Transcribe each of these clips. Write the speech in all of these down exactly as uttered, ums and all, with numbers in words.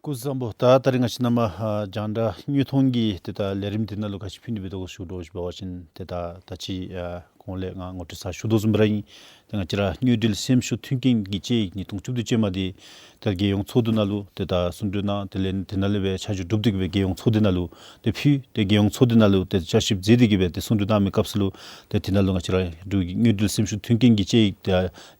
སྐུ་གཟུགས་བཟང་པོ། ད་ད་རིས་ང་བཅས་ནཱ་མར་ཨ་རྒྱང་བསྒྲགས་དངོས་མཐོང་གི་ཏེ་ད་ལས་རིམ་འདི་ནང་ལུ་ག་ཅི་ཕུལ་ནི་སྦེ་འདུག་གོ་ཞུ་དོ་ཅིག་འབད་བ་ཅིན་ཏེ་ད་ད་ཅི་ཨ་གོང་ལས་ང་ངོ་སྤྲོད་ས་ཞུ་དོ་བཟུམ་སྦེ་ར་ཨིན། ཏེ་ང་བཅས་ར་དངུལ་འབྲེལ་སེམས་ཤུགས་མཐུན་རྐྱེན་གྱི་དཔྱད་ཡིག་ཉིས་སྟོང་བཅུ་བདུན་ཅན་མ་འདི་ཏེ་རྒྱལ་ཡོངས་ཚོགས་འདུ་ནང་ལུ་ཏེ་ད་གསུང་གྲོས་གནང་། དེ་ལས་དེ་ནང་ལས་སྦེ་ཆ་འཇོག་གྲུབ་སྟེ་གི་སྦེ་རྒྱལ་ཡོངས་ཚོགས་སྡེ་ནང་ལུ་ཏེ་ཕུལ། ཏེ་རྒྱལ་ཡོངས་ཚོགས་སྡེ་ནང་ལུ་ཏེ་བསྐྱར་ཞིབ་མཛད་དེ་གི་སྦེ་ཏེ་གསུང་གྲོས་གནང་མི་སྐབས་སུ་ལུ་ཏེ་དེ་ནང་ལུ་ང་བཅས་ར་འབྲུག་གི་དངུལ་འབྲེལ་སེམས་ཤུགས་མཐུན་རྐྱེན་གྱི་དཔྱད་ཡིག་ཏེ་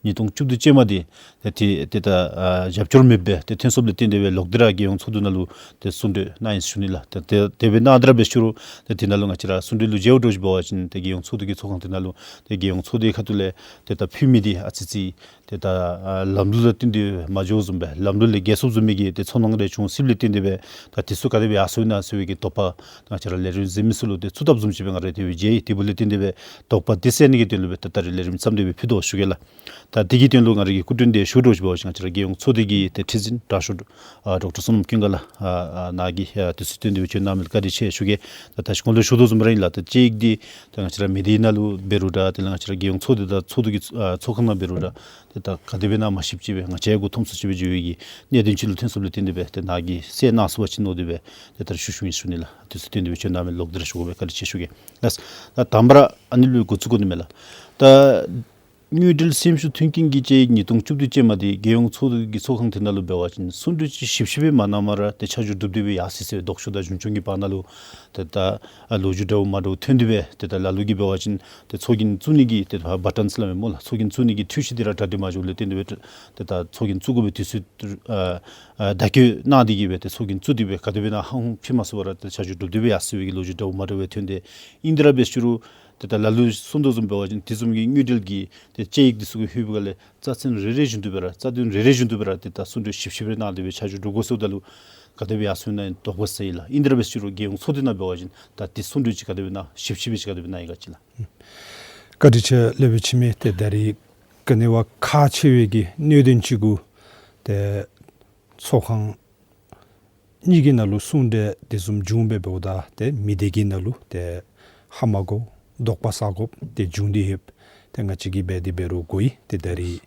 ཉིས་སྟོང་བཅུ་བདུན་ཅན་མ་འདི་ཏེ་ཏེ་ཏེ་ད་ཨ་རྒྱབ་སྐྱོར་མེདཔ་སྦེ་ཏེ་ཐོན་སོངམ་ལས་བརྟེན་ཏེ་སྦེ་ལོག་སྟེ་ར་རྒྱལ་ཡོངས་ཚོགས་འདུ་ནང་ལུ་ཏེ་གསུང་གྲོས་གནང་ཡི་ཟེར་ཞུ་ནི་ལགས། ཏེ་ཏེ་དེ་སྦེ་གནང་ད་ར་འབད་ཞུ་རུང་ཏེ་དེ་ནང་ལུ་ང་བཅས་ར་གསུང་གྲོས་ལུ་མཇལཝ་འདྲཝ་ཅིག་འབད་བ་ཅིན་ཏེ་རྒྱལ་ཡོངས་ཚོགས་འདུ་གི་ཚོགས་ཁང་དེ་ནང་ལུ་ཏེ་རྒྱལ་ཡོངས་ཚོགས་འདུའི་ཁ་ཐུག་ལས་ཏེ་ད་ཕུལ་མི་འདི་ཨ་ཙི་ཙི་ཏེ་ད་ཨ་ལམ་ལུགས་ལུ་བརྟེན་ཏེ་མ་འགྱོཝ་བཟུམ་སྦེ་ལམ་ལུགས་ལས་འགལ་སོངམ་བཟུམ་མའི་གི་ཏེ་ཚོར་སྣང་རེ་བྱུང་སོངམ་ལས་བརྟེན་ཏེ་སྦེ་ད་དེ་ཚུ་ག་དེ་སྦེ་ཡར་སོང་ཡི་ན་ཟེར་བའི་གི་དོགས་པ་ང་བཅས་ར་ལས་རིམ་གཟིགས་མི་ཚུ་ལུ་ཏེ་ཚུད་དཔ་བཟུམ་ཅིག་སྦེ་ང་ར་དེ་སྦེ་མཇལ་ཡི། དེ་འབདཝ་ལས་བརྟེན་ཏེ་སྦེ་དོགས་པ་འདི་སེལ་ནི་གི་དོན་ལུ་སྦེ་ད་ད་རིས་ལས་རིམ་བརྩམས་ཏེ་སྦེ་ཕུལ་དོ་ཞུ་གེ་ལགས། ད་དེ་གི་དོན་ལུ་ང་ར་གིས་སྐུ་མགྲོན་འདི་ཞུ་དོ་ཅིག་འབད་བ་ཅིན་ང་བཅས་ར་རྒྱལ་ཡོངས་ཚོགས་སྡེ་གི་ཏེ་ཁྲི་འཛིན་དྲག་ཤོས་ཨ་ཌོག་ཊར་བསོད་ནམས་ཀུན་དགའ་ལགས་ཨ་ཨ་ནཱ་གིས་ཨ་དུས་ཚོད་བཏོན་ཏེ་སྦེ་བྱོན་གནང་མི་ལུ་བཀའ་དྲིན་ཆེ་ཞུ་གེ། ད་ད་ཅི་གོང་ལུ་ཞུ་དོ་བཟུམ་ར་ཨིན་ལགས། ད་དཔྱད་ཡིག་འདི་ད་ང་བཅས་ར་མི་སྡེ་ནང་ལུ་འབད་རུང་འདྲ་དེ་ལས་ང་བཅས་ར་རྒྱལ་ཡོངས་ཚོགས་སྡེ་དང་ཚོགས་འདུ་གི་ཨ་ཚོགས་ཁང་ནང་འབད་རུང་འདྲ་ཏེ་ད་ག་དེ་སྦེ་ཨིན་ན་མ་ཤེསཔ་ཅིག་སྦེ་ང་བཅས་མགུ་འཐོམས་སོངམ་ཅིག་སྦེ་འགྱོ་བའི་གི་གནད་དོན་ཅིག་ལུ་ཐོན་སོངམ་ལས་བརྟེན་ཏེ་སྦེ་ཏེ་ནཱ་གིས་སེལ་གནང་ཚུགས་པ་ཅིན་མནོ་སྟེ་སྦེ་ཏེ་ད་རིས་ཞུ་ཞུཝ་ཨིན་ཟེར་ཞུ་ནི་ལགས། དུས་ཚོད་བཏོན་ཏེ་སྦེ་བྱོན་གནང་མི་ལུ་ལོག་སྟེ་ར་ཞུ་དགོ་པའི་བཀའ་དྲིན་ཆེ་ཞུ་གེ། ལགས། ད་དང་པ་ར་ཨ་ནི་ལུ་འགོ་བཙུགས་དགོ་ནི་མས་ལགས། ད་དངུལ་འབྲེལ་སེམས་ཤུགས་མཐུན་རྐྱེན་གྱི་དཔྱད་ཡིག་ཉིས་སྟོང་བཅུ་བདུན་ཅན་མ་འདི་རྒྱལ་ཡོངས་ཚོགས་འདུ་གི་ཚོགས་ཁང་དེ་ནང་ལུ་འབད་བ་ཅིན་གསུང་གྲོས་ཅིག་ཞིབ་ཞིབ་སྦེ་མ་གནངམ་ར་ཏེ་ཆ་འཇོག་གྲུབ་སྟེ་སྦེ་ཡར་སོ་ཡི་ཟེར་ལྡོག་ཕྱོགས་དང་གཞུང་སྐྱོང་གི་བར་ན་ལུ་ཏེ་ད་ཨ་ལོ་རྒྱུས་འདྲཝ་མ་འདྲཝ་ཐོན་ཏེ་སྦེ་ཏེ་ད་ལ་ལུ་གིས་འབད་བ་ཅིན་ཏེ་ཚོགས་རྒྱན་བཙུགས་ནི་གི་ཏེ་ད་བ་ཊཱན་ཟེར་སླབ་མས་སྨོ་ལགས། ཚོགས་རྒྱན་བཙུགས་ནི་གི་འཐུས་ཤོར་འདི་ར་གྲ་སྒྲིག་མ་འགྱོཝ་ལས་བརྟེན་ཏེ་སྦེ་ཏེ་ད་ཚོགས་རྒྱན་བཙུགས་དགོ་པའི་དུས་ཚོད་ཨ་ཨ་བརྡ་བསྐྱོན་གནང་སྟེ་གི་སྦེ་ཏེ་ཚོགས་རྒྱན་བཙུགས་ཏེ་སྦེ་ག་དེ་སྦེ་ཨིན་ན་ཧ་ཧུམ་ཕྱེ་མ་ཚུགས་པར་ཏེ་ཆ་འཇོག་གྲུབ་སྟེ་སྦེ་ཡར་སོ་བའི་གི་ལོ་རྒྱུས་འདྲཝ་མ་འདྲཝ་སྦེ་ཐོན་ཏེ་ཨིན། དེ་ར་འབད་ཞུ་རུང་ཏེ་ད་ལ་ལུ་གསུང་དོ་བཟུམ་འབད་བ་ཅིན་དེ་བཟུམ་གྱི་དངུལ་འབྲེལ་གྱི་ཏེ་དཔྱད་ཡིག་འདི་ཚུ་གི་ལྷོདཔ་ལས་རྩ་ཚན་རེ་རེ་བཞིན་དུ་སྦེ་ར་རྩ་དོན་རེ་རེ་བཞིན་དུ་སྦེ་ར་ཏེ་ད་གསུང་གྲོས་ཞིབ་ཞིབ་རེ་གནང་སྟེ་སྦེ་ཆ་འཇོག་གྲུབ་དགོ་ཟེརཝ་ད་ལུ་ག་དེ་སྦེ་ཡར་སོང་ཡི་ན་དོགས་པ་ཟ་ཡི་ལགས། ཨིན། དེ་ར་འབད་ཞུ་རུང་རྒྱལ་ཡོངས་ཚོགས་སྡེ་ནང་འབད་བ་ཅིན་ད་ཏེ་གསུང་གྲོས་ཅིག་ག་དེ་སྦེ་གནང་ཞིབ་ཞིབ་སྦེ་ཅིག་ག་དེ་སྦེ་གནང་ཡི་ག་ཅིག་ལགས། བཀའ་དྲིན་ཆེ་ལེགས་པའི་ཁྱིམ་མི། ཏེ་ད་རིས་ག་ནི་བ་ཁག་ཆེ་བའི་གི་གནད་དོན་ཅིག་གུ་ཏེ་ཚོགས་ཁང་གཉིས་ཀྱི་ནང་ལུ་གསུང་གྲོས་དེ་བཟུམ་བྱུང་སྦེ་འབདཝ་ད་ཏེ་མི་སྡེ་གི་ནང་ལུ་ཏེ་ཧ་མ་གོ་དོགས་པ་ཟ་དགོཔ་ཏེ་བྱུང་སྟེ་ཡོདཔ་ཏེ་ང་བཅས་ཀྱིས་འབད་དེ་འབད་རུང་གོ་ཡི། ཏེ་ད་རིས་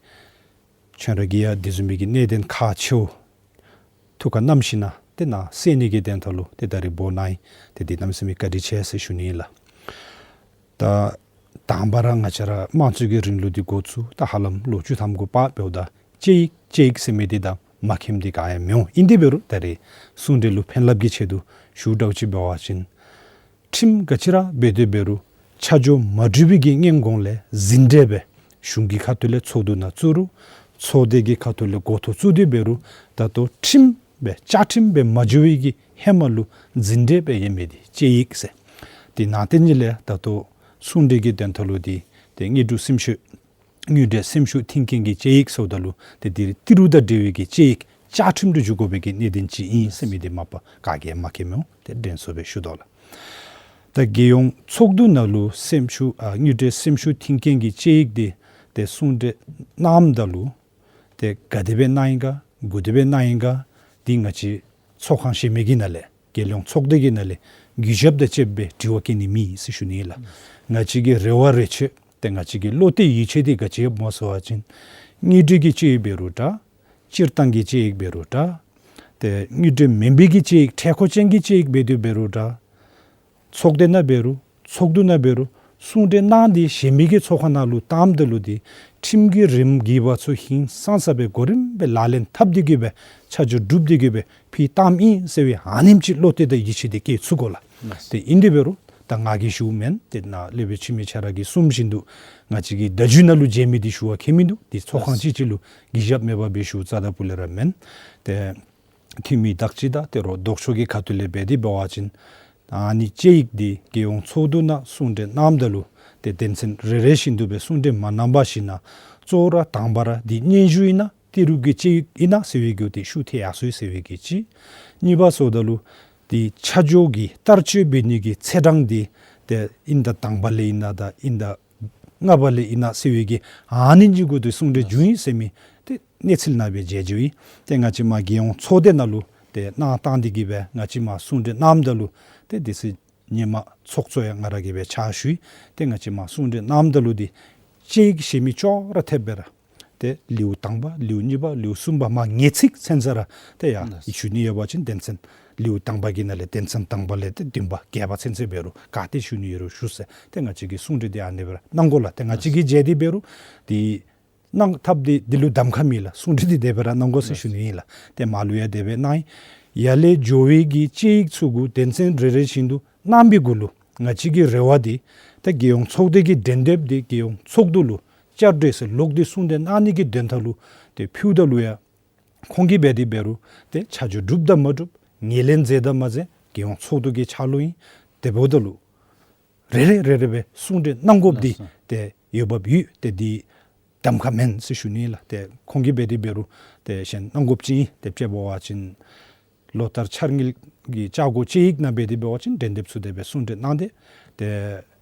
ཁྱོད་ར་གིས་ཡང་དེ་བཟུམ་མའི་གི་གནད་དོན་ཁག་ཆེཝ་ཐུགས་ཁར་བསྣམས་ཞིནམ་ཏེ་ནཱ་སེལ་ནི་གི་དོན་དག་ལུ་ཏེ་ད་རིས་འབོ་གནང་ཡི། ཏེ་དེ་གནམ་མེད་ས་མེད་བཀའ་དྲིན་ཆེ་ཟེར་ཞུ་ནི་ཨིན་ལགས། ད་དང་པ་ར་ང་བཅས་ར་དམངས་གཙོ་གི་རིང་ལུགས་འདི་འགོ་བཙུགས་ད་ཧ་ལམ་ལོ་བཅུ་ཐམ་གུ་པ་འབདཝ་ད་དཔྱད་ཡིག་དཔྱད་ཡིག་ཟེར་མི་འདི་དང་མ་མཁྱེནམ་འདི་ག་ཡང་མི་འོང་། ཨིན་དེ་འབད་རུང་ད་རིས་གསུང་གྲོས་ལུ་ཕན་རླབས་ཀྱི་ཆེད་དུ་ཞུཝ་འདྲཝ་ཅིག་འབད་བ་ཅིན་ཁྲིམས་ག་ཅི་ར་འབད་དེ་འབད་རུང་ཆ་འཇོག་མ་གྲུབ་པའི་གི་སྔོན་གོང་ལས་ཟིན་བྲིས་སྦེ་གཞུང་གི་ཁ་ཐུག་ལས་ཚོགས་འདུ་ནང་བཙུགས་རུང་ཚོགས་སྡེ་གི་ཁ་ཐུག་ལས་འགོ་ཐོག་བཙུགས་ཏེ་འབད་རུང་ད་ལྟོ་ཁྲིམས་སྦེ་བཅའ་ཁྲིམས་སྦེ་མ་འགྱུར་བའི་གི་ཧེ་མ་ལུ་ཟིན་བྲིས་སྦེ་ཡོད་མི་འདི་དཔྱད་ཡིག་ཟེར། དེ་ནང་དེ་ཉིད་ལས་ད་ལྟོ་གསུང་གྲོས་ཀྱི་དོན་དག་ལུ་འདི་ཏེ་དངུལ་འབྲེལ་སེམས་ཤུགས་དངུལ་འབྲེལ་སེམས་ཤུགས་མཐུན་རྐྱེན་གྱི་དཔྱད་ཡིག་ཟེརཝ་ད་ལུ་ཏེ་འདི་ཏི་རུ་དང་འབྲེལ་བའི་གི་དཔྱད་ཡིག་བཅའ་ཁྲིམས་དུ་འགྱུར་དགོ་པའི་གི་གནད་དོན་ཅིག་ཨིན་ཟེར་མི་འདི་མ་པ་ག་གིས་མ་མཁྱེནམ་འོང་། ཏེ་དྲན་གསོ་སྦེ་ཞུ་དོ་ལགས། ད་རྒྱལ་ཡོངས་ཚོགས་འདུ་ནང་ལུ་སེམས་ཤུགས་ཨ་དངུལ་འབྲེལ་སེམས་ཤུགས་མཐུན་རྐྱེན་གྱི་དཔྱད་ཡིག་འདི་ཏེ་གསུང་གྲོས་གནངམ་ད་ལུ་ཏེ་ག་དེ་སྦེ་གནང་ཡི་ག་ག་དེ་སྦེ་གནང་ཡི་ག་འདི་ང་བཅས་ཚོགས་ཁང་གཞན་མི་གི་ནང་ལས་རྒྱལ་ཡོངས་ཚོགས་སྡེ་གི་ནང་ལས་གུས་ཞབས་དང་བཅསཔ་སྦེ་དྲི་བ་བཀོད་ནི་མེད་ཟེར་ཞུ་ནི་ཨིན་ལགས། ང་བཅས་ཀྱི་རེ་བ་རེ་ཆེ་ཏེ་ང་བཅས་ཀྱི་བློ་གཏད་ཡིད་ཆེས་འདི་ག་ཅི་ཡོདཔ་སྨོ་ཟེར་བ་ཅིན་དངུལ་འབྲེལ་གྱི་དཔྱད་ཡིག་འབད་རུང་འདྲ་སྤྱིར་བཏང་གི་དཔྱད་ཡིག་འབད་རུང་འདྲ་ཏེ་དངུལ་འབྲེལ་མེན་པའི་གི་དཔྱད་ཡིག་འཕྲལ་མཁོ་ཅན་གྱི་དཔྱད་ཡིག་འབད་དེ་འབད་རུང་འདྲ་ཚོགས་སྡེ་ནང་འབད་རུང་ཚོགས་འདུ་ནང་འབད་རུང་གསུང་གྲོས་གནང་སྟེ་གཞན་མི་གི་ཚོགས་ཁང་ནང་ལུ་བཏངམ་ད་ལུ་འདི་ཁྲིམས་ཀྱི་རིམ་གྱིས་འབད་ཚུ་ཧིང་སངས་ས་སྦེ་གོ་རིམ་སྦེ་ལག་ལེན་འཐབ་སྟེ་གི་སྦེ་ཆ་འཇོག་གྲུབ་སྟེ་གི་སྦེ་ཕུལ་བཏངམ་ཨིན་ཟེར་བའི་ཨ་ནེམ་ཅིག་བློ་གཏད་དང་ཡིད་ཆེས་འདི་བསྐྱེད་ཚུགས་དགོ་ལགས། ཏེ་ཨིན་དེ་འབད་རུང་ད་ང་གིས་ཞུཝ་མེན། ཏེ་ནཱ་ལེགས་པའི་ཁྱིམ་མི་ཆ་ར་གིས་གསུངམ་བཞིན་དུ་ང་བཅས་ཀྱི་བརྡ་བརྒྱུད་ནང་ལུ་མཇལ་མི་འདི་ཞུ་བ་ཁྱད་མིན་འདུག། འདི་ཚོགས་ཁང་གཅིག་གཅིག་ལུ་གུས་ཞབས་མེད་པར་སྦེ་ཞུ་རྩ་དང་སྤུ་ལས་ར་མེན། ཏེ་འཐུས་མི་དག་ཅིག་དང་ཏེ་རོགས་ལྡོག་ཕྱོགས་ཀྱི་ཁ་ཐུག་ལས་འབད་དེ་འབད་བ་ཅིན་ཨ་ནི་དཔྱད་ཡིག་འདི་རྒྱལ་ཡོངས་ཚོགས་འདུ་ནང་གསུང་གྲོས་གནངམ་ད་ལུ་ཏེ་དོན་ཚན་རེ་རེ་བཞིན་དུ་སྦེ་གསུང་གྲོས་མ་གནང་པར་ཞིནམ་གཙོ་བོ་ར་དང་པ་ར་འདི་སྙན་ཞུ་ཨིན་ན་ཏི་རུ་གི་དཔྱད་ཡིག་ཨིན་ན་ཟེར་བའི་གི་འདི་ཤུགས་ཐལ་ཡར་སོ་ཡི་ཟེར་བའི་གི་གཅིག། གཉིས་པ་ཟེརཝ་ད་ལུ་འདི་ཆ་འཇོག་གི་བསྟར་སྤྱོད་འབད་ནི་གི་ཚེས་གྲངས་འདི་ཏེ་དབྱིན་ཟླ་དང་པ་ལས་ཨིན་ན་དང་དབྱིན་ཟླ་ལྔ་པ་ལས་ཨིན་ན་ཟེར་བའི་གི་ཨ་ནི་གཉིས་གུ་འདི་གསུང་གྲོས་བྱུང་ཡི་ཟེར་མི་ཏེ་གནས་ཚུལ་ནང་སྦེ་མཇལ་མཇལཝ་ཨིན། ཏེ་ང་བཅས་མར་རྒྱལ་ཡོངས་ཚོགས་སྡེ་ནང་ལུ་ཏེ་གནང་བཏང་སྟེ་གི་སྦེ་ང་བཅས་མར་གསུང་གྲོས་གནངམ་ད་ལུ་ཏེ་དེ་ཚེ་ཉིནམ་ཚོགས་གཙོ་ཡང་ང་ར་གིས་སྦེ་ཕྱག་ཞུ་ཡི། ཏེ་ང་བཅས་མར་གསུང་གྲོས་གནངམ་ད་ལུ་འདི་དཔྱད་ཡིག་གཞན་མི་ཅོག་ར་འཐདཔ་སྦེ་ར་ ཏེ་ལེའུ་དང་པ་ལེའུ་གཉིས་པ་ལེའུ་གསུམ་པ་མ་ངེས་ཚིག་ཚན་ཚ་ར་ཏེ་ཡ་ལགས། ཞུ་ནི་ཡོད་པ་ཅིན་དོན་ཚན་ལེའུ་དང་པ་གི་ནང་ལས་དོན་ཚན་དང་པ་ལས་ཏེ་བདུན་པ་བརྒྱད་པ་ཚན་ཚ་འབད་རུང་ག་ཏེ་ཞུ་ནི་ཡོད་རུང་ཞུ་ཟེར། ཏེ་ང་བཅས་ཀྱིས་གསུང་གྲོས་འདི་ཨ་ནི་སྦེ་ར་གནང་དགོ་ལགས། ཏེ་ང་བཅས་ཀྱིས་མཇལ་ཏེ་འབད་རུང་འདི་གནང་ཐབས་འདི་འདི་ལུ་གདམ་ཁ་མེད་ལགས། གསུང་གྲོས་འདི་དེ་སྦེ་ར་གནང་དགོ་ཟེར་ཞུ་ནི་ཨིན་ལགས། ཏེ་མ་ལུ་ཡང་དེ་སྦེ་གནང་ཡི། ཡར་ལས་འགྱོ་བའི་གི་དཔྱད་ཡིག་ཚུ་གུ་དོན་ཚན་རེ་རེ་བཞིན་དུ་གནང་བའི་གུ་ལུ་ང་བཅས་ཀྱི་རེ་བ་འདི་ཏེ་རྒྱལ་ཡོངས་ཚོགས་སྡེ་གི་འགྲན་བསྡུར་འདི་རྒྱལ་ཡོངས་ཚོགས་འདུ་ལུ་བཅར་ཏེ་ཟེར་ལོག་སྟེ་གསུང་གྲོས་གནང་ནི་གི་དོན་དག་ལུ་ཏེ་ཕུལཝ་ད་ལུ་ཡང་ཁོང་གིས་འབད་དེ་འབད་རུང་ཏེ་ཆ་འཇོག་གྲུབ་དང་མ་གྲུབ་ངོས་ལེན་མཛད་དང་མ་མཛད་རྒྱལ་ཡོངས་ཚོགས་འདུ་གི་ཕྱག་ལུ་ཨིན། དེ་འབདཝ་ད་ལུ་རེ་རེ་རེ་རེ་སྦེ་གསུང་གྲོས་གནང་དགོཔ་འདི་ལགས་སོ། ཏེ་ཡོད་པ་ཡོད། ཏེ་འདི་གདམ་ཁ་མེན་ཟེར་ཞུ་ནི་ལགས། ཏེ་ཁོང་གིས་འབད་དེ་འབད་རུང་ཏེ་གཞན་གནང་དགོཔ་ཅིག་ཨིན། ཏེ་དཔྱེ་འབད་བ་ཅིན་ལོ་ལྟར་འཆར་དངུལ་གྱི་བཅའ་སྒོ་དཔྱད་ཡིག་ནང་འབད་དེ་འབད་བ་ཅིན་འགྲན་བསྡུར་ཚུ་དེ་སྦེ་གསུང་གྲོས་གནང་སྟེ་ཏེ་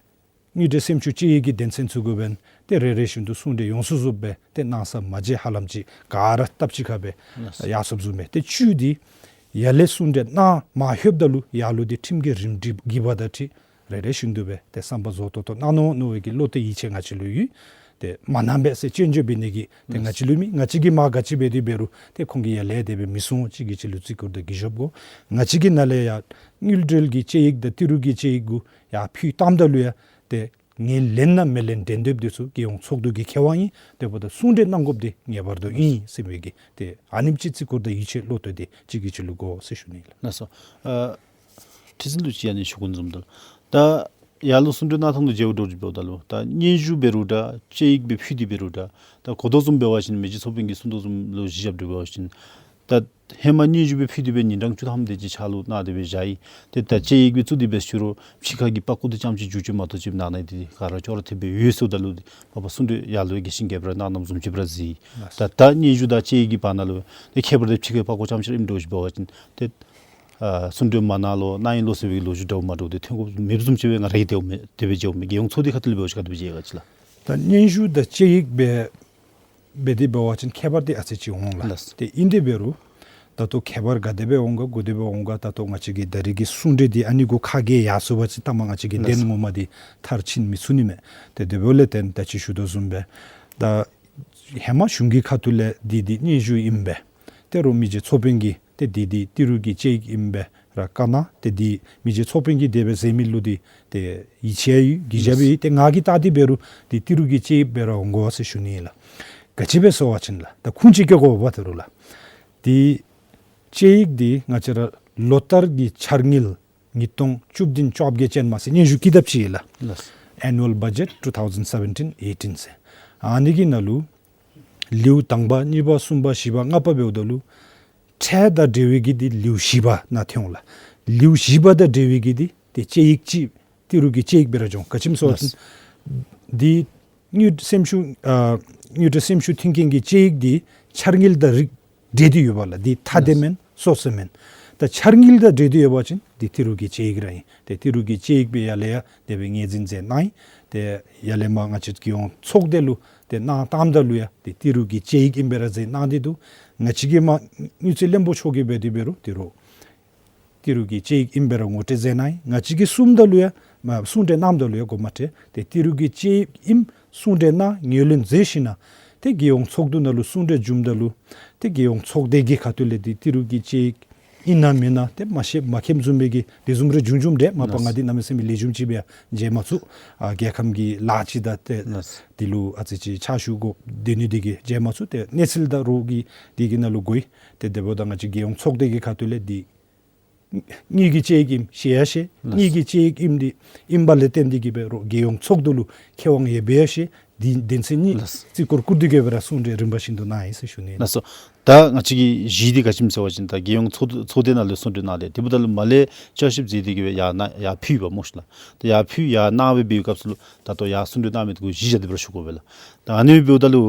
དངུལ་འབྲེལ་སེམས་ཤུགས་དཔྱད་ཡིག་གི་དོན་ཚན་ཚུ་གུ་འབདན་ཏེ་རེ་རེ་བཞིན་དུ་གསུང་གྲོས་ཡོངས་སུ་རྫོགསཔ་སྦེ་ཏེ་གནང་ས་མ་མཇལ། ཧ་ལམ་ཅིག་ག་ར་སྟབས་གཅིག་ཁར་སྦེ་ལགས་སོ། ཡར་སོཔ་བཟུམ་སྦེ། ཏེ་བཅུད་འདི་ཡར་ལས་གསུང་གྲོས་གནང་མ་ལྷོདཔ་ད་ལུ་ཡར་ལུ་འདི་ཁྲིམས་ཀྱི་རིམ་སྒྲིག་གི་བར་ད་ཁྲིད་རེ་རེ་བཞིན་དུ་སྦེ་ཏེ་བསམ་པ་བཟོ་ཏོག་ཏོ་གནང་ནུག་མནོ་བའི་གི་བློ་གཏད་ཡིད་ཆེས་ང་བཅས་ལུ་ཡོད། ཏེ་མ་གནང་པས་ཟེར་སྐྱོན་བརྗོད་འབད་ནི་གི་ཏེ་ང་བཅས་ལུ་མེད། ང་བཅས་ཀྱིས་མ་ག་ཅི་འབད་དེ་འབད་རུང་ཏེ་ཁོང་གིས་ཡར་ལས་དེ་སྦེ་མི་གསུང་། གཅིག་གིས་གཅིག་ལུ་བརྩི་བཀུར་དང་གུས་ཞབས་དགོ། ང་བཅས་ཀྱི་ནང་ལས་ཡང་དངུལ་འབྲེལ་གྱི་དཔྱད་ཡིག་དང་ཏི་རུ་གི་དཔྱད་ཡིག་གུ་ཡར་ཕུལ་བཏངམ་ད་ལུ་ཡང་ཏེ་ངོས་ལེན་ན་མི་ལེན་འགྲན་བསྡུར་འདི་ཚུ་རྒྱལ་ཡོངས་ཚོགས་འདུ་གི་ཁེ་དབང་ཨིན། དེ་འབདཝ་ད་གསུང་གྲོས་གནང་དགོཔ་འདི་ངེས་པར་དུ་ཨིན་ཟེར་མི་གི་ཏེ་ཨ་ནེམ་ཅིག་བརྩི་བཀུར་དང་ཡིད་ཆེས་བློ་གཏད་འདི་གཅིག་གིས་གཅིག་ལུ་དགོ་ཟེར་ཞུ་ནི་ལགས། ལགས་སོ། ཨ་ཁྲི་འཛིན་ལུ་ཅིག་ཨ་ནི་ཞུ་དགོ་བཟུམ་འདུག། ད་ཡར་ལུ་གསུང་གྲོས་གནང་ཐངས་ལུ་མཇལཝ་འདྲཝ་ཅིག་འབདཝ་ད་ལུ་ད་སྙན་ཞུ་འབད་རུང་འདྲ་དཔྱད་ཡིག་སྦེ་ཕུལ་ཏེ་འབད་རུང་འདྲ། ད་གོ་དོ་བཟུམ་འབད་བ་ཅིན་མི་རྗེ་ཚོགས་དཔོན་གྱིས་གསུང་དོ་བཟུམ་ལུ་གཞི་བཞག་སྟེ་འབད་བ་ཅིན་ད་ཧེ་མ་སྙན་ཞུ་སྦེ་ཕུལ་ཏེ་སྦེ་ཉིན་གྲངས་བཅུ་ཐམ་དེ་ཅིག་ཕྱག་ལུ་གནང་སྟེ་སྦེ་བཞག་ཡི། ཏེ་ད་དཔྱད་ཡིག་སྦེ་བཙུགས་ཏེ་སྦེ་ཞུ་རུང་ཕྱི་ཁ་གི་པགས་ཀོ་འདི་ཙམ་ཅིག་འགྱུར་བཅོས་མ་གཏོགས་ཅིག་ནང་ན་འདི་ག་ར་ཅོག་ར་འཐདཔ་སྦེ་ཡོད་ཟེརཝ་ད་ལུ་ཏེ་མ་པ་གསུང་གྲོས་ཡར་ལུ་རྒྱས་ཤིང་རྒྱས་པ་ར་གནང་གནངམ་བཟུམ་ཅིག་སྦེ་ར་གཟིགས་ཡི། ད་ད་སྙན་ཞུ་དང་དཔྱད་ཡིག་གི་བར་ན་ལུ་ཏེ་ཁྱད་པར་དེ་ཕྱི་ཁའི་པགས་ཀོ་ཙམ་ཅིག་ར་ཨིནམ་འདྲཝ་ཅིག་འབད་བ་ཅིན་ཏེ་ཨ་གསུང་གྲོས་མ་གནང་ལོ་གནང་ཡི་ལོ་ཟེར་བའི་ལོ་རྒྱུས་འདྲཝ་མ་འདྲཝ་འདི་ཐོན་དགོཔ་མེདཔ་བཟུམ་ཅིག་སྦེ་ང་ར་གིས་དེ་སྦེ་དེ་སྦེ་མཇལཝ་མས། རྒྱལ་ཡོངས་ཚོགས་སྡེ་ཁ་ཐུག་ལས་འབད་བ་ཅིན་ག་དེ་སྦེ་མཇལ་ག་ཅི་ལགས། ད་སྙན་ཞུ་དང་དཔྱད་ཡིག་སྦེ་འབད་དེ་འབད་བ་ཅིན་ཁྱད་པར་འདི་ཨ་ཙི་ཅིག་འོང་ལགས། ལགས། ཏེ་ཨིན་དེ་འབད་རུང་ད་ལྟོ་ཁྱད་པར་ག་དེ་སྦེ་འོང་ག་ག་དེ་སྦེ་འོང་ག། ད་ལྟོ་ང་བཅས་ཀྱི་ད་རེས་ཀྱི་གསུང་གྲོས་འདི་ཨ་ནི་གུ་ཁ་གིས་ཡར་སོང་བ་ཅིན་ད་མ་ང་བཅས་ཀྱི་ལགས། གདན་ངོ་མ་འདི་མཐར་ཕྱིན་མི་ཚུགས་ནི་མས། ཏེ་དེ་འབདཝ་ལས་བརྟེན་ད་ཅི་ཞུ་དོ་བཟུམ་སྦེ་ད་ཧེ་མ་གཞུང་གི་ཁ་ཐུག་ལས་འདི་འདི་སྙན་ཞུ་ཨིན་པས། ཏེ་རུང་མི་རྗེ་ཚོགས་དཔོན་གྱིས་ཏེ་འདི་འདི་ཏི་རུ་གི་དཔྱད་ཡིག་ཨིན་པས་ར་བཀའ་གནང་། ཏེ་འདི་མི་རྗེ་ཚོགས་དཔོན་གྱིས་དེ་སྦེ་ཟེར་མི་ལུ་འདི་ཏེ་ཡིད་ཆེས་ཡོད་གུས་ཞབས་ཡོད། ཏེ་ང་གིས་བལྟ་སྟེ་འབད་རུང་འདི་ཏི་རུ་གི་དཔྱད་ཡིག་སྦེ་ར་འོང་དགོ་ཟེར་ཞུ་ནི་ལགས། ག་ཅི་སྦེ་ཟེར་བ་ཅིན་ལགས་ད་ཁུངས་ཅིག་བཀལ་དགོ་པས་ད་རུང་ལགས། འདི་དཔྱད་ཡིག་འདི་ང་བཅས་ར་ལོ་ལྟར་གྱི་འཆར་དངུལ་ཉིས་སྟོང་བཅུ་བདུན་བཅོ་བརྒྱད་ཅན་མ་ཟེར་སྙན་ཞུ་ཀི་དེབ་ཅིག་ཡོད་ལགས། ལགས། Annual Budget two thousand seventeen eighteen ཟེར། ཨ་ནི་གི་ནང་ལུ་ལེའུ་དང་པ་གཉིས་པ་གསུམ་པ་བཞི་པ་ལྔ་པ་འབདཝ་ད་ལུ་ཁྲལ་དང་འབྲེལ་བའི་གི་འདི་ལེའུ་བཞི་པ་ནང་ཐོན་འོང་ལགས། ལེའུ་བཞི་པ་དང་འབྲེལ་བའི་གི་འདི་ཏེ་དཔྱད་ཡིག་ཅིག་ཏི་རུ་གི་དཔྱད་ཡིག་སྦེ་ར་འགྱོ་འོང་། ག་ཅི་སྨོ་ཟེར་བ་ཅིན་ལགས། འདི་དངུལ་སེམས་ཤུགས་ཨ་དངུལ་འབྲེལ་སེམས་ཤུགས་མཐུན་རྐྱེན་གྱི་དཔྱད་ཡིག་འདི་འཆར་དངུལ་དང་རིགས་འབྲེལ་ཏེ་ཡོདཔ་ལགས། འདི་ཐ་དད་མེན་སོ་སོ་མེན། ད་འཆར་དངུལ་དང་འབྲེལ་ཏེ་ཡོད་པ་ཅིན་འདི་ཏི་རུ་གི་དཔྱད་ཡིག་ར་ཨིན། ཏེ་ཏི་རུ་གི་དཔྱད་ཡིག་སྦེ་ཡར་ལས་ཡང་དེ་སྦེ་ངོས་འཛིན་མཛད་གནང་ཡི། ཏེ་ཡར་ལས་མར་ང་བཅས་རྒྱལ་ཡོངས་ཚོགས་སྡེ་ལུ་ཏེ་གནང་བཏངམ་ད་ལུ་ཡང་ཏེ་ཏི་རུ་གི་དཔྱད་ཡིག་ཨིན་པས་ར་ཟེར་གནང་སྟེ་འདུག། ང་བཅས་ཀྱིས་མར་དངུལ་རྩིས་བློན་པོ་མཆོག་གིས་འབད་དེ་འབད་རུང་ཏི་རུ་ཏི་རུ་གི་དཔྱད་ཡིག་ཨིན་པས་ར་ངོ་སྤྲོད་མཛད་གནང་ཡི། ང་བཅས་ཀྱིས་གསུངམ་ད་ལུ་ཡང་མ་གསུང་གྲོས་གནངམ་ད་ལུ་ཡང་དགོངསམ་མ་ཁྲེལ། ཏེ་ཏི་རུ་གི་དཔྱད་ཡིག་ཨིནམ་གསུང་གྲོས་གནང་ངོས་ལེན་མཛད་ཞིནམ་ཏེ་རྒྱལ་ཡོངས་ཚོགས་འདུ་ནང་ལུ་གསུང་གྲོས་བྱུངམ་ད་ལུ་ཏེ་རྒྱལ་ཡོངས་ཚོགས་སྡེ་གི་ཁ་ཐུག་ལས་འདི་ཏི་རུ་གི་དཔྱད་ཡིག་ཨིན་ན་མེན་ན་ཏེ་མ་ཤེས་མ་མཁྱེནམ་བཟུམ་སྦེ་གི་དེ་བཟུམ་རེ་བྱུང་བྱུངམ་འདྲས། མ་པ་ལགས། ང་འདི་གནམ་མེད་ས་མེད་ལེགས་ཤོམ་ཅིག་སྦེ་མཇལ་མ་ཚུགས། ཨ་རྒྱལ་ཁམས་ཀྱི་ལཱ་ཅིག་དང་ཏེ་ལགས། འདི་ལུ་ཨ་ཙི་ཅིག་ཕྱག་ཞུ་དགོཔ་སྡོད་ནི་འདི་གིས་མཇལ་མ་ཚུགས། ཏེ་གནས་ཚུལ་དང་རོགས་ཀྱི་འདི་གི་ནང་ལུ་གོ་ཡི། ཏེ་དེ་འབདཝ་ད་ང་བཅས་རྒྱལ་ཡོངས་ཚོགས་སྡེ་གི་ཁ་ཐུག་ལས་འདི་དངུལ་གྱི་དཔྱད་ཡིག་ཨིནམ་ཤེས་ཡང་ཤེས། ལགས། དངུལ་གྱི་དཔྱད་ཡིག་ཨིནམ་འདི་ཨིནམ་ལས་བརྟེན་ཏེ་གིས་འབད་རུང་རྒྱལ་ཡོངས་ཚོགས་འདུ་ལུ་ཁེ་དབང་ཡོདཔ་སྦེ་ཡང་ཤེས། འདི་དོན་ཚན་གཉིས་ལགས། བརྩི་བཀུར་བཀུར་འདི་གིས་འབད་ར་གསུང་གྲོས་རིམ་པ་བཞིན་དུ་གནང་ཡི་ཟེར་ཞུ་ནི། ལགས་སོ། ད་ང་བཅས་ཀྱི་གཞི་འདི་ག་ཅི་སྨོ་ཟེར་བ་ཅིན་ད་རྒྱལ་ཡོངས་ཚོགས་ཚོགས་སྡེ་ནང་ལུ་གསུང་གྲོས་གནང་སྟེ་དེ་འབདཝ་ད་ལུ་མར་ལས་བསྐྱར་ཞིབ་མཛད་དེ་གིས་འབད་ཡར་གནང་ཡར་ཕུལ་བ་སྨོ་ཤིག་ལགས། ད་ཡར་ཕུལ་ཡར་གནང་སྦེ་འབད་བའི་སྐབས་སུ་ལུ་ད་ལྟོ་ཡར་གསུང་གྲོས་གནང་མི་འདི་གུ་གཞི་བཞག་སྟེ་འབད་ར་ཞུ་དགོ་པས་ལགས། ད་ཨ་ནི་འབདཝ་ད་ལུ་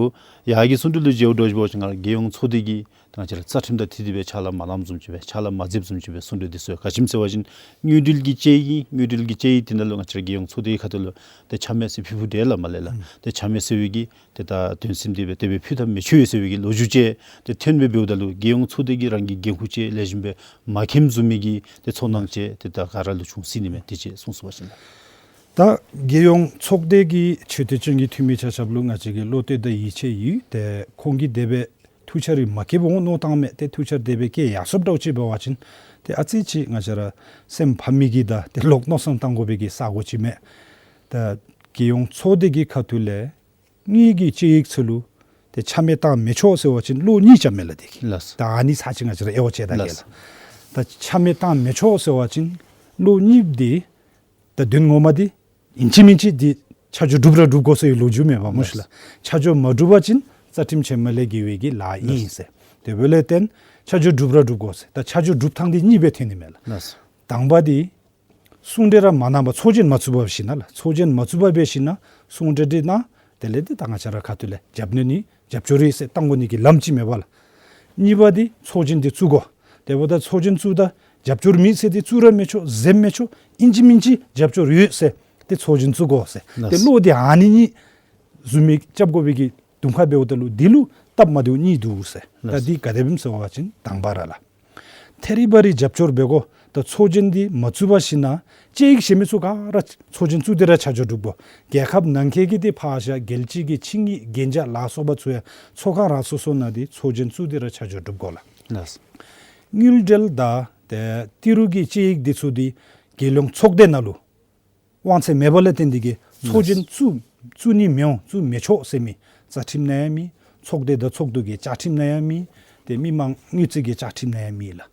ཡར་གྱི་གསུང་གྲོས་ལུ་མཇལཝ་འདྲཝ་ཅིག་འབད་བ་ཅིན་ང་རྒྱལ་ཡོངས་ཚོགས་སྡེ་གི་ད་ང་བཅས་ར་རྩ་ཁྲིམས་དང་འཁྲིལ་ཏེ་སྦེ་ཕྱག་ལཱ་མ་གནངམ་བཟུམ་ཅིག་སྦེ་ཕྱག་ལཱ་མ་མཛདཔ་བཟུམ་ཅིག་སྦེ་གསུང་གྲོས་འདི་ཚུ་ཡང་ག་ཅི་སྨོ་ཟེར་བ་ཅིན་དངུལ་འབྲེལ་གྱི་དཔྱད་ཡིག་ཨིན། དངུལ་འབྲེལ་གྱི་དཔྱད་ཡིག་འདི་ནང་ལུ་ང་བཅས་ར་རྒྱལ་ཡོངས་ཚོགས་སྡེ་གི་ཁ་ཐུག་ལུ་ཏེ་ཆ་མེད་ཟེར་ཕུལ་ཕུལཝ་འདྲས་ལགས་མར་ལས་ལགས། ཨུམ། ཏེ་ཆ་མེད་ཟེར་བའི་གི་ཏེ་ད་དོན་ཚན་འདི་སྦེ་དེ་སྦེ་ཕུལ་ཐབས་མི་ཆོག་ཟེར་བའི་གི་ལོ་རྒྱུས་ཅིག་ཏེ་ཐོན་སྦེ་འབདཝ་ད་ལུ་རྒྱལ་ཡོངས་ཚོགས་སྡེ་གིས་རང་གི་འགན་ཁུར་ཅིག་ལེགས་ཤོམ་སྦེ་མ་མཁྱེནམ་བཟུམ་མའི་གི་ཏེ་ཚོར་སྣང་ཅིག་ཏེ་ད་ག་ར་ལུ་བྱུང་སྲིད་ནི་མས། དེ་ཅིག་གསུང་ཟེར་བ་ཅིན་ལགས། ད་རྒྱལ་ཡོངས་ཚོགས་སྡེ་གི་ཆེ་བསྟོད་ཅན་གྱི་འཐུས་མི་ཆ་ཁྱབ་ལུ་ང་བཅས་ཀྱིས་བློ་གཏད་དང་ཡིད་ཆེས་ཡོད། ཏེ་ཁོང་གིས་དེ་སྦེ་ཐུགས་འཆར་རེ་མ་བསྐྱེདཔ་འོང་མནོ་བཏང་མས། ཏེ་ཐུགས་འཆར་དེ་སྦེ་བསྐྱེད་ཡར་སོངམ་འདྲཝ་ཅིག་འབད་བ་ཅིན་ཏེ་ཨ་ཙི་ཅིག་ང་བཅས་ར་སེམས་ཕམ་མི་གི་དང་ཏེ་ལོག་མནོ་བསམ་བཏང་དགོ་པའི་གི་ས་གོ་ཅིག་མས། ད་རྒྱལ་ཡོངས་ཚོགས་སྡེ་གི་ཁ་ཐུག་ལས་དངུལ་གྱི་དཔྱད་ཡིག་ཚུ་ལུ་ཏེ་ཆ་མེད་བཏང་མི་ཆོག་ཟེར་བ་ཅིན་ལོག་གཉིས་ཅ་མེད་ལགས་དེ་གིས། ལགས། ད་ཨ་ནི་ཚར་ཅིག་ང་བཅས་ར་དབྱེ་བ་ཕྱེ་ད་གེ་ལགས། ལགས། ད་ཆ་མེད་བཏང་མི་ཆོག་ཟེར་བ་ཅིན་ལོག་གཉིས་འདི་ད་དོན་ངོ་མ་འདི་ཨིན་ཅི་མིན་ཅི་འདི་ཆ་འཇོག་གྲུབ་ར་གྲུབ་དགོ་ཟེར་བའི་ལོ་རྒྱུས་མེད་པ་མོ་ཤིག་ལགས། ཆ་འཇོག་མ་གྲུབ་པ་ཅིན་རྩ་ཁྲིམས་ཆེན་མོ་ལས་འགལ་བའི་གི་ལཱ་ཨིན་ཟེར། དེ་འབདཝ་ལས་བརྟེན་ཆ་འཇོག་གྲུབ་ར་གྲུབ་དགོ་ཟེར། ད་ཆ་འཇོག་གྲུབ་ཐངས་འདི་གཉིས་སྦེ་ཐོན་ནི་མས་ལགས། ལགས། དང་པ་འདི་གསུང་གྲོས་ར་མ་གནང་བར་ཚོགས་ཆེན་མ་བཙུགས་པར་ཞིན་ན་ལགས། ཚོགས་ཆེན་མ་བཙུགས་པར་སྦེ་ཞིན་ན་གསུང་གྲོས་འདི་གནང་། དེ་ལས་འདི་ད་ང་བཅས་ར་ཁ་ཐུག་ལས་རྒྱབ་གནོན་ནི་རྒྱབ་སྐྱོར་ཡོད་ཟེར་བཏང་དགོ་ནི་གི་ལམ་ཅིག་མེད་པ་ལགས། གཉིས་པ་འདི་ཚོགས་ཆེན་འདི་བཙུགས་དགོ། དེ་འབདཝ་ད་ཚོགས་ཆེན་བཙུགས་ད་རྒྱབ་སྐྱོར་མེད་ཟེར་ཏེ་བཙུགས་ར་མི་ཆོག། འཛེམ་མི་ཆོག། ཨིན་ཅི་མིན་ཅི་རྒྱབ་སྐྱོར་ཡོད་ཟེར་ཏེ་ཚོགས་ཆེན་བཙུགས་དགོ་ཟེར། ཏེ་ལགས། བློ་འདི་ཨ་ནི་གཉིས་ཟུར་མིག་རྐྱབ་དགོ་པའི་གི་དུམ་ཁ་འབདཝ་ད་ལུ་འདི་ལུ་སྟབས་མ་བདེཝ་གཉིས་འདུག་ཟེར། ད་ལགས། འདི་ག་དེ་སྦེ་ཨིནམ་ཟེར་བ་ཅིན་དང་པ་ར་ལགས། ཐད་རི་བ་རི་རྒྱབ་སྐྱོར་འབད་དགོ། ད་ཚོགས་ཆེན་འདི་མ་བཙུགས་པར་ཞིན་ན་དཔྱད་ཡིག་བཞེས་མི་ཚུ་ག་ར་ཚོགས་ཆེན་བཙུགས་ཏེ་ར་ཆ་འཇོག་གྲུབ་དགོ། རྒྱལ་ཁབ་ནང་འཁོད་ཀྱི་འདི་ཕར་བཞག་རྒྱལ་སྤྱི་གི་ཆིངས་ཡིག་གན་རྒྱ་ལ་སོགས་པ་ཚུ་ཡང་ཚོགས་ཁང་ར་སོ་སོ་ནང་འདི་ཚོགས་ཆེན་བཙུགས་ཏེ་ར་ཆ་འཇོག་གྲུབ་དགོ་ལགས། ལགས། དངུལ་འབྲེལ་དང་ཏེ་ཏི་རུ་གི་དཔྱད་ཡིག་འདི་ཚུ་འདི་རྒྱལ་ཡོངས་ཚོགས་སྡེ་ནང་ལུ་དབང་ཚད་མེད་པ་ལས་བརྟེན་ཏེ་གིས་ཚོགས་ཆེན་བཙུགས་བཙུགས་ནི་མི་འོང་བཙུགས་མི་ཆོག་ཟེར་མི་རྩ་ཁྲིམས་ནང་ཡང་མེད། ཚོགས་སྡེ་དང་ཚོགས་འདུ་གི་བཅའ་ཁྲིམས་ནང་ཡང་མེད། ཏེ་མི་མང་དངུལ་རྩིས་ཀྱི་བཅའ་ཁྲིམས་ནང་ཡང་མེད་ལགས།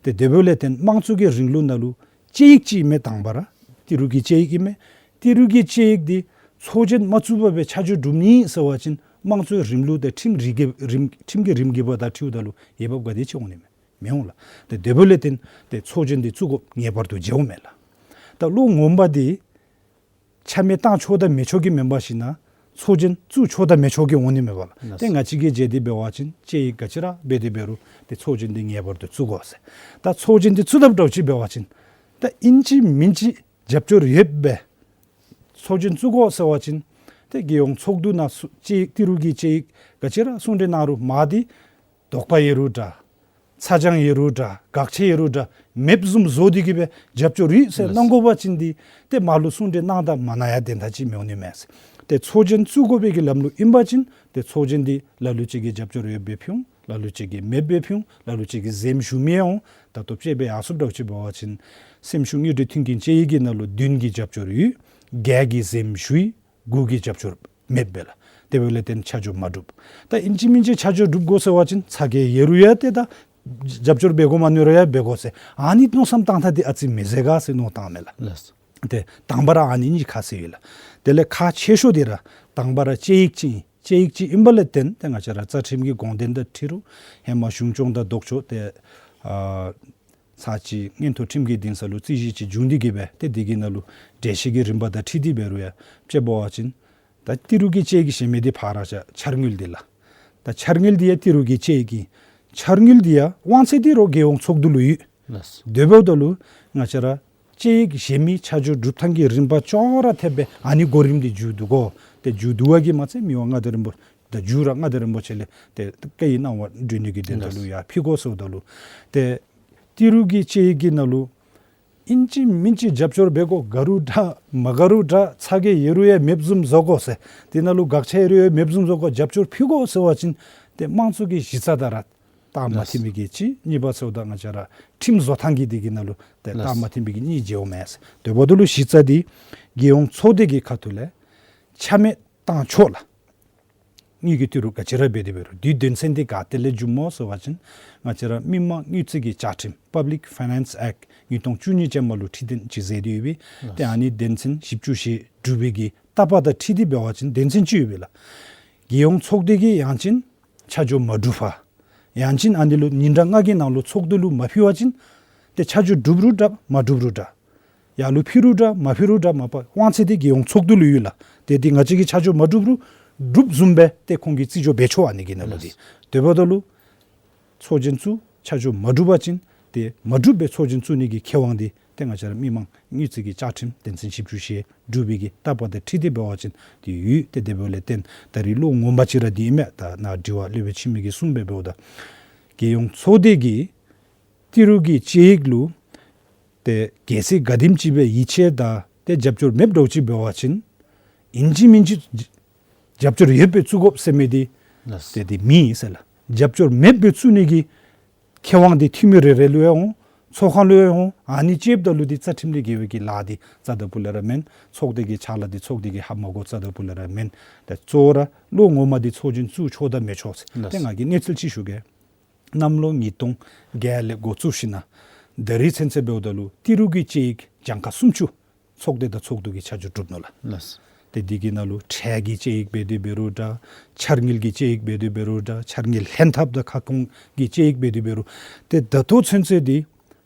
ཏེ་དེ་འབདཝ་ལས་བརྟེན་དམངས་གཙོ་གི་རིང་ལུགས་ནང་ལུ་དཔྱད་ཡིག་ཅིག་མས། དང་པ་ར་ཏི་རུ་གི་དཔྱད་ཡིག་ཨིན་མས། ཏི་རུ་གི་དཔྱད་ཡིག་འདི་ཚོགས་ཆེན་མ་བཙུགས་པར་སྦེ་ཆ་འཇོག་གྲུབ་ནི་ཟེར་བ་ཅིན་དམངས་གཙོའི་རིང་ལུགས་དང་ཁྲིམས་རིམ་གྱི་རིམ་ཁྲིམས་ཀྱི་རིམ་གྱིས་འབག་དང་འཁྲིལཝ་ད་ལུ་འོས་འབབ་ག་དེ་ཅིག་འོང་ནི་མས། མི་འོང་ལགས། ཏེ་དེ་འབདཝ་ལས་བརྟེན་ཏེ་ཚོགས་ཆེན་འདི་བཙུགས་དགོཔ་ངེས་པར་དུ་བྱོནམ་མས་ལགས། ད་བློ་ངོ་མ་འདི་ཆ་མེད་བཏང་ཆོག་དང་མི་ཆོག་གི་མེན་པར་ཞིན་ན་ཚོགས་ཆེན་བཙུགས་ཆོག་དང་མི་ཆོག་གི་འོང་ནི་མས་པ་ལགས། ལགས། ཏེ་ང་བཅས་ཀྱིས་མཇལ་ཏེ་འབད་བ་ཅིན་དཔྱད་ཡིག་ག་ཅི་ར་འབད་དེ་འབད་རུང་ཏེ་ཚོགས་ཆེན་འདི་ངེས་པར་དུ་བཙུགས་དགོ་ཟེར། ད་ཚོགས་ཆེན་འདི་བཙུགས་དཔ་འདྲཝ་ཅིག་འབད་བ་ཅིན་ད་ཨིན་ཅི་མིན་ཅི་རྒྱབ་སྐྱོར་ཡོདཔ་སྦེ་ཚོགས་ཆེན་བཙུགས་དགོ་ཟེར་བ་ཅིན་ཏེ་རྒྱལ་ཡོངས་ཚོགས་འདུ་ནང་སུ་དཔྱད་ཡིག་ཏི་རུ་གི་དཔྱད་ཡིག་ག་ཅི་ར་གསུང་གྲོས་གནང་རུང་མ་འདི་དོགས་པ་ཡོད་རུང་འདྲ། ཚ་གྱང་ཡོད་རུང་འདྲ། དགག་བྱ་ཡོད་རུང་འདྲ། མེདཔ་བཟུམ་བཟོ་སྟེ་གིས་སྦེ་རྒྱབ་སྐྱོར་ཡོད་ཟེར་གནང་དགོ་པ་ཅིན་འདི་ཏེ་མར་ལུ་གསུང་གྲོས་གནང་དང་མ་གནང་ཡང་དོན་དག་ཅིག་མི་འོང་ནི་མས། ཏེ་ཚོགས་ཆེན་བཙུགས་དགོ་པའི་གི་ལམ་ལུགས་ཨིན་པ་ཅིན་ཏེ་ཚོགས་ཆེན་འདི་ལ་ལུ་ཅིག་གིས་རྒྱབ་སྐྱོར་ཡོདཔ་སྦེ་ཕུལ་འོང་། ལ་ལུ་ཅིག་གིས་མེདཔ་སྦེ་ཕུལ་འོང་། ལ་ལུ་ཅིག་གིས་འཛེམ་ཞུ་མི་འོང་། ད་ལྟོ་དཔྱེ་སྦེ་ཡར་སོངམ་འདྲཝ་ཅིག་འབད་བ་ཅིན་སེམས་ཤུགས་དངོས་འབྲེལ་མཐུན་རྐྱེན་དཔྱད་ཡིག་གི་ནང་ལུ་བདུན་གྱིས་རྒྱབ་སྐྱོར་ཡོད། བརྒྱད་ཀྱིས་འཛེམ་ཞུ་ཡི། དགུ་གིས་རྒྱབ་སྐྱོར་མེདཔ་སྦེ་ལགས། དེ་འབདཝ་ལས་བརྟེན་ཆ་འཇོག་མ་གྲུབ། ད་ཨིན་ཅི་མིན་ཅི་ཆ་འཇོག་གྲུབ་དགོ་ཟེར་བ་ཅིན་ཚ་གྱང་ཡོད་རུང་ཡང་ཏེ་ད་རྒྱབ་སྐྱོར་འབད་དགོ་མ་ནུས་རུང་ཡང་འབད་དགོ་ཟེར་ཨ་ནི་མནོ་བསམ་བཏང་ཐངས་འདི་ཨ་ཙི་མི་མཛེས་ག་ཟེར་མནོ་བཏངམ་མས་ལགས། ལགས། ཏེ་དང་པ་ར་ཨ་ནི་གཉིས་ཁག་ཆེ་ཡོད་ལགས། དེ་ལས་ཁག་ཆེ་ཤོས་འདི་ར་དང་པ་ར་དཔྱད་ཡིག་ཅིག་ཨིན། དཔྱད་ཡིག་ཅིག་ཨིན་པ་ལས་བརྟེན་ཏེ་ང་བཅས་ར་རྩ་ཁྲིམས་ཀྱི་དགོངས་དོན་དང་འཁྲིལ་རུང་ཧེ་མ་གཞུང་སྐྱོང་དང་ལྡོག་ཕྱོགས་ཏེ་ཨ་ཚར་གཅིག་མངོན་མཐོ་ཁྲིམས་ཀྱི་འདུན་ས་ལུ་རྩོད་གཞི་ཅིག་བྱུང་སྟེ་གིས་སྦེ་ཏེ་འདི་གི་ནང་ལུ་གྲོས་གཞི་གི་རིམ་པ་དང་འཁྲིལ་ཏེ་འབད་རུང་ཡང་དཔྱེ་འབད་བ་ཅིན་ད་ཏི་རུ་གི་དཔྱད་ཡིག་གི་གཞན་མི་འདི་ཕར་བཞག་འཆར་དངུལ་འདི་ལགས། ད་འཆར་དངུལ་འདི་ཡང་ཏི་རུ་གི་དཔྱད་ཡིག་གི་འཆར་དངུལ་འདི་ཡང་དབང་ཚད་འདི་རོགས་རྒྱལ་ཡོངས་ཚོགས་འདུ་ལུ་ཡོད། ལགས། དེ་འབདཝ་ད་ལུ་ང་བཅས་ར་དཔྱད་ཡིག་གཞན་མི་ཆ་འཇོག་གྲུབ་ཐངས་ཀྱི་རིམ་པ་ཅོག་ར་འཐདཔ་སྦེ་ཨ་ནི་གོ་རིམ་འདི་མཇུག་བསྡུ་དགོ། ཏེ་མཇུག་བསྡུ་བ་གིས་མ་ཚད་མི་དབང་མངའ་བདག་རིན་པོ་ད་མཇུག་ར་མངའ་བདག་རིན་པོ་ཆེ་ལས་ཏེ་བཀའ་ཡི་གནང་བ་སྒྲུབ་ནི་གི་དོན་དག་ལུ་ཡར་ཕུལ་དགོ་ཟེརཝ་ད་ལུ་ཏེ་ཏི་རུ་གི་དཔྱད་ཡིག་གི་ནང་ལུ་ཨིན་ཅི་མིན་ཅི་རྒྱབ་སྐྱོར་འབད་དགོ། དགའ་རུང་དྲག་མ་དགའ་རུང་དྲག་ཚ་གྱང་ཡོད་རུང་ཡང་མེདཔ་བཟུམ་བཟོ་དགོ་ཟེར། དེ་ནང་ལུ་དགག་བྱ་ཡོད་རུང་ཡང་མེདཔ་བཟུམ་བཟོ་དགོ། རྒྱབ་སྐྱོར་ཕུལ་དགོ་ཟེར་བ་ཅིན་ཏེ་དམངས་གཙོ་གི་གཞི་རྩ་དང་ར་སྟབས་མ་མཐུན་པའི་གི་གཅིག། གཉིས་པ་ཟེརཝ་ད་ང་བཅས་ར་ཁྲིམས་བཟོ་ཐངས་ཀྱི་འདི་གི་ནང་ལུ་ཏེ་སྟབས་མ་མཐུན་པའི་གི་གཉིས་འགྱོཝ་མས་ཟེར། དེ་འབདཝ་ད་ལུ་གཞི་རྩ་འདི་རྒྱལ་ཡོངས་ཚོགས་སྡེ་གི་ཁ་ཐུག་ལས་ཆ་མེད་བཏང་ཆོག་ལགས། དངུལ་གྱི་ཏི་རུ་ག་ཅི་ར་འབད་དེ་འབད་རུང་དེའི་དོན་ཚན་འདི་ག་ཏེ་ལས་འབྱུངམ་སྨོ་ཟེར་བ་ཅིན་ང་བཅས་ར་མི་དམངས་དངུལ་རྩིས་ཀྱི་བཅའ་ཁྲིམས་Public Finance Act ཉིས་སྟོང་བཅུ་གཉིས་ཅན་མ་ལུ་ཁྲིམས་དོན་ཅིག་མཛད་དེ་ཡོད་པས། ཏེ་ཨ་ནི་དོན་ཚན་བཞི་བཅུ་ཞེ་དྲུག་པའི་གི་ལྟ་བ་དང་འཁྲིལ་ཏེ་འབད་བ་ཅིན་དོན་ཚན་ཅིག་ཡོད་པས་ལགས། རྒྱལ་ཡོངས་ཚོགས་སྡེ་གིས་ཡང་ཅིན་ཆ་འཇོག་མ་གྲུབ་པར་ཡང་ཅིན་ཨ་ནི་ལུ་ཉིན་གྲངས་ལྔ་གི་ནང་ལུ་ཚོགས་འདུ་ལུ་མ་ཕུལ་བ་ཅིན་ཏེ་ཆ་འཇོག་གྲུབ་རུང་འདྲ་མ་གྲུབ་རུང་འདྲ། ཡར་ལུ་ཕུལ་རུང་འདྲ་མ་ཕུལ་རུང་འདྲ། མ་པ་དབང་ཚད་འདི་རྒྱལ་ཡོངས་ཚོགས་འདུ་ལུ་ཡོད་ལགས། ཏེ་འདི་ང་བཅས་ཀྱིས་ཆ་འཇོག་མ་གྲུབ་རུང་གྲུབ་བཟུམ་སྦེ་ཏེ་ཁོང་གིས་བརྩི་འཇོག་འབད་ཆོག་ཨ་ནི་གི་ནང་ལུ་འདི། དེ་འབདཝ་ད་ལུ་ཚོགས་ཆེན་བཙུགས་ཆ་འཇོག་མ་གྲུབ་པ་ཅིན་ཏེ་མ་གྲུབ་པའི་ཚོགས་ཆེན་བཙུགས་ནི་གི་ཁེ་དབང་འདི་ཏེ་ང་བཅས་ར་མི་དམངས་དངུལ་རྩིས་ཀྱི་བཅའ་ཁྲིམས་དོན་ཚན་བཞི་བཅུ་ཞེ་དྲུག་པའི་གི་ལྟ་བ་དང་འཁྲིལ་ཏེ་འབད་བ་ཅིན་འདི་ཡོད། ཏེ་དེ་འབདཝ་ལས་བརྟེན་ད་རིས་ལོག་ངོ་མ་ཅིག་ར་འདི་ཨིན་མས། ད་ནཱ་དྲི་བ་སློབ་དཔོན་འཆི་མེད་ཀྱིས་གསུངས་པའི་འབདཝ་ད་རྒྱལ་ཡོངས་ཚོགས་སྡེ་གིས་ཏི་རུ་གི་དཔྱད་ཡིག་ལུ་ཏེ་གལ་སྲིད་ག་དེམ་ཅིག་སྦེ་ཡིད་ཆེས་དང་ ཏེ་རྒྱབ་སྐྱོར་མེདཔ་འདྲཝ་ཅིག་འབད་བ་ཅིན་ཨིན་ཅི་མིན་ཅི་རྒྱབ་སྐྱོར་ཡོདཔ་སྦེ་བཙུགས་དགོཔ་ཟེར་མི་འདི་ལགས། ཏེ་འདི་མེན་ཟེར་ལགས། རྒྱབ་སྐྱོར་མེདཔ་སྦེ་བཙུགས་ནི་གི་ཁེ་དབང་འདི་འཐུས་མི་རེ་རེ་ལུ་ཡང་འོང་། ཚོགས་ཁང་ལུ་ཡང་འོང་། ཨ་ནི་ཅིག་འབདཝ་ད་ལུ་འདི་རྩ་ཁྲིམས་ལས་འགལ་བའི་གི་ལཱ་འདི་རྩ་དང་པོ་ལས་ར་མེན། ཚོགས་སྡེ་གི་ཕྱག་ལཱ་འདི་ཚོགས་སྡེ་གིས་ཧ་མ་གོཝ་རྩ་དང་པོ་ལས་ར་མེན། ཏེ་གཙོ་བོ་ར་ལོ་སྔོན་མ་འདི་ཚོགས་ཆེན་བཙུགས་ཆོག་དང་མི་ཆོག་ཟེར། ལགས། ཏེ་ང་གིས་གནས་ཚུལ་ཅིག་ཞུ་གེ། གནམ་ལོ་ཉིས་སྟོང་བརྒྱད་ལས་འགོ་བཙུགས་ཞིནམ་ད་རིས་ཚུན་ཚོད་འབདཝ་ད་ལུ་ཏི་རུ་གི་དཔྱད་ཡིག་གྱངས་ཁ་སུམ་ཅུ་ཚོགས་སྡེ་དང་ཚོགས་འདུ་གིས་ཆ་འཇོག་གྲུབ་ནུག་ལགས། ལགས། ཏེ་འདི་གི་ནང་ལུ་ཁྲལ་གྱི་དཔྱད་ཡིག་འབད་དེ་འབད་རུང་འདྲ། འཆར་དངུལ་གྱི་དཔྱད་ཡིག་འབད་དེ་འབད་རུང་འདྲ། འཆར་དངུལ་ལྷན་ཐབས་དང་ཁ་སྐོང་གི་དཔྱད་ཡིག་འབད་དེ་འབད་རུང་། ཏེ་ད་ལྟོ་ཚུན་ཚོད་འདི་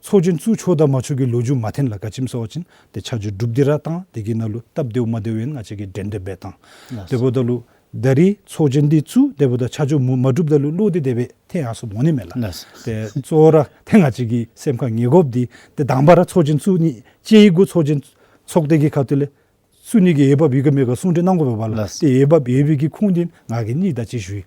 ཚོགས་ཆེན་བཙུགས་ཆོག་དང་མ་ཆོག་གི་ལོ་རྒྱུས་མ་ཐོན་ལགས། ག་ཅི་སྨོ་ཟེར་བ་ཅིན་ཏེ་ཆ་འཇོག་གྲུབ་སྟེ་ར་བཏང་། འདི་གི་ནང་ལུ་སྟབས་བདེཝ་མ་བདེཝ་ཡང་ང་བཅས་ཀྱིས་འགྲན་བསྡུར་འབད་བཏང་། ལགས། དེ་འབདཝ་ད་ལུ་ད་རིས་ཚོགས་ཆེན་འདི་བཙུགས། དེ་འབདཝ་ད་ཆ་འཇོག་མ་མ་གྲུབ་ད་ལུ་ལོག་སྟེ་དེ་སྦེ་ཐོན་ཡར་སོངམ་འོང་ནི་མས་ལགས། ལགས། ཏེ་གཙོ་བོ་ར་ཏེ་ང་བཅས་ཀྱིས་སེམས་ཁར་ངེས་དགོཔ་འདི་ཏེ་དང་པ་ར་ཚོགས་ཆེན་བཙུགས་ནི་དཔྱད་ཡིག་གུ་ཚོགས་ཆེན་ཚོགས་སྡེ་གི་ཁ་ཐུག་ལས་བཙུགས་ནི་གི་འོས་འབབ་ཡོད་ག་མེད་ག་གསུང་གྲོས་གནང་དགོ་པས་ལགས། ལགས། ཏེ་འོས་འབབ་ཡོད་པའི་གི་ཁུངས་འདི་ང་གིས་གཉིས་ད་ཅི་ཞུ་ཡི།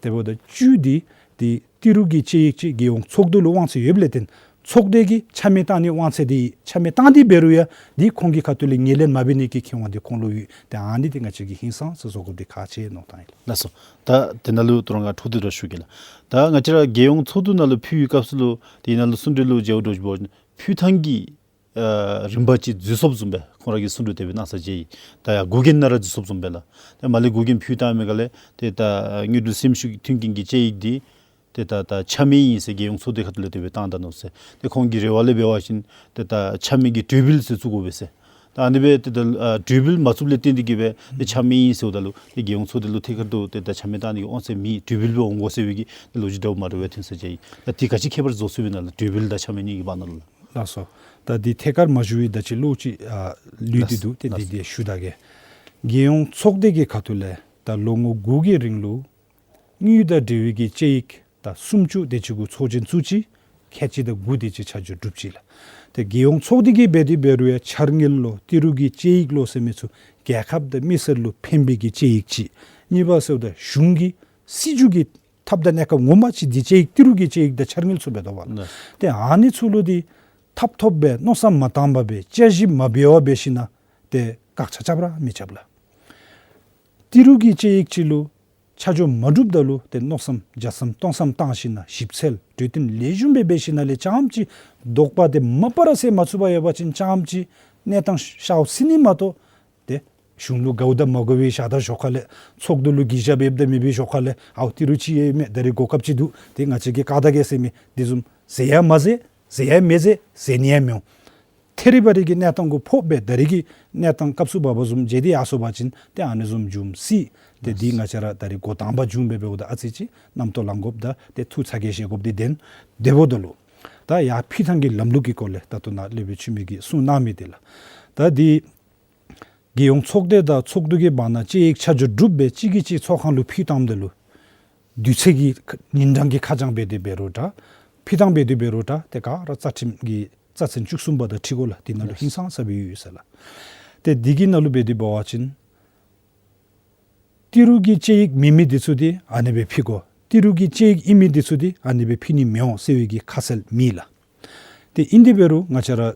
དེ་འབདཝ་ད་བཅུ་འདི་ཏེ་ཏི་རུ་གི་དཔྱད་ཡིག་ཅིག་རྒྱལ་ཡོངས་ཚོགས་འདུ་ལུ་དབང་ཚད་ཡོདཔ་ལས་བརྟེན་ཚོགས་སྡེ་གིས་ཆ་མེད་བཏང་ནི་དབང་ཚད་འདི་ཆ་མེད་བཏང་སྟེ་འབད་རུང་ཡང་འདི་ཁོང་གི་ཁ་ཐུག་ལས་ངོས་ལེན་མ་འབད་ནི་གི་ཁེ་དབང་འདི་ཁོང་ལུ་ཡོད། ཏེ་ཨ་ནི་འདི་ང་བཅས་ཀྱིས་ཧིང་སངས་ས་བཟོ་དགོཔ་འདི་ཁག་ཆེ་མནོ་བཏང་ཡི་ལགས། ལགས་སོ། ད་དེ་ནང་ལུ་ད་རུང་ང་འཕྲོ་མཐུད་དེ་ར་ཞུ་གེ་ལགས། ད་ང་བཅས་ར་རྒྱལ་ཡོངས་ཚོགས་འདུ་ནང་ལུ་ཕུལ་བའི་སྐབས་སུ་ལུ་དེ་ནང་ལུ་གསུང་གྲོས་ལུ་མཇལཝ་འདྲཝ་ཅིག་འབད་བ་ཅིན་ཕུལ་ཐངས་ཀྱི་ཨ་རིམ་པ་ཅིག་འཛོལ་སོངམ་བཟུམ་སྦེ་ཁོང་ར་གིས་གསུང་གྲོས་དེ་སྦེ་གནང་ས་མཇལ་ཡི། ད་ཡར་འགོ་འགན་ནང་ར་འཛོལ་སོངམ་བཟུམ་སྦེ་ལགས། ཏེ་མར་ལས་འགོ་འགན་ཕུལ་བཏང་མི་ག་ལས་ཏེ་ད་དངུལ་འབྲེལ་སེམས་ཤུགས་མཐུན་རྐྱེན་གྱི་དཔྱད་ཡིག་འདི་ཏེ་ད་ད་ཆ་མེད་ཨིན་ཟེར་རྒྱལ་ཡོངས་ཚོགས་སྡེ་ཁ་ཐུག་ལས་དེ་སྦེ་བཏང་ད་ནུག་ཟེར། ཏེ་ཁོང་གི་རེ་བ་ལས་འབད་བ་ཅིན་ཏེ་ད་ཆ་མེད་ཀྱི་གྲོས་འབུལ་ཟེར་བཙུགས་དགོ་པས་ཟེར། ད་ཨ་ནི་སྦེ་ཏེ་ད་ཨ་གྲོས་འབུལ་མ་བཙུགསཔ་ལས་བརྟེན་ཏེ་གིས་སྦེ་ཏེ་ཆ་མེད་ཨིན་ཟེརཝ་ད་ལུ་ཏེ་རྒྱལ་ཡོངས་ཚོགས་སྡེ་ལུ་ཐད་ཀར་དུ་ཏེ་ད་ཆ་མེད་བཏང་ནི་གི་དབང་ཚད་མེད། གྲོས་འབུལ་སྦེ་འོང་དགོ་ཟེར་བའི་གི་ལོ་རྒྱུས་འདྲཝ་མ་འདྲཝ་ཐོན་ས་མཇལ་ཡི། ད་དེ་ག་ཅི་ཁྱད་པར་བཟོ་ཚུགས་པས་ན་ལགས། གྲོས་འབུལ་དང་ཆ་མེད་གཉིས་ཀྱི་བར་ན་ལུ་ལགས། ལགས་སོ། ད་འདི་ཐད་ཀར་མ་ཞུ་བའི་ད་ཅི་ལོག་ཅིག་ཨ་ལུས་ཏེ་འདུག། ཏེ་འདི་ལགས། འདི་ཞུ་ད་གེ། རྒྱལ་ཡོངས་ཚོགས་སྡེ་གི་ཁ་ཐུག་ལས་ད་ལོ་ངོ་དགུ་གི་རིང་ལུ་དངུལ་དང་འབྲེལ་བའི་གི་དཔྱད་ཡིག་ད་སུམ་ཅུ་དེ་ཅིག་གུ་ཚོགས་ཆེན་བཙུགས་ཅི། ཁལ་གཅིག་དང་དགུ་དེ་ཅིག་ཆ་འཇོག་གྲུབ་ཅི་ལགས། ཏེ་རྒྱལ་ཡོངས་ཚོགས་སྡེ་གིས་འབད་དེ་འབད་རུང་ཡང་འཆར་དངུལ་ལོ་ཏི་རུ་གི་དཔྱད་ཡིག་ལོ་ཟེར་མི་ཚུ་རྒྱལ་ཁབ་དང་མི་སེར་ལུ་ཕན་པའི་གི་དཔྱད་ཡིག་ཅིག། གཉིས་པ་ཟེརཝ་ད་གཞུང་གི་སྲིད་བྱུས་ཀྱི་ཐབས་དང་གནས་སྐབས་ངོ་མ་ཅིག་འདི་དཔྱད་ཡིག་ཏི་རུ་གི་དཔྱད་ཡིག་དང་འཆར་དངུལ་ཚུ་འབད་དོ་བ་ལགས། ལགས། ཏེ་ཨ་ནི་ཚུ་ལུ་འདི་ཐབ་ཐོབ་སྦེ་མནོ་བསམ་མ་བཏང་པར་སྦེ་དཔྱད་ཞིབ་མ་འབད་བར་འབད་ཞིནམ་ཏེ་བཀག་ཆ་རྐྱབ་ར་མི་རྐྱབ་ལགས། ཏི་རུ་གི་དཔྱད་ཡིག་ཅིག་ལུ་ཆ་འཇོག་མ་གྲུབ་ད་ལུ་ཏེ་མནོ་བསམ་བརྒྱ་བསམ་སྟོང་བསམ་བཏང་ཞིནམ་ཞིབ་འཚོལ་གྲོས་བསྟུན་ལེགས་ཤོམ་སྦེ་འབད་ཞིནམ་ལས་རྐྱངམ་ཅིག་དོགས་པ་དེ་མ་པ་ར་སེལ་མ་ཚུགས་པར་ཡོད་པ་ཅིན་རྐྱངམ་ཅིག་གནས་སྟངས་ཤརཝ་སྲིད་ནི་མ་གཏོགས་ཏེ་གཞུང་ལུ་དགའཝ་དང་མ་དགའ་བའི་ཤ་སྟག་ཞོར་ཁ་ལས་ཚོགས་འདུ་ལུ་གུས་ཞབས་ཡོདཔ་དང་མེད་པའི་ཞོར་ཁ་ལས་ཨའོ་ཏི་རུ་ཅིག་ཡོད་མས། ད་རིས་གོ་སྐབས་ཅིག་འདུག། ཏེ་ང་བཅས་ཀྱིས་བཀག་ད་གེ་ཟེར་མི་དེ་བཟུམ་ཟེར་ཡང་མ་ཟེར། ཟེར་ཡང་མི་ཟེར། ཟེར་ནི་ཡང་མི་འོང་། ཐད་རི་བ་རི་གི་གནས་སྟངས་གུ་ཕོག་སྦེ་ད་རིས་ཀྱི་གནས་སྟངས་སྐབས་སུ་བབ་པ་བཟུམ་མཇལ་ཏེ་ཡར་སོང་པ་ཅིན་ཏེ་ཨ་ནི་བཟུམ་འབྱུངམ་སྲིད། ཏེ་འདི་ང་བཅས་ར་ད་རིས་འགོ་དང་པ་འབྱུང་སྦེ་འབདཝ་ད་ཨ་ཙི་ཅིག་རྣམ་རྟོག་ལང་དགོཔ་དང་ཏེ་ཐུགས་ཚ་གྱང་བཞེས་དགོཔ་འདི་བདེན། དེ་འབདཝ་ད་ལུ་ད་ཡར་ཕུལ་ཐངས་ཀྱི་ལམ་ལུགས་ཀྱི་སྐོར་ལས་ད་ལྟོ་ནཱ་སློབ་དཔོན་འཆི་མེད་ཀྱིས་གསུངས་གནང་མི་དེ་ལགས། ད་འདི་རྒྱལ་ཡོངས་ཚོགས་སྡེ་དང་ཚོགས་འདུ་གི་བར་ན་དཔྱད་ཡིག་ཆ་འཇོག་གྲུབ་སྦེ་གཅིག་གིས་གཅིག་ཚོགས་ཁང་ལུ་ཕུལ་བཏངམ་ད་ལུ་དུས་ཚོད་ཀྱི་ཉིན་གྲངས་ཀྱི་ཁ་བྱང་འབད་དེ་འབད་རུང་འདྲ། ཕུལ་ཐངས་འབད་དེ་འབད་རུང་འདྲ། ཏེ་ག་ར་རྩ་ཁྲིམས་ཀྱི་རྩ་ཚན་བཅུ་གསུམ་པ་དང་འཁྲིལ་དགོ་ལགས། དེ་ནང་ལུ་ཧིང་སངས་ས་སྦེ་ཡོད་ཟེར་ལགས། ཏེ་འདི་གི་ནང་ལུ་འབད་དེ་འབད་བ་ཅིན་ཏི་རུ་གི་དཔྱད་ཡིག་མེན་མི་འདི་ཚུ་འདི་ཨ་ནི་སྦེ་ཕུལ་དགོ། ཏི་རུ་གི་དཔྱད་ཡིག་ཨིན་མི་འདི་ཚུ་འདི་ཨ་ནི་སྦེ་ཕུལ་ནི་མི་འོང་ཟེར་བའི་གི་ཁ་གསལ་མེད་ལགས། ཏེ་ཨིན་དེ་འབད་རུང་ང་བཅས་ར་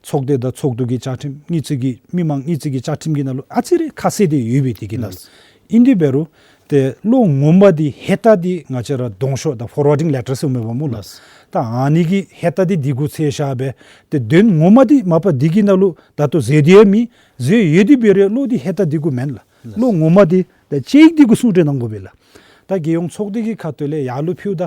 ཚོགས་སྡེ་དང་ཚོགས་འདུ་གི་བཅའ་ཁྲིམས་དངུལ་རྩིས་ཀྱི་མི་མང་དངུལ་རྩིས་ཀྱི་བཅའ་ཁྲིམས་ཀྱི་ནང་ལུ་ཨ་ཙི་རེ་ཁ་གསལ་ཏེ་ཡོད་པས། དེ་གི་ནང་ལུ་ལགས། ཨིན་དེ་འབད་རུང་ཏེ་ལོ་ངོ་མ་འདི་ཧེ་ཏ་འདི་ང་བཅས་ར་གདོང་ཤོག་དང་ཕོར་ཝར་ཌིང་ལེ་ཊར་ཟེར་མི་འབདཝ་སྨོ་ལགས། ལགས། ད་ཨ་ནི་གི་ཧེ་ཏ་འདི་འདི་གུ་ཚད་བཞག་སྦེ་ཏེ་དོན་ངོ་མ་འདི་མ་པ་འདི་གི་ནང་ལུ་ད་ལྟོ་ཟེར་དེ་ཡང་མེད། ཟེར་ཡོད་དེ་འབད་རུང་ལོ་འདི་ཧེ་ཏ་འདི་གུ་མེན་ལགས། ལགས། ལོ་ངོ་མ་འདི་ད་དཔྱད་ཡིག་འདི་གུ་གསུང་གྲོས་གནང་དགོ་པས་ལགས། ད་རྒྱལ་ཡོངས་ཚོགས་སྡེ་གི་ཁ་ཐུག་ལས་ཡར་ལུ་ཕུལཝ་ད་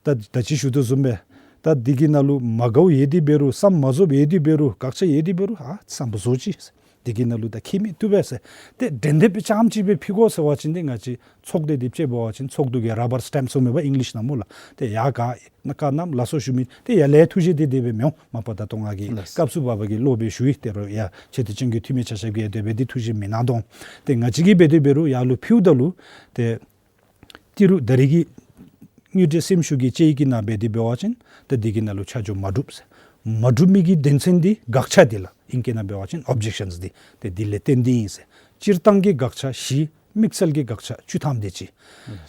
ད་ད་ཅི་ཞུ་དོ་བཟུམ་སྦེ་ད་འདི་གི་ནང་ལུ་མ་དགའཝ་ཡོད་དེ་འབད་རུང་བསམ་མ་རྫོགསཔ་ཡོད་དེ་འབད་རུང་བཀག་ཆ་ཡོད་དེ་འབད་རུང་ཨ་བསམ་པ་བཟོ་ཅི། འདི་གི་ནང་ལུ་ད་ཁྱད་མེད་བཏུབ་པས་ཟེར། ཏེ་འགྲན་བསྡུར་རྐྱངམ་ཅིག་སྦེ་ཕུལ་དགོ་ཟེར་བ་ཅིན་ཏེ་ང་བཅས་ཚོགས་སྡེ་འདི་དཔྱད་འབད་བ་ཅིན་ཚོགས་འདུ་གི་ར་བར་སི་ཊེམ་པ་ཟེར་མི་འབད་ཨིང་ལིཤ་ནང་སྨོ་ལགས། ཏེ་ཡར་ག་ན་བཀའ་གནངམ་ལགས་སོ་ཞུ་མི་ཏེ་ཡར་ལས་ཐུགས་བཞེད་འདི་དེ་སྦེ་མི་འོང་། མ་པ་ད་ལྟོ་ང་གིས་ལགས། སྐབས་སུ་བབ་པ་གི་བློ་སྦེ་ཞུ་ཡི། ཏེ་རོགས་ཡ་ཆེ་མཐོ་སྐྱོང་གི་འཐུས་མི་ཆ་ཁྱབ་ཀྱིས་དེ་སྦེ་འདི་ཐུགས་བཞེད་མི་གནང་དོ། ཏེ་ང་བཅས་ཀྱིས་འབད་དེ་འབད་རུང་ཡར་ལུ་ཕུལཝ་ད་ལུ་ཏེ་ཏི་རུ་ད་རིས་ཀྱི་དངུལ་འབྲེལ་སེམས་ཤུགས་ཀྱི་དཔྱད་ཡིག་གི་ནང་འབད་དེ་འབད་བ་ཅིན་ད་འདི་གི་ནང་ལུ་ཆ་འཇོག་མ་གྲུབ་ཟེར། མ་གྲུབ་མི་གི་དོན་ཚན་འདི་དགག་བྱ་འདི་ལགས། ཨིང་སྐད་ནང་འབད་བ་ཅིན་ཨོབ་ཇེག་ཤཱནསི་འདི་ཏེ་འདི་ལས་བརྟེན་ཏེ་ཨིན་ཟེར། སྤྱིར་བཏང་གི་དགག་བྱ་བཞི་དམིགས་བསལ་གྱི་དགག་བྱ་བཅུ་ཐམ་དེ་ཅིག།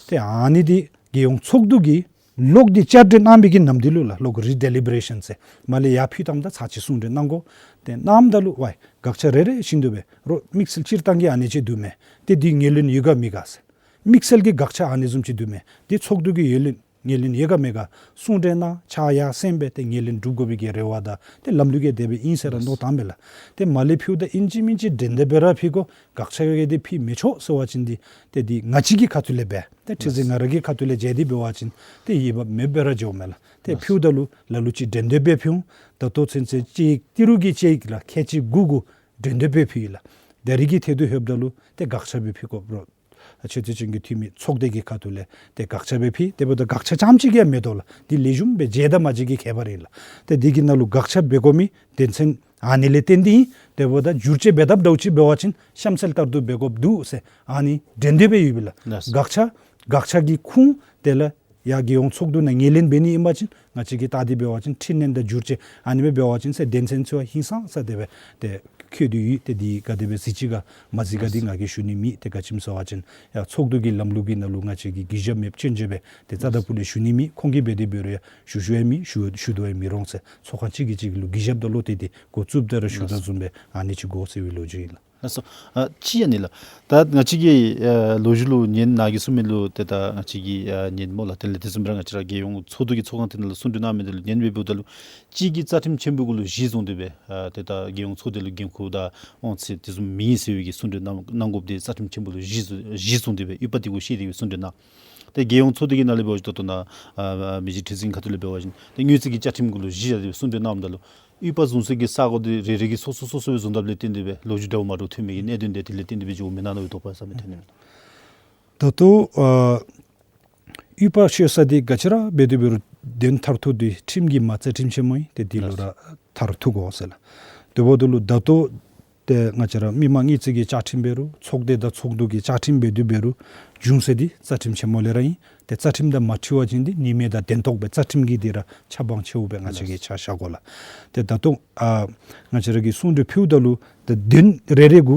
ཏེ་ཨ་ནི་འདི་རྒྱལ་ཡོངས་ཚོགས་འདུ་གིས་ ལོག་སྟེ་བསྐྱར་བགྲོས་གནང་མི་གི་ནམ་དུས་ལུ་ལགས་ལོག་རི་ཌེ་ལི་བེ་རེ་ཤཱན་ཟེར་མར་ལས་ཡར་ཕུལ་བཏངམ་ད་ཚར་གཅིག་གསུང་གྲོས་གནང་དགོ། ཏེ་གནངམ་ད་ལུ་ཝའི་དགག་བྱ་རེ་རེ་བཞིན་དུ་སྦེ་རོགས་དམིགས་བསལ་སྤྱིར་བཏང་གི་ཨ་ནི་ཅིག་འདུག་མས། ཏེ་འདི་ངོས་ལེན་ཡོད་ག་མེད་ག་ཟེར། དམིགས་བསལ་གྱི་དགག་བྱ་ཨ་ནི་བཟུམ་ཅིག་འདུག་མས། འདི་ཚོགས་འདུ་གིས་ངོས་ལེན་ངོས་ལེན་ཡོད་ག་མེད་ག་གསུང་གྲོས་གནང་ཕྱག་ཡར་སེང་སྦེ་ཏེ་ངོས་ལེན་གྲུབ་དགོ་པའི་གི་རེ་བ་དང་ཏེ་ལམ་ལུགས་ཀྱི་དེ་སྦེ་ཨིན་ཟེར་ར་མནོ་བཏངམ་མས་ལགས། ཏེ་མར་ལས་ཕུལཝ་ད་ཨིན་ཅི་མིན་ཅི་འགྲན་བསྡུར་སྦེ་ར་ཕུལ་དགོ། དགག་བྱ་ཡོད་ག་དེ་ཕུལ་མི་ཆོག་ཟེར་བ་ཅིན་འདི་ཏེ་འདི་ང་བཅས་ཀྱི་ཁ་ཐུག་ལས་སྦེ་ཏེ་ཁྲི་འཛིན་ང་ར་གི་ཁ་ཐུག་ལས་མཇལ་ཏེ་འབད་བ་ཅིན་ཏེ་འོས་འབབ་མེདཔ་སྦེ་ར་འགྱོཝ་མས་ལགས། ཏེ་ཕུལཝ་ད་ལུ་ལ་ལུ་ཅིག་འགྲན་བསྡུར་སྦེ་ཕུལ་འོང་། ད་ལྟོ་ཚུན་ཚོད་དཔྱད་ཡིག་ཏི་རུ་གི་དཔྱད་ཡིག་ལགས་ཁལ་གཅིག་དགུ་གུ་འགྲན་བསྡུར་སྦེ་ཕུལ་ཡི་ལགས། ད་རེས་ཀྱི་ཐད་དུ་ལྷོདཔ་ད་ལུ་ཏེ་དགག་བྱ་སྦེ་ཕུལ་དགོཔ་རོགས་ཆེ་བསྟོད་ཅན་གྱི་འཐུས་མི་ཚོགས་སྡེ་གི་ཁ་ཐུག་ལས་ཏེ་དགག་བྱ་སྦེ་ཕུལ། དེ་འབདཝ་ད་དགག་བྱ་རྐྱངམ་ཅིག་གིས་ཡང་མི་དོ་ལགས། འདི་ལེགས་ཤོམ་སྦེ་མཇལ་དང་མ་མཇལ་གྱི་ཁྱད་པར་ཨིན་ལགས། ཏེ་འདི་གི་ནང་ལུ་དགག་བྱ་འབད་དགོ་མི་དོན་ཚན་ཨ་ནི་ལས་བརྟེན་ཏེ་ཨིན། དེ་འབདཝ་ད་བསྒྱུར་བཅོས་འབད་དཔ་འདྲཝ་ཅིག་འབད་བ་ཅིན་གཤམ་གསལ་ལྟར་དུ་འབད་དགོཔ་འདུག་ཟེར་ཨ་ནི་འགྲན་བསྡུར་སྦེ་ཡོདཔ་ཨིན་ལགས། ལགས་སོ། དགག་བྱ་དགག་བྱ་གི་ཁུངས་དེ་ལས་ཡར་རྒྱལ་ཡོངས་ཚོགས་འདུ་ནང་ངོས་ལེན་འབད་ནི་ཨིན་པ་ཅིན་ང་བཅས་ཀྱིས་བལྟ་སྟེ་འབད་བ་ཅིན་འཕྲི་སྣོན་དང་བསྒྱུར་བཅོས་ཨ་ནི་སྦེ་འབད་བ་ཅིན་ཟེར་དོན་ཚན་ཚུ་ཧིང་སངས་ས་དེ་སྦེ་ཏེ་བཀོད་དེ་ཡོད། ཏེ་འདི་ག་དེ་སྦེ་གཟིགས་ཅི་ག་མ་གཟིགས་ག་འདི་ང་གིས་ཞུ་ནི་མེད། ཏེ་ག་ཅི་སྨོ་ཟེར་བ་ཅིན་ཡར་ཚོགས་འདུ་གི་ལམ་ལུགས་ཀྱི་ནང་ལུ་ང་བཅས་ཀྱིས་གུས་ཞབས་མེདཔ་སྐྱོན་བརྗོད་སྦེ་ཏེ་རྩ་དང་སྤུ་ལས་ཞུ་ནི་མེད། ཁོང་གིས་འབད་དེ་འབད་རུང་ཡང་ཞུ་ཞུ་ཡང་མེད། ཞུ་ཞུ་དོ་ཡང་མི་རུང་ཟེར་ཚོགས་ཁང་གཅིག་གིས་གཅིག་ལུ་གུས་ཞབས་དང་བློ་གཏད་དེ་འགོ་བཙུགསཔ་ད་ར་ཞུ་དོ་བཟུམ་སྦེ་ཨ་ནི་ཅིག་དགོ་ཟེར་བའི་ལོ་རྒྱུས་ཨིན་ལགས། ལགས་སོ། ཨ་གཅིག་ཨ་ནི་ལགས། ད་ང་བཅས་ཀྱི་ཨ་ལོ་རྒྱུས་ལུ་ཉན་ནཱ་གིས་གསུངས་མི་ལུ་ཏེ་ད་ང་བཅས་ཀྱིས་ཨ་ཉན་སྨོ་ལགས། དེ་ལས་དེ་བཟུམ་སྦེ་ར་ང་བཅས་ར་རྒྱལ་ཡོངས་ཚོགས་འདུ་གི་ཚོགས་ཁང་དེ་ནང་ལུ་གསུང་གྲོས་གནང་མི་དེ་ལུ་ཉན་སྦེ་འབདཝ་ད་ལུ་གཅིག་གིས་རྩ་ཁྲིམས་ཆེན་པོ་གུ་ལུ་གཞི་བཟུང་སྟེ་སྦེ་ཨ་ཏེ་ད་རྒྱལ་ཡོངས་ཚོགས་སྡེ་ལུ་འགན་ཁུར་དང་དབང་ཚད་དེ་བཟུམ་མེད་ཟེར་བའི་གི་གསུང་གྲོས་གནང་གནང་དགོཔ་དེ་རྩ་ཁྲིམས་ཆེན་པོ་ལུ་གཞི་བཟུང་གཞི་བཟུང་སྟེ་སྦེ་དབྱེ་བ་དེ་གུ་བཤད་དེ་སྦེ་གསུང་གྲོས་གནང་། ཏེ་རྒྱལ་ཡོངས་ཚོགས་སྡེ་གི་ནང་ལས་འབད་བ་ཅིན་ད་ལྟོ་ནཱ་ཨ་མི་རྗེ་ཁྲི་འཛིན་ཁ་ཐུག་ལས་འབད་བ་ཅིན་ཏེ་དངུལ་རྩིས་ཀྱི་བཅའ་ཁྲིམས་གུ་ལུ་གཞི་བཞག་སྟེ་གསུང་གྲོས་གནངམ་ད་ལུ་དབྱེ་བ་བཟུང་ས་གི་ས་གོ་དེ་རེ་རེ་གིས་སོ་སོ་སོ་སོ་སྦེ་བཟུངམ་ད་ལས་བརྟེན་ཏེ་སྦེ་ལོ་རྒྱུས་འདྲཝ་མ་འདྲཝ་ཐོན་མི་གི་གནད་དོན་དེ་དེ་ལས་བརྟེན་ཏེ་སྦེ་འགྱོཝ་མེན་ན་ནཱ་གི་དོགས་པ་ཟ་མི་ཐོན་ནི་མས། ད་ལྟོ་ཨ་དབྱེ་བ་ཤེས་ས་དེ་ག་ཅི་ར་འབད་དེ་འབད་རུང་དོན་མཐར་ཐུག་དེ་ཁྲིམས་ཀྱི་མ་རྩ་ཁྲིམས་ཆེན་མོ་ཨིན། ཏེ་དེ་ལུ་ར་མཐར་ཐུག་དགོ་ཟེར་ལགས། དེ་འབདཝ་ད་ལུ་ད་ལྟོ་ཏེ་ང་བཅས་ར་མི་མང་དངུལ་རྩིས་ཀྱི་བཅའ་ཁྲིམས་འབད་རུང་ཚོགས་སྡེ་དང་ཚོགས་འདུ་གི་བཅའ་ཁྲིམས་འབད་དེ་འབད་རུང་འབྱུང་ས་དེ་རྩ་ཁྲིམས་ཆེན་མོ་ལས་ར་ཨིན། ཏེ་རྩ་ཁྲིམས་དང་མ་འཁྲིལ་བ་ཅིན་དེ་ནུས་མེད་དང་དོན་ཐོག་སྦེ་རྩ་ཁྲིམས་ཀྱི་དེ་ར་ཆ་སྦང་ཆེཝ་སྦེ་ང་བཅས་ཀྱིས་ཆ་བཞག་དགོ་ལགས། ཏེ་ད་ལྟོ་ཨ་ང་བཅས་ར་གིས་གསུང་གྲོས་ཕུལཝ་ད་ལུ་ཏེ་དོན་རེ་རེ་གུ་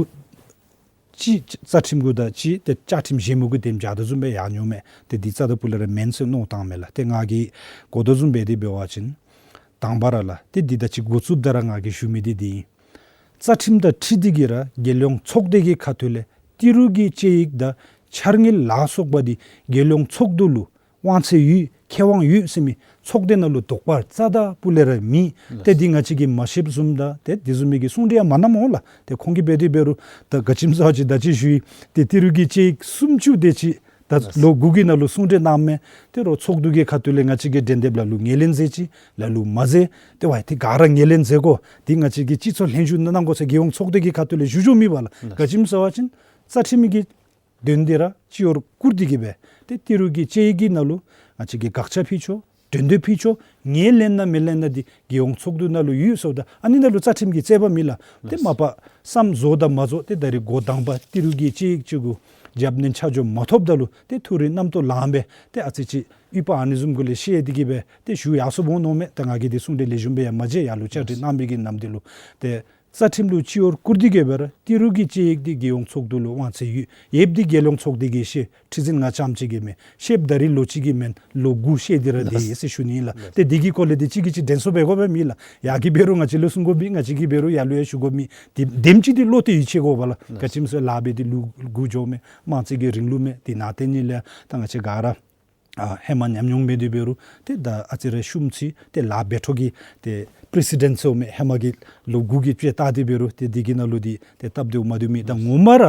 གཅིག་རྩ་ཁྲིམས་གུ་དང་གཅིག་ཏེ་བཅའ་ཁྲིམས་གཞན་མི་གུ་དེམ་བཞག་དོ་བཟུམ་སྦེ་ཡར་འགྱོཝ་མས། ཏེ་འདི་རྩ་དང་སྤུ་ལས་ར་མེན་ཟེར་མནོ་བཏངམ་མས་ལགས། ཏེ་ང་གིས་གོ་དོ་བཟུམ་སྦེ་དེ་འབད་བ་ཅིན་དང་པ་ར་ལགས་ཏེ་འདི་ད་ཅི་འགོ་བཙུགསཔ་ད་ར་ང་གིས་ཞུ་མི་དེ་འདི་ཨིན། རྩ་ཁྲིམས་དང་འཁྲིལ་ཏེ་གིས་ར་རྒྱལ་ཡོངས་ཚོགས་སྡེ་གི་ཁ་ཐུག་ལས་ཏི་རུ་གི་དཔྱད་ཡིག་དང་འཆར་དངུལ་ལ་སོགས་པ་འདི་རྒྱལ་ཡོངས་ཚོགས་འདུ་ལུ་དབང་ཚད་ཡོད་ཁེ་དབང་ཡོད་ཟེར་མི་ཚོགས་སྡེ་ནང་ལུ་དོགས་པ་རྩ་དང་སྤུ་ལས་ར་མེད། ཏེ་འདི་ང་བཅས་ཀྱིས་མ་ཤེསཔ་བཟུམ་དང་ཏེ་དེ་བཟུམ་མའི་གི་གསུང་གྲོས་ཡང་མ་གནངམ་སྨོ་ལགས། ཏེ་ཁོང་གིས་འབད་དེ་འབད་རུང་ད་ག་ཅི་སྨོ་ཟེར་བ་ཅིན་ད་ཅི་ཞུ་ཡི། ཏེ་ཏི་རུ་གི་དཔྱད་ཡིག་སུམ་ཅུ་དེ་ཅིག་ད་ལོ་དགུ་གི་ནང་ལུ་གསུང་གྲོས་གནངམ་མས། ཏེ་རོགས་ཚོགས་འདུ་གི་ཁ་ཐུག་ལས་ང་བཅས་ཀྱིས་འགྲན་བསྡུར་ལ་ལུ་ངོས་ལེན་མཛད་ཅི་ལ་ལུ་མ་མཛད། ཏེ་ཝའི་ཏེ་ག་ར་ངོས་ལེན་མཛད་དགོ། ཏེ་ང་བཅས་ཀྱིས་སྤྱི་ཚོགས་ལྷན་བཞུགས་གནང་དགོ་ཟེར་རྒྱལ་ཡོངས་ཚོགས་སྡེ་གི་ཁ་ཐུག་ལས་ཞུ་ཞུཝ་མེད་པ་ལགས། ག་ཅི་སྨོ་ཟེར་བ་ཅིན་རྩ་ཁྲིམས་ཀྱི་དོན་དེ་ར་སྤྱི་བོར་བཀུར་ཏེ་གིས་སྦེ་ཏེ་ཏི་རུ་གི་དཔྱད་ཡིག་གི་ནང་ལུ་ང་བཅས་ཀྱིས་དགག་བྱ་ཕུལ་ཆོག། འགྲན་བསྡུར་ཕུལ་ཆོག། ངོས་ལེན་ན་མི་ལེན་ན་འདི་རྒྱལ་ཡོངས་ཚོགས་འདུ་ནང་ལུ་ཡོད་ཟེརཝ་ད་ཨ་ནི་ནང་ལུ་རྩ་ཁྲིམས་ཀྱི་རྩོད་པ་མེད་ལགས། ཏེ་མ་པ་བསམ་བཟོ་དང་མ་བཟོ་ཏེ་ད་རེས་འགོ་དང་པ་ཏི་རུ་གི་དཔྱད་ཡིག་ཅིག་གུ་རྒྱབ་སྣོན་ཆ་འཇོག་མ་ཐོབ་ད་ལུ་ཏེ་ཐུགས་རིག་རྣམ་རྟོག་ལངས་སྦེ་ཏེ་ཨ་ཙི་ཅིག་དབྱེ་བ་ཨ་ནི་བཟུམ་གུ་ལས་ཤེས་ཏེ་གིས་སྦེ་ཏེ་ཞུ་ཡར་སོངམ་འོང་མནོཝ་མས། ད་ང་གིས་འདི་གསུང་གྲོས་ལེགས་ཤོམ་སྦེ་ཡང་མ་མཇལ། ཡར་ལུ་བཅར་འདྲི་གནང་མི་གི་ནམ་དུས་ལུ་ཏེ་རྩ་ཁྲིམས་ལུ་སྤྱི་བོར་བཀུར་ཏེ་གིས་སྦེ་ར་ཏི་རུ་གི་དཔྱད་ཡིག་འདི་རྒྱལ་ཡོངས་ཚོགས་འདུ་ལུ་དབང་ཚད་ཡོད། ཡོདཔ་འདི་རྒྱལ་ཡོངས་ཚོགས་སྡེ་གིས་ཤེས། ཁྲི་འཛིན་ང་རྐྱངམ་གཅིག་གིས་མེན། ཤེསཔ་ད་རེས་ལོ་གཅིག་གིས་མེན་ལོ་དགུ་ཤེས་ཏེ་ར་སྡོད་ཡི་ཟེར་ཞུ་ནི་ཨིན་ལགས། ཏེ་འདི་གི་སྐོར་ལས་འདི་གཅིག་གིས་གཅིག་དྲན་གསོ་འབད་དགོཔ་མེད་ལགས། ཡར་གིས་འབད་རུང་ང་བཅས་ལུ་གསུང་དགོཔ་མེད། ང་བཅས་ཀྱིས་འབད་རུང་ཡར་ལུ་ཡང་ཞུ་དགོཔ་མེད། ཏེ་དེམ་ཅིག་འདི་བློ་གཏད་ཡིད་ཆེས་དགོ་པ་ལགས། ག་ཅི་སྨོ་ཟེར་ལཱ་འབད་དེ་ལུ་འགོར་འགྱོཝ་མས། དམངས་གཙོའི་གི་རིང་ལུགས་མས། དེ་ནང་དེ་ནི་ལས་ད་ང་བཅས་ག་ར་ཨ་ཧེ་མ་ཉམས་མྱོང་འབད་དེ་འབད་རུང་ཏེ་ད་ཨ་ཙི་རེ་ཤུམ་ཚིག་ཏེ་ལཱ་འབད་འཕྲོ་གི་ཏེ་པི་རི་སི་ཌེནཊ་ཟེརཝ་མས། ཧེ་མ་གི་ལོ་དགུ་གི་དཔྱད་བལྟ་སྟེ་འབད་རུང་ཏེ་འདི་གི་ནང་ལུ་འདི་ཏེ་སྟབས་བདེཝ་མ་བདེཝ་མེད། ད་ངོ་མ་ར་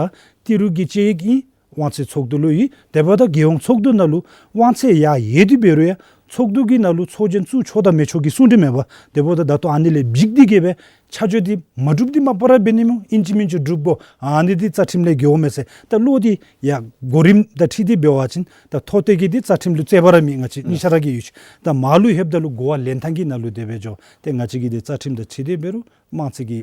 ཏི་རུ་གི་དཔྱད་ཡིག་ཨིན། དབང་ཚད་ཚོགས་འདུ་ལུ་ཡོད། དེ་འབདཝ་ད་རྒྱལ་ཡོངས་ཚོགས་འདུ་ནང་ལུ་དབང་ཚད་ཡར་ཡོད་དེ་འབད་རུང་ཡང་ཚོགས་འདུ་གི་ནང་ལུ་ཚོགས་ཆེན་བཙུགས་ཆོག་དང་མི་ཆོག་གི་གསུང་གྲོས་མེད་པ། དེ་འབདཝ་ད་ད་ལྟོ་ཨ་ནི་ལས་འབིགས་ཏེ་གིས་སྦེ་ཆ་འཇོག་འདི་མ་གྲུབ་འདི་མ་པ་ར་འབད་ནི་སྨོ། ཨིན་ཅི་མིན་ཅི་གྲུབ་དགོ། ཨ་ནི་འདི་རྩ་ཁྲིམས་ལས་འགལཝ་མས་ཟེར་ད་བློ་འདི་ཡང་གོ་རིམ་དང་འཁྲིལ་ཏེ་འབད་བ་ཅིན་ད་མཐོ་གཏད་ཀྱི་འདི་རྩ་ཁྲིམས་ལུ་རྩོད་པ་ར་མེད། ང་བཅས་གཉིས་ཆ་ར་གིས་ཡོད་ཤེས། ད་མར་ལུ་ལྷོདཔ་ད་ལུ་གོ་བ་ལེན་ཐངས་ཀྱི་ནང་ལུ་དེ་སྦེ་འགྱོ། ཏེ་ང་བཅས་ཀྱི་འདི་རྩ་ཁྲིམས་དང་འཁྲིལ་ཏེ་འབད་རུང་དམངས་གཙོའི་གི་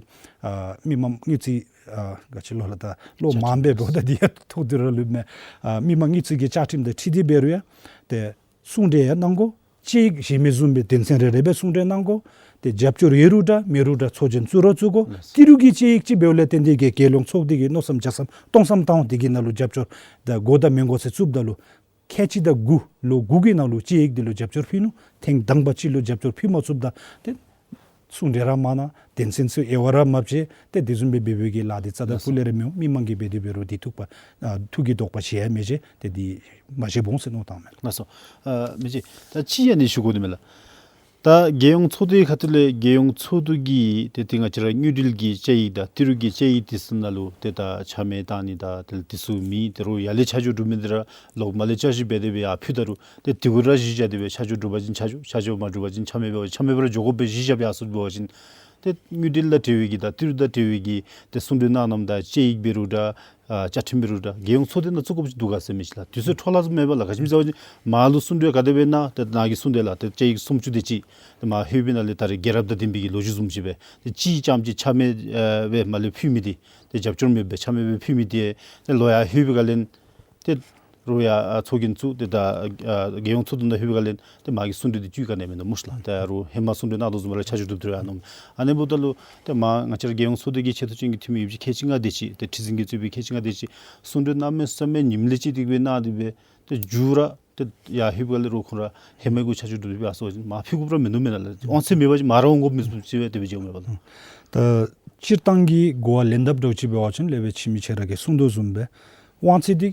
ཨ་མི་མང་དངུལ་རྩིས་ཨ་ག་ཅི་ལོ་ལགས། ད་བློ་མང་སྦེ་འབདཝ་ད་འདི་ཡང་ཐོག་ཏུ་ར་ལུས་མས། ཨ་མི་མང་དངུལ་རྩིས་ཀྱི་བཅའ་ཁྲིམས་དང་འཁྲིལ་ཏེ་འབད་རུང་ཡང་ཏེ་གསུང་གྲོས་ཡང་གནང་དགོ། དཔྱད་ཡིག་གཞན་མི་བཟུམ་སྦེ་དོན་ཚན་རེ་རེ་སྦེ་གསུང་གྲོས་གནང་དགོ། ཏེ་རྒྱབ་སྐྱོར་ཡོད་རུང་འདྲ་མེད་རུང་འདྲ་ཚོགས་ཆེན་བཙུགས་ར་བཙུགས་དགོ། ཏི་རུ་གི་དཔྱད་ཡིག་ཅིག་འབདཝ་ལས་བརྟེན་ཏེ་གིས་རྒྱལ་ཡོངས་ཚོགས་སྡེ་གིས་མནོ་བསམ་རྒྱ་བསམ་སྟོང་བསམ་བཏང་འདི་གི་ནང་ལུ་རྒྱབ་སྐྱོར་ད་དགོ་དང་མི་དགོ་ཟེར་བཙུགསཔ་ད་ལུ་ ཁལ་གཅིག་དང་དགུ་ལོ་དགུ་གི་ནང་ལུ་དཔྱད་ཡིག་འདི་ལུ་རྒྱབ་སྐྱོར་ཕུལ་ནུག། ཐེངས་དང་པ་ཅིག་ལུ་རྒྱབ་སྐྱོར་ཕུལ་མ་ཚུགསཔ་ད་ཏེ་གསུང་གྲོས་ར་མ་གནང་། དོན་ཚན་ཚུ་དབྱེ་བ་ར་མ་དཔྱད། ཏེ་དེ་བཟུམ་སྦེ་འབད་བའི་གི་ལཱ་འདི་རྩ་དང་ལགས་སོ། སྤུ་ལས་ར་མི་འོང་། མི་མང་གིས་འབད་དེ་འབད་རུང་འདི་ཐུགས་པ་ཨ་ཐུགས་ཀྱི་དོགས་པ་བཞེས་ཡང་མི་བཞེས། ཏེ་འདི་མ་བཞེས་འོང་ཟེར་མནོ་བཏང་མས། ལགས་སོ། ཨ་མི་རྗེ་ད་ཅི་ཡང་ནི་ཞུ་དགོ་ནི་མས་ལགས། ད་རྒྱལ་ཡོངས་ཚོགས་སྡེའི་ཁ་ཐུག་ལས་རྒྱལ་ཡོངས་ཚོགས་འདུ་གི་ཏེ་ཏེ་ང་བཅས་ར་དངུལ་འབྲེལ་གྱི་དཔྱད་ཡིག་དང་ཏི་རུ་གི་དཔྱད་ཡིག་འདི་ཚུ་ནང་ལུ་ཏེ་ད་ཆ་མེད་བཏང་ནི་དང་ཏེ་འདི་ཚུ་མེད། ཏེ་རོགས་ཡར་ལས་ཆ་འཇོག་གྲུབ་མི་འདི་ར་ལོག་མར་ལས་བསྐྱར་ཞིབ་འབད་དེ་སྦེ་ཡར་ཕུལ་ད་རུང་ཏེ་དེ་གུ་ར་གཞི་བཞག་སྟེ་སྦེ་ཆ་འཇོག་གྲུབ་པ་ཅིན་ཆ་འཇོག། ཆ་འཇོག་མ་གྲུབ་པ་ཅིན་ཆ་མེད་པ་ཆ་མེད་པར་འགྱོ་དགོ་པའི་གཞི་བཞག་སྦེ་ཡར་སོང་འབད་བ་ཅིན་ཏེ་དངུལ་འབྲེལ་དང་འབྲེལ་བའི་གི་དང་ཏི་རུ་དང་འབྲེལ་བའི་གི་ཏེ་གསུང་གྲོས་གནང་གནངམ་དང་དཔྱད་ཡིག་འབད་རུང་འདྲ་ཨ་བཅའ་ཁྲིམས་འབད་རུང་འདྲ་རྒྱལ་ཡོངས་ཚོགས་སྡེ་ནང་བཙུགས་དགོཔ་ཅིག་འདུག་ག་ཟེར་མི་ཅིག་ལགས། དུས་ཚོད་འཕྲོ་བརླག་བཟུམ་མེད་པ་ལགས། ག་ཅི་སྨོ་ཟེར་བ་ཅིན་མར་ལུ་གསུང་གྲོས་ག་དེ་སྦེ་གནང་ཏེ་ནཱ་གི་གསུང་གྲོས་ལགས་ཏེ་དཔྱད་ཡིག་སུམ་ཅུ་དེ་ཅིག་ཏེ་མར་ལྷོད་པའི་ནང་ལས་ད་རེས་རྒྱལ་རབས་དང་ལྡན་པའི་གི་ལོ་རྒྱུས་བཟུམ་ཅིག་སྦེ་ཏེ་གཅིག་རྐྱངམ་ཅིག་ཆ་མེད་ཨ་སྦེ་མར་ལས་ཕུལ་མི་འདི་ཏེ་རྒྱབ་སྐྱོར་མེད་པར་ཆ་མེད་སྦེ་ཕུལ་མི་འདི་ཏེ་ལོག་ཡར་ལྷོད་པའི་སྒང་ལས་ཏེ་རོགས་ཡར་ཨ་ཚོགས་རྒྱན་ཚུ་ཏེ་ད་ཨ་རྒྱལ་ཡོངས་ཚོགས་འདུ་ནང་ལྷོད་པའི་སྒང་ལས་ཏེ་མར་གྱི་གསུང་གྲོས་འདི་བཅུད་ག་ནི་མིན་འདུག་སྨོ་ལགས། ཏེ་རོགས་ཧེ་མ་གསུང་གྲོས་གནང་དོ་བཟུམ་སྦེ་ར་ཆ་འཇོག་གྲུབ་སྟེ་ར་ཡར་ནུག། ཨ་ནི་འབདཝ་ད་ལུ་ཏེ་མར་ང་བཅས་ར་རྒྱལ་ཡོངས་ཚོགས་སྡེ་གི་ཆེ་མཐོ་ཅན་གྱི་འཐུས་མི་ཡོད་པ་ཅིན་ཁལ་གཅིག་ལྔ་དེ་ཅིག་ཏེ་ཁྲི་འཛིན་གྱིས་གཙོས་པའི་ཁལ་གཅིག་ལྔ་དེ་ཅིག་གསུང་གྲོས་གནམ་མེད་ས་མེད་ཉིནམ་ལས་གཅིག་ཏེ་སྦེ་གནང་སྟེ་སྦེ་ཏེ་མཇུག་ར་ཏེ་ཡར་ལྷོད་པའི་སྒང་ལས་རོགས་ཁོང་ར་ཧེ་མའི་གུ་ཆ་འཇོག་གྲུབ་སྟེ་སྦེ་ཡར་སོང་པ་ཅིན་མར་ཕུལ་དགོཔ་ར་མིན་འདུག་མེན་ན་ལགས། དབང་ཚད་མེད་པ་ཅིན་མར་ར་འོང་དགོཔ་མི་བཟུམ་ཅིག་སྦེ་དེ་སྦེ་མཇལཝ་མས་པ་ལགས། ད་སྤྱིར་བཏང་གི་གོ་བ་ལེན་ཐབས་འདྲཝ་ཅིག་འབད་བ་ཅིན་ལས་སྦེ་ཁྱིམ་མི་ཁྱེད་ར་གིས་གསུངས་དོ་བཟུམ་སྦེ་དབང་ཚད་འདི་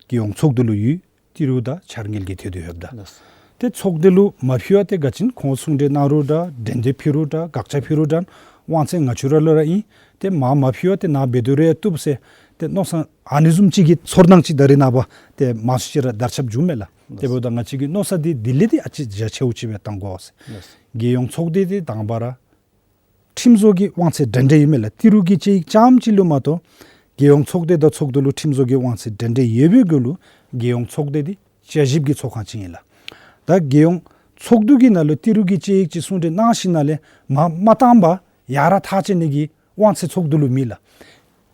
རྒྱལ་ཡོངས་ཚོགས་འདུ་ལུ་ཡོད། ཏི་རུ་དང་འཆར་དངུལ་གྱི་ཐད་དུ་ཡོདཔ་ད། ལགས། ཏེ་ཚོགས་སྡེ་ལུ་མ་ཕུལ་བར་ཏེ་ག་ཅི་ཨིན་ཁོང་གསུང་གྲོས་གནང་རུང་འདྲ་འགྲན་བསྡུར་ཕུལ་རུང་འདྲ་དགག་བྱ་ཕུལ་རུང་འདྲ་དབང་ཚད་ང་བཅས་ར་ལུ་ར་ཨིན། ཏེ་མར་མ་ཕུལ་བར་ཏེ་ནཱ་འབད་དེ་རུང་ཡང་བཏུབ་ཟེར་ཏེ་མནོ་བསམ་ཨ་ནི་བཟུམ་ཅིག་གི་ཚོར་སྣང་ཅིག་ད་རེས་ནངས་པ་ཏེ་མང་ཤོས་ཅིག་ར་དར་ཁྱབ་འགྱོཝ་མས་ལགས། ལགས། དེ་འབདཝ་ད་ང་བཅས་ཀྱིས་མནོ་བསམ་འདི་དེ་ལས་ཏེ་ཨ་ཙི་རྒྱ་ཆེཝ་ཅིག་སྦེ་བཏང་དགོ་ཟེར། ལགས། རྒྱལ་ཡོངས་ཚོགས་སྡེ་འདི་དང་པ་ར་ཁྲིམས་བཟོ་གི་དབང་ཚད་འདྲན་འདྲ་ཡོད་མས་ལགས། ཏི་རུ་གི་དཔྱད་ཡིག་རྐྱངམ་ཅིག་ལུ་མ་གཏོགས་རྒྱལ་ཡོངས་ཚོགས་སྡེ་དང་ཚོགས་འདུ་ལུ་ཁྲིམས་བཟོ་གི་དབང་ཚད་འདྲན་འདྲ་ཡོད་པའི་གུ་ལུ་རྒྱལ་ཡོངས་ཚོགས་སྡེ་འདི་བསྐྱར་ཞིབ་ཀྱི་ཚོགས་ཁང་ཅིག་ཨིན་ལགས། ད་རྒྱལ་ཡོངས་ཚོགས་འདུ་གི་ནང་ལུ་ཏི་རུ་གི་དཔྱད་ཡིག་ཅིག་གསུང་གྲོས་གནང་ཞིནམ་ལས་མར་མ་བཏང་པར་ཡར་ར་ཐག་བཅད་ནི་གི་དབང་ཚད་ཚོགས་འདུ་ལུ་མེད་ལགས།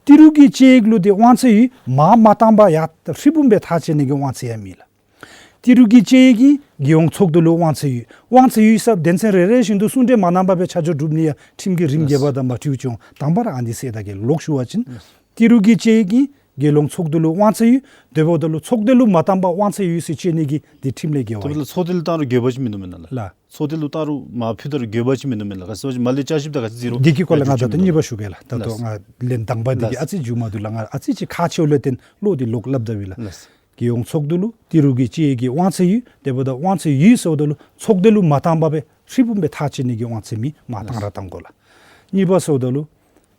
ཏི་རུ་གི་དཔྱད་ཡིག་ལུ་ཏེ་དབང་ཚད་ཡོད། མར་མ་བཏང་པར་ཡར་ཧྲིལ་བུམ་སྦེ་ཐག་བཅད་ནི་གི་དབང་ཚད་ཡང་མེད་ལགས། ཏི་རུ་གི་དཔྱད་ཡིག་གིས་རྒྱལ་ཡོངས་ཚོགས་འདུ་ལུ་དབང་ཚད་ཡོད། དབང་ཚད་ཡོད་ཟེར་དོན་ཚན་རེ་རེ་བཞིན་དུ་གསུང་གྲོས་མ་གནང་པར་སྦེ་ཆ་འཇོག་གྲུབ་ནི་ཡང་ཁྲིམས་ཀྱི་རིམ་གྱིས་འབད་དང་མ་འཁྲིལཝ་ཅིག་འོང་། དང་པ་ར་ཨ་ནི་ཟེར་ད་གེ་ལོག་ཞུ་བ་ཅིན་ཏི་རུ་གི་དཔྱད་ཡིག་གིས་རྒྱལ་ཡོངས་ཚོགས་འདུ་ལུ་དབང་ཚད་ཡོད། དེ་འབདཝ་ད་ལུ་ཚོགས་སྡེ་ལུ་མ་བཏང་པར་དབང་ཚད་ཡོད་ཟེར་དཔྱད་ནི་གི་འདི་ཁྲིམས་ལས་འགལ་བ་དེ་འབདཝ་ད་ཨིན། ཚོགས་སྡེ་ལུ་བཏང་རུང་འགལ་བ་ཅིག་མིན་འདུག་མེན་ན་ལགས། ལགས། ཚོགས་སྡེ་ལུ་བཏང་རུང་མར་ཕུལ་ད་རུང་འགལ་བ་ཅིག་མིན་འདུག་མེན་ན་ལགས། ག་ཅི་ཟེར་བ་ཅིན་མར་ལས་བསྐྱར་ཞིབ་དང་ག་ཅི་ཟེར་རུང་འདི་གི་སྐོར་ལས་ང་ད་ལྟོ་གཉིས་པ་ཞུ་གེ་ལགས། ད་ལྟོ་ལགས། ང་ལན་དང་པ་འདི་གི་ལགས། ཨ་ཙི་མཇུག་མ་བསྡུ་ལགས། ང་ཨ་ཙི་ཅིག་ཁག་ཆེཝ་ལས་བརྟེན་བློ་འདི་ལོག་སླབ་ད་ཡི་ལགས། ལགས། རྒྱལ་ཡོངས་ཚོགས་འདུ་ལུ་ཏི་རུ་གི་དཔྱད་ཡིག་གི་དབང་ཚད་ཡོད། དེ་འབདཝ་ད་དབང་ཚད་ཡོད་ཟེརཝ་ད་ལུ་ཚོགས་སྡེ་ལུ་མ་བཏང་པར་སྦེ་ཧྲིལ་བུམ་སྦེ་ཐག་བཅད་ནི་གི་དབང་ཚད་མེད། མར་བཏང་ར་བཏང་དགོ་ལགས། གཉིས་པ་ཟེརཝ་ད་ལུ་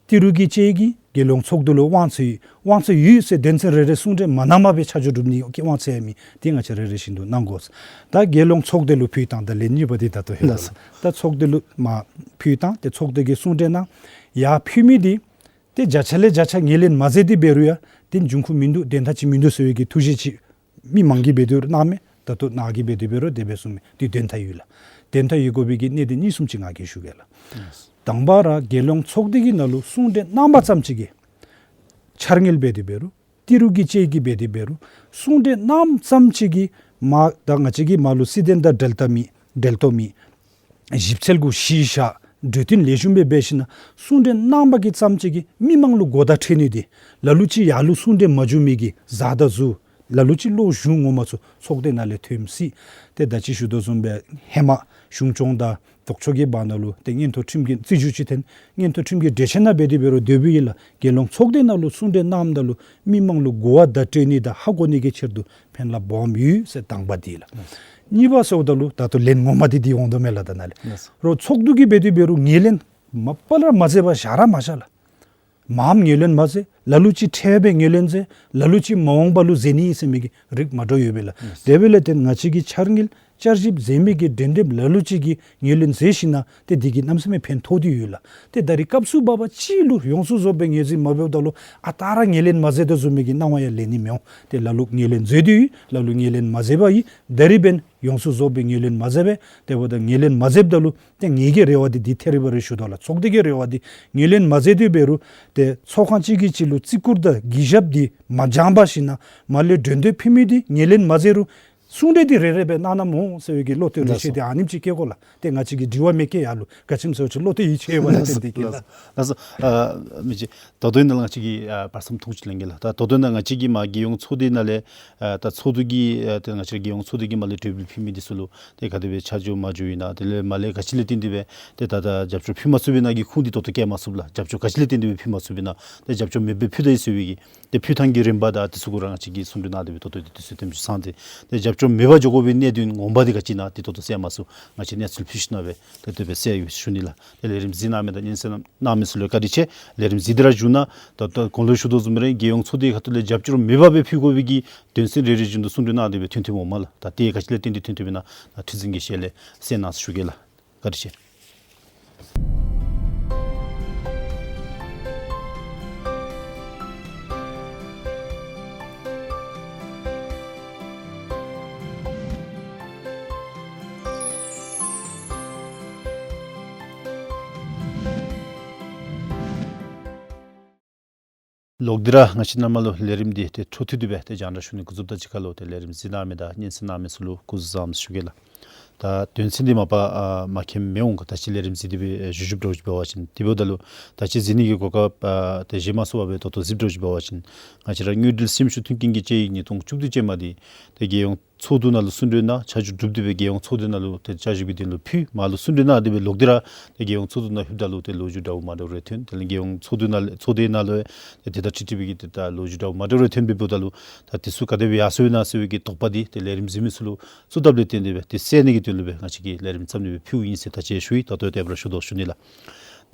ཏི་རུ་གི་དཔྱད་ཡིག་གིས་རྒྱལ་ཡོངས་ཚོགས་འདུ་ལུ་དབང་ཚད་ཡོད། དབང་ཚད་ཡོད་ཟེར་དོན་ཚན་རེ་རེ་གསུང་གྲོས་མ་གནང་པར་སྦེ་ཆ་འཇོག་གྲུབ་ནི་གི་དབང་ཚད་ཡང་མེད། འདི་ང་བཅས་རེ་རེ་བཞིན་དུ་གནང་དགོ་ཟེར། ད་རྒྱལ་ཡོངས་ཚོགས་སྡེ་ལུ་ཕུལ་བཏང་། ད་ལན་གཉིས་པ་འདི་ད་ལྟོ་ལྷོད་ལགས། ད་ཚོགས་སྡེ་ལུ་མར་ཕུལ་བཏང་། ཏེ་ཚོགས་སྡེ་གིས་གསུང་གྲོས་གནང་ཡར་ཕུལ་མི་འདི་ཏེ་བརྒྱ་ཆ་ལས་བརྒྱ་ཆ་ངོས་ལེན་མ་མཛད་དེ་འབད་རུང་ཡང་ཏེ་འབྱུང་ཁུངས་མིན་འདུག། དོན་དག་ཅིག་མིན་འདུག་ཟེར་བའི་གི་ཐུགས་བཞེད་ཅིག་མི་མང་གིས་འབད་དེ་རུང་གནང་མས། ད་ལྟོ་ནཱ་གིས་འབད་དེ་འབད་རུང་དེ་སྦེ་གསུངས་མས། འདི་དོན་དག་ཡོད་ལགས། དོན་དག་ཡོད་དགོ་པའི་གི་གནད་དོན་གཉིས་གསུམ་ཅིག་ང་གིས་ཞུ་གེ་ལགས། དང་པ་ར་རྒྱལ་ཡོངས་ཚོགས་སྡེ་གི་ནང་ལུ་གསུང་གྲོས་གནང་པ་ཙམ་ཅིག་གིས་འཆར་དངུལ་འབད་དེ་འབད་རུང་ཏི་རུ་གི་དཔྱད་ཡིག་འབད་དེ་འབད་རུང་གསུང་གྲོས་གནངམ་ཙམ་ཅིག་གིས་མར་ད་ང་བཅས་ཀྱིས་མར་ལུ་སྲིད་དོན་དང་འབྲེལ་ཐག་མེད་འབྲེལ་ཐོགས་མེད་ཞིབ་འཚོལ་གུ་གཞི་བཞག་གྲོས་བསྟུན་ལེགས་ཤོམ་སྦེ་འབད་ཞིནམ་གསུང་གྲོས་གནང་པ་གི་ཙམ་ཅིག་གིས་མི་མང་ལུ་གོ་བརྡ་འཕྲོད་ནི་འདི་ལ་ལུ་ཅིག་ཡར་ལུ་གསུང་གྲོས་མ་བྱུང་མི་གི་གཟའ་དང་གཟུགས་ལ་ལུ་ཅིག་ལོ་གཞོན་ངོ་མ་ཚུ་ཚོགས་སྡེ་ནང་ལས་ཐོནམ་སྲིད། ཏེ་ད་ཅི་ཞུ་དོ་བཟུམ་སྦེ་ཧེ་མ་གཞུང་སྐྱོང་དང་ལྡོག་ཕྱོགས་ཀྱི་བར་ན་ལུ་ཏེ་མངོན་མཐོ་ཁྲིམས་ཀྱི་རྩིས་རྒྱུ་ཅིག་འཐོན། མངོན་མཐོ་ཁྲིམས་ཀྱི་གྲོས་ཆོད་ནང་འབད་དེ་འབད་རུང་དེ་སྦེ་ཨིན་ལགས། རྒྱལ་ཡོངས་ཚོགས་སྡེ་ནང་ལུ་གསུང་གྲོས་གནངམ་ད་ལུ་མི་མང་ལུ་གོ་བ་བརྡ་སྤྲོད་ནི་དང་ཧ་གོ་ནི་གི་ཕྱིར་དུ་ཕན་རླབས་སྦོམ་ཡོད་ཟེར་དང་པ་འདི་ལགས། གཉིས་པ་ཟེརཝ་ད་ལུ་ད་ལྟོ་ལན་ངོ་མ་འདི་འདི་འོང་དོ་མས་ལགས། ད་ནཱ་ལས་རོགས་ཚོགས་འདུ་གིས་འབད་དེ་འབད་རུང་ངོས་ལེན་མ་པ་ལས་མ་མཛད་པར་བཞག་ར་མ་བཞག་ལགས། མངམ་ངོས་ལེན་མ་མཛད། ལ་ལུ་ཅིག་ཁྲལ་སྦེ་ངོས་ལེན་མཛད། ལ་ལུ་ཅིག་མ་འོངས་པ་ལུ་མཛད་ནི་ཟེར་མི་གི་རིགས་མ་འདྲཝ་ཡོད་པས་ལགས། དེ་འབདཝ་ལས་བརྟེན་ང་བཅས་ཀྱི་འཆར་དངུལ་བསྐྱར་ཞིབ་མཛད་མི་གི་འགྲན་འདེམས་ལ་ལུ་ཅིག་གིས་ངོས་ལེན་མཛད་ཞིནམ་ཏེ་འདི་གིས་གནམ་མེད་ས་མེད་ཕན་ཐོགས་ཏེ་ཡོད་ལགས། ཏེ་ད་རེས་སྐབས་སུ་བབ་པ་ཅིག་ལུ་ཡོངས་སུ་རྫོགས་པའི་ངོས་འཛིན་མ་འབདཝ་ད་ལུ་ཨ་རྟག་ར་ངོས་ལེན་མ་མཛད་དོ་བཟུམ་མའི་གི་སྣང་བ་ཡང་ལེན་ནི་མི་འོང་། ཏེ་ལ་ལུ་ངོས་ལེན་མཛད་དེ་ཡོད། ལ་ལུ་ངོས་ལེན་མ་མཛད་པ་ཡོད། ད་རེས་འབདན་ཡོངས་སུ་རྫོགས་པའི་ངོས་ལེན་མ་མཛད་པས། དེ་འབདཝ་ད་ངོས་ལེན་མ་མཛདཔ་ད་ལུ་ཏེ་ངེ་གི་རེ་བ་འདི་འདི་ཐད་རི་བ་རི་ཞུ་དོ་ལགས། ཚོགས་སྡེ་གི་རེ་བ་འདི་ངོས་ལེན་མ་མཛད་དེ་འབད་རུང་ཏེ་ཚོགས་ཁང་ཅིག་གི་ཅིག་ལུ་བརྩི་བཀུར་དང་གུས་ཞབས་འདི་མ་འཆང་བར་ཞིནམ་མར་ལས་གྲོས་འདེབས་ཕུལ་མི་འདི་ངོས་ལེན་མ་མཛད་རུང་ གསུང་གྲོས་འདི་རེ་རེ་སྦེ་གནང་ན་སྨོ་ཟེར་བའི་གི་བློ་གཏད་རེ་ཆེ། ལགས་སོ། ཏེ་ཨ་ནེམ་ཅིག་སྐྱེ་དགོ་ལགས། ཏེ་ང་བཅས་ཀྱིས་དྲི་བ་མི་བཀོད་ཡ་ལུ། ག་ཅི་སྨོ་ཟེར་བ་ཅིན་བློ་གཏད་ཡིད་ཆེས་ཡོདཔ་ལགས། ཏེ་འདི་གིས་ལགས། ལགས་སོ། ལགས་སོ། ཨ་མི་རྗེ། ད་ལྟོའི་ནང་ལུ་ང་བཅས་ཀྱིས་ཨ་བར་མཚམས་ཐུང་ཅིག་ལེན་གེ་ལགས། ད་ལྟོའི་ནང་ང་བཅས་ཀྱིས་མར་རྒྱལ་ཡོངས་ཚོགས་སྡེ་ནང་ལས་ཨ་ད་ཚོགས་འདུ་གི་ཨ་ཏེ་ང་བཅས་རྒྱལ་ཡོངས་ཚོགས་སྡེ་གིས་མར་ལས་གྲོས་འབུལ་ཕུལ་མི་འདི་ཚུ་ལུ་ཏེ་ག་དེ་སྦེ་ཆ་འཇོག་མ་འཇོག་ཨིན་ན། དེ་ལས་མར་ལས་ག་ཅི་ལས་བརྟེན་ཏེ་སྦེ་ཏེ་ད་ད་རྒྱབ་སྐྱོར་ཕུལ་མ་ཚུགས་པའི་ནང་གི་ཁུངས་འདི་ད་ལྟོ་བཀོད་མ་ཚུགས་ལགས། རྒྱབ་སྐྱོར་ག་ཅི་ལས་བརྟེན་ཏེ་སྦེ་ཕུལ་མ་ཚུགས་པའི་ནང་ཏེ་རྒྱབ་སྐྱོར་མེདཔ་སྦེ་ཕུལ་ད་ཡི་ཟེར་བའི་གི་ཏེ་ཕུལ་ཐངས་ཀྱི་རིམ་པ་དང་འདི་ཚུ་གུ་ར་ང་བཅས་ཀྱིས་གསུང་གྲོས་གནང་སྟེ་སྦེ་ད་ལྟོ་འདི་དུས་ཚོད་དེམ་ཅིག་ཚང་སྟེ། ཏེ་རྒྱབ་སྐྱོར་མེད་པར་འགྱོ་དགོ་པའི་གནད་དོན་ངོ་མ་འདི་ག་ཅི་ཨིན་ན་འདི་ད་ལྟོ་གསལ་མ་ཚུགས། ང་བཅས་གནས་ཚུལ་ཕུལ་ཞིནམ་སྦེ་ད་ལྟོ་སྦེ་གསལ་ཡོད་ཞུ་ནི་ལགས། ཏེ་ལས་རིམ་གཟིགས་གནང་མི་དང་སྙན་གསན་གནང་མི་ཚུ་ལུ་བཀའ་དྲིན་ཆེ། ལས་རིམ་གཟིགས་ཏེ་ར་བཞུགས་གནང་། ད་ལྟོ་གོང་ལུ་ཞུ་དོ་བཟུམ་སྦེ་ར་རྒྱལ་ཡོངས་ཚོགས་སྡེ་ཁ་ཐུག་ལས་རྒྱབ་སྐྱོར་མེད་པར་སྦེ་ཕུལ་དགོ་པའི་གི་དོན་ཚན་རེ་རེ་བཞིན་དུ་གསུང་གྲོས་གནང་སྟེ་སྦེ་ཐོན་ཐོནམ་འོང་མས་ལགས། ད་དེ་ག་ཅི་ལས་བརྟེན་ཏེ་ཐོན་ཐོནམ་ཨིན་ན་ད་ཁྲི་འཛིན་གྱི་ཞལ་ལས་གསན་གནང་ཟེར་ཞུ་གེ་ལགས། བཀའ་དྲིན་ཆེ། ལོག་སྟེ་ར་ང་བཅས་ནང་མ་ལུ་ལས་རིམ་འདི་ཏེ་འཕྲོ་མཐུད་དེ་སྦེ་ཏེ་རྒྱང་བསྒྲགས་ཞུ་ནི་འགོ་བཙུགསཔ་ད་གཅིག་ཁར་ལུ་ཏེ་ལས་རིམ་གཟིགས་གནང་མི་དང་སྙན་གསན་གནང་མི་ཚུ་ལུ་སྐུ་གཟུགས་བཟང་ཟེར་ཞུ་གེ་ལགས། ད་དོན་ཚན་འདི་མ་པ་ཨ་མ་མཁྱེནམ་མི་འོང་ག། ད་ཅི་ལས་རིམ་གཟིགས་ཏེ་སྦེ་ཨེ་བཞུགས་བཞུགསཔ་འདྲཝ་ཅིག་འབད་བ་ཅིན། དེ་འབདཝ་ད་ལུ་ད་ཅི་གཟིགས་ནི་གི་གོ་སྐབས་ཨ་ཏེ་བཞེས་མ་ཚུགས་པར་སྦེ་ད་ལྟོ་གཟིགསཔ་འདྲཝ་ཅིག་འབད་བ་ཅིན། ང་བཅས་ར་དངུལ་འབྲེལ་སེམས་ཤུགས་མཐུན་རྐྱེན་གྱི་དཔྱད་ཡིག་ཉིས་སྟོང་བཅུ་བདུན་ཅན་མ་འདི་ཏེ་རྒྱལ་ཡོངས་ཚོགས་འདུ་ནང་ལུ་གསུང་གྲོས་གནང་ཆ་འཇོག་གྲུབ་སྟེ་སྦེ་རྒྱལ་ཡོངས་ཚོགས་སྡེ་ནང་ལུ་ཏེ་བསྐྱར་ཞིབ་ཀྱི་དོན་ལུ་ཕུལ། མར་ལུ་གསུང་གྲོས་གནང་སྟེ་སྦེ་ལོག་སྟེ་ར་ཏེ་རྒྱལ་ཡོངས་ཚོགས་འདུ་ནང་ལྷོདཔ་ད་ལུ་ཏེ་ལོ་རྒྱུས་འདྲཝ་མ་འདྲཝ་རེ་ཐོན། དེ་ལས་རྒྱལ་ཡོངས་ཚོགས་འདུ་ནང་ལས་ཚོགས་སྡེ་ནང་ལུ་ཏེ་དེ་དང་འཁྲིལ་ཏེ་སྦེ་གི་ཏེ་ད་ལོ་རྒྱུས་འདྲཝ་མ་འདྲཝ་རེ་ཐོན་སྦེ་འབདཝ་ད་ལུ་ད་དེ་ཚུ་ག་དེ་སྦེ་ཡར་སོང་ཡི་ན་ཟེར་བའི་གི་དོགས་པ་འདི་ཏེ་ལས་རིམ་གཟིགས་མི་ཚུ་ལུ་ཚུ་བཏབ་ལས་བརྟེན་ཏེ་སྦེ་ཏེ་སེལ་ནི་གི་དོན་ལུ་སྦེ་ང་བཅས་ཀྱིས་ལས་རིམ་བརྩམས་ནི་སྦེ་ཕུལཝ་ཨིན་ཟེར་ད་ཅི་ཞུ་ཡི། ད་ལྟོ་དེ་སྦེ་ར་ཞུ་དོ་ཞུ་ནི་ལགས།